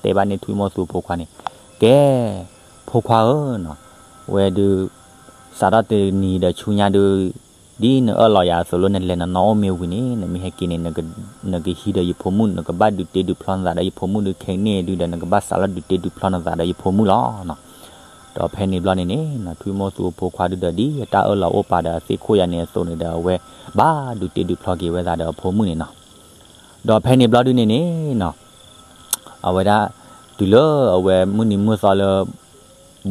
တဲဘၣ်န့ၣ်ထွံၣ်မိၢ်သူအဖိခွါန့ၣ်, ကဲ ဖိခွါဧၢနီၤ, ဝဲဒု စးထီၣ်တနံၤဒီးဆူညါဒု ဒ်နအၢၣ်လီၤယၤအသိးလၢနလဲၤနနီၣ်အိၣ်မ့ၢ်ဝံၤန့ၣ် နမ့ၢ်ဟဲက့ၤန့ၣ် နကဟံးဒီးယဖိမုၣ် နကဘၣ်ဒုးတ့ဒုးဖျီနသးဒီးယဖိမုၣ်ဒု ခဲကနံၣ်အံၤဒုဒီး နကဘၣ်စးလၢဒုးတ့ဒုးဖျီနသးဒီးယဖိမုၣ်လီၤနီၤ. ဒီးဖဲန့ၣ်ဘျီန့ၣ်န့ၣ်နီၤ ထွံၣ်မိၢ်သူအဖိခွါဒုဒီး ဒ်အတၢ်အၢၣ်လီၤအိၣ်ပာ်ဒီးအသ့ၣ်ခိၣ်ယၤန့ၣ်အသိးန့ၣ်ဒီး အဝဲဘၣ်ဒုးတ့ဒုးဖျီက့ၤဝဲသးဒီးအဖိမုၣ်န့ၣ်နီၤ. ဒီးဖဲန့ၣ်ဘျီဒုန့ၣ်န့ၣ်နီၤ အဝဲဒၣ် တုၤလၢအဝဲမုၢ်နံၤမုၢ်သီလၢ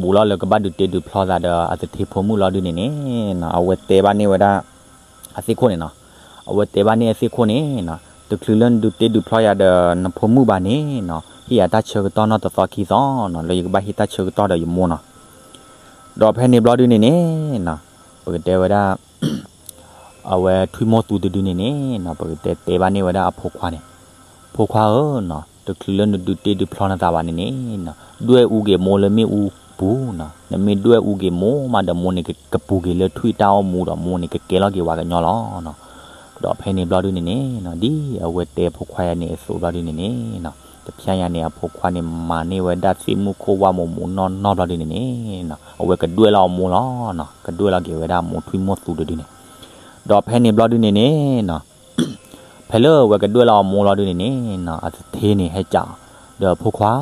ဘူးလီၤလၢကဘၣ်ဒုးတ့ဒုးဖျီသးဒီးအသထ့ဖိမုၣ်လီၤဒုန့ၣ်န့ၣ်နီၤ အဝဲတဲဘၣ်န့ၢ်ဝဲဒၣ် အသ့ၣ်ခိၣ်န့ၣ်နီၤ, အဝဲတဲဘၣ်န့ၢ်အသ့ၣ်ခိၣ်န့ၣ်နီၤ တချုးလၢနဒုးတ့ဒုးဖျီယၤဒီးနဖိမုၣ်ဘၣ်န့ၣ်နီၤ ဟ့ၣ်ယၤတၢ်ဆၢကတီၢ်နီၢ်တသီခံသီနီၤ လၢယကဘၣ်ဟ့ၣ်တၢ်ဆၢကတီၢ်ဒီးယမိၢ်နီၤ. ဒီးဖဲန့ၣ်ဘျီဒုန့ၣ်န့ၣ်နီၤ ပကတဲဝဲဒၣ် အဝဲထွံၣ်မိၢ်သူတဒုန့ၣ်န့ၣ်နီၤ ပကတဲတဲဘၣ်န့ၢ်ဝဲဒၣ်အဖိခွါန့ၣ်, ဖိခွါဧၢနီၤ, တချုးလၢနဒုးတ့ဒုးဖျီနသးဘၣ်န့ၣ်န့ၣ်နီၤ ဒွဲၣ်အူက့ၤမိၢ်လၢမ့ၣ်အူပူၤနီၤ, နမ့ၢ်ဒွဲၣ်အူက့ၤမိၢ်မးဒီးမိၢ်န့ၣ်ကပူၤက့ၤလၢထွံၣ်တၢ်အိၣ်မူဒီး မိၢ်န့ၣ်ကကဲလီၤက့ၤပှၤကညီလီၤနီၤ. ဒီးဖဲန့ၣ်ဘျီဒုန့ၣ်န့ၣ်နီၤ ဒ်အဝဲတဲအဖိခွါယၤန့ၣ်အသိးဘျီဒုန့ၣ်န့ၣ်နီၤ တဖျဲညါန့ၣ် အဖိခွါန့ၣ် မၤန့ၢ်ဝဲဒၣ်သ့ၣ်မုၣ်ခိၣ်ဝၣ်မိၢ်မိၢ်နီၢ်နီၢ်ဘျီဒုန့ၣ်န့ၣ်နီၤ အဝဲကဒွဲၣ်လီၤအမိၢ်လီၤနီၤ, ကဒွဲၣ်လီၤက့ၤဝဲဒၣ်အမိၢ်ထွံၣ်မိၢ်သူတဒုန့ၣ်. ဒီးဖဲန့ၣ်ဘျီဒုန့ၣ်န့ၣ်နီၤ ဖဲလၢအဝဲကဒွဲၣ်လီၤအမိၢ်လီၤဒုန့ၣ်န့ၣ်နီၤ အသထ့န့ၣ်ဟဲစံးအီၤ, ဒီးဖိခွါ,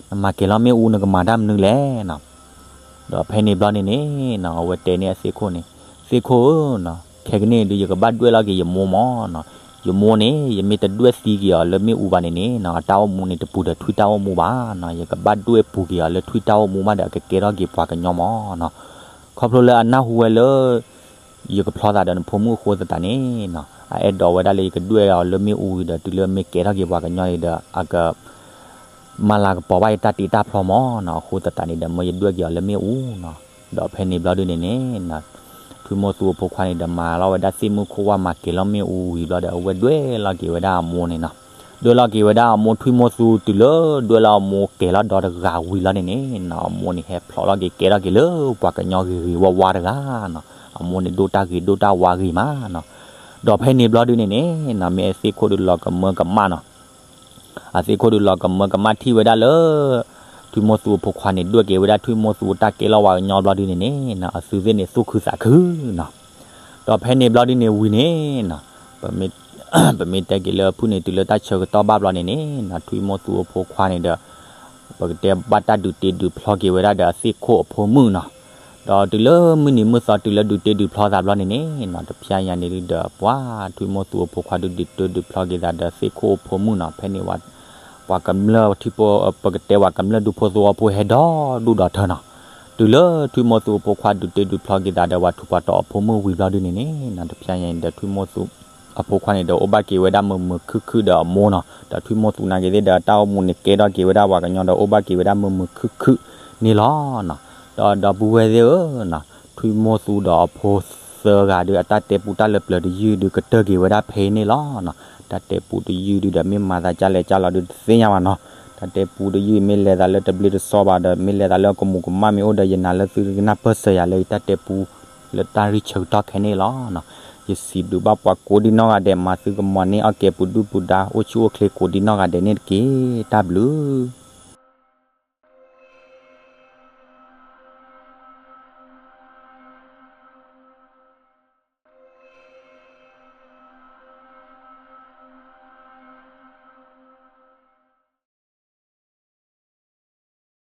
နမၤကဲၤလီၤမ့ၣ်အူနကမၤတၢ်မနုၤလဲၣ်နီၤ. ဒီးဖဲန့ၣ်ဘျီန့ၣ်န့ၣ်နီၤ အဝဲတဲန့ၢ်အသ့ၣ်ခိၣ်န့ၣ်, သ့ၣ်ခိၣ်ဧၢနီၤ, ခဲကနံၣ်အံၤဒု ယကဘၣ်ဒွဲၣ်လီၤက့ၤယမိၢ်မးနီၤ. ယမိၢ်န့ၣ် ယမ့ၢ်တဒွဲၣ်သံက့ၤအီၤလၢမ့ၣ်အူဘၣ်န့ၣ်န့ၣ်နီၤ အတၢ်အိၣ်မူန့ၣ်တပူၤဒီးထွံၣ်တၢ်အိၣ်မူဘၣ်နီၤ. ယကဘၣ်ဒွဲၣ်ပူၤက့ၤအီၤလၢထွံၣ်တၢ်အိၣ်မူမးဒီး အကကဲထီၣ်က့ၤပှၤကညီမးနီၤ. ခီဖျိလၢအနၢ်ဟူဝဲလၢ ယကဖျီသးဒီးနဖိမုၣ်အဃိသတးန့ၣ်နီၤ အအဲၣ်ဒိးဝဲဒၣ်လၢယကဒွဲၣ်အီၤလၢမ့ၣ်အူဝံၤဒီး တုၤလၢမ့ၢ်ကဲထီၣ်က့ၤပှၤကညီန့ၣ်ဒီး အက မၤလၤကပီၤဘၣ်ယတၢ်တ့တၢ်ဖျီမးနီၤ. အဃိသတးန့ၣ်ဒီး မၢယဒွဲၣ်က့ၤအီၤလၢမ့ၣ်အူနီၤ. ဒီးဖဲန့ၣ်ဘျီဒုန့ၣ်န့ၣ်နီၤ ထွံၣ်မိၢ်သူအဖိခွါန့ၣ်ဒီး မၤလီၤဝဲဒၣ်သ့ၣ်မုၣ်ခိၣ်ဝၣ်မၤကဲၤလီၤမ့ၣ်အူဝံၤဘျီဒီး အဝဲဒွဲၣ်လီၤက့ၤဝဲဒၣ်အမိၢ်န့ၣ်နီၤ. ဒွဲၣ်လီၤက့ၤဝဲဒၣ်အမိၢ်ထွံၣ်မိၢ်သူ တုၤလၢဒွဲၣ်လီၤအမိၢ်ကဲၤလီၤဒီတဂၤဝံၤလီၤန့ၣ်န့ၣ်နီၤ အမိၢ်န့ၣ် ဟဲဖျိးလီၤက့ၤကဲထီၣ်က့ၤလၢပှၤကညီဂ့ၤဂ့ၤဝါဝါတဂၤနီၤ. အမိၢ်န့ၣ်ဒိၣ်တၢ်ဂ့ၤဒိၣ်တၢ်ဝါဂ့ၤမးနီၤ. ဒီးဖဲန့ၣ်ဘျီဒုန့ၣ်န့ၣ်နီၤ မ့ၢ်အသ့ၣ်ခိၣ်ဒုလီၤကမၢကမၣ်နီၤ. အသ့ၣ်ခိၣ်ဒုလီၤကမၢကမၣ်ထံၣ်ဝဲဒၣ်လၢ ထွံၣ်မိၢ်သူအဖိခွါန့ၣ် ဒွဲၣ်က့ၤဝဲဒၣ်ထွံၣ်မိၢ်သူအတၢ်ကဲလီၤဝဲကညီဘျီဒုန့ၣ်န့ၣ်နီၤ အသုသ့ၣ်န့ၣ်သူၣ်ခုသးခုနီၤ. ဒီးဖဲန့ၣ်ဘျီဒုန့ၣ်ဝံၤန့ၣ်နီၤ ပမ့ၢ်တဲက့ၤလၢဖုၣ်န့ၣ် တုၤလၢတၢ်ဆၢကတီၢ်ဘၣ်ဘျီန့ၣ်န့ၣ်နီၤ ထွံၣ်မိၢ်သူအဖိခွါန့ၣ်ဒီး ပကတဲဘၣ်တၢ်ဒုးတ့ဒုးဖျီက့ၤဝဲဒၣ်ဒီးအသ့ၣ်ခိၣ်အဖိမုၣ်နီၤ. ဒီးတုၤလၢမုၢ်နံၤမုၢ်သီတုၤလၢဒုးတ့ဒုးဖျီသးဘျီန့ၣ်န့ၣ်နီၤ တဖျဲညါန့ၣ်ဒုဒီး ပှၤထွံၣ်မိၢ်သူအဖိခွါဒုးဒုးတ့ဒုးဖျီက့ၤသးဒီးသ့ၣ်ခိၣ်အဖိမုၣ်နီၤ. ဖဲန့ၣ်ဝဲ ပှၤကမျၢၢ်ထံဖိ ပကတဲပှၤကမျၢၢ်ဒူဖိသဝီဖိဟဲဒီဒူၣ်ဒီထၢနီၤ. တုၤလၢထွံၣ်မိၢ်သူအဖိခွါဒုးတ့ဒုးဖျီက့ၤသးဒီးပှၤထူးပှၤတီၤအဖိမုၣ်ဝံၤဘျီဒုန့ၣ်န့ၣ်နီၤ တဖျဲညါန့ၣ်ဒီးထွံၣ်မိၢ်သူ အဖိခွါန့ၣ်ဒီးအိၣ်ဘၣ်က့ၤဝဲဒၣ်မုာ်မုာ်ခုၣ်ခုၣ်ဒီးအမိၢ်နီၤ. ဒီးထွံၣ်မိၢ်သူနာ်က့ၤသ့ၣ်ဒီးတၢ်အိၣ်မူန့ၣ်ကဲထီၣ်က့ၤဝဲဒၣ်ပှၤကညီဒီးအိၣ်ဘၣ်က့ၤဝဲဒၣ်မုာ်မုာ်ခုၣ်ခုၣ်န့ၣ်လီၤနီၤ. ဒီးဒီပုၢ်ဝဲၢ်သ့ၣ်ဧၢနီၤ ထွံၣ်မိၢ်သူဒီးအဖိသၢဂၤဒုး အတၢ်တဲပူတၢ်လၢပျၢၤတယုၢ်ဒုးကတၢၢ်က့ၤဝဲဒၣ်ဖဲအံၤန့ၣ်လီၤနီၤ. တၢ်တဲပူတယုၢ်ဒုးဒီးမ့ၢ်မၤသးကၢ်လဲၣ်ကၢ်လီၤဒုးတသ့ၣ်ညါဘၣ်နီၤ. တၢ်တဲပူတယုၢ်မ့ၢ်လဲၤသးလၢတဘျ့တစီဘၣ်ဒီး မ့ၢ်လဲၤသးလၢကမူးကမၣ်မ့ၢ်အိၣ်ဒီး ယနာ်လၢသုကနၢ်ပၢၢ်စၢၤယၤလၢယတၢ်တဲပူ လၢတၢ်ရ့ဆၢကတီၢ်ခဲအံၤန့ၣ်လီၤနီၤ. ယစံးဘျုးဘၣ်ပှၤကိးဒံနီၢ်ဂၤဒဲး မၤသုကမီၤန့ၢ်အီၣ်ကဲပူၤဒုၣ်ပူၤဒါ အိၣ်ဆူၣ်အိၣ်ချ့ကိးဒံနီၢ်ဂၤဒဲးန့ၣ်တက့ၢ်. တၢ်ဘျုး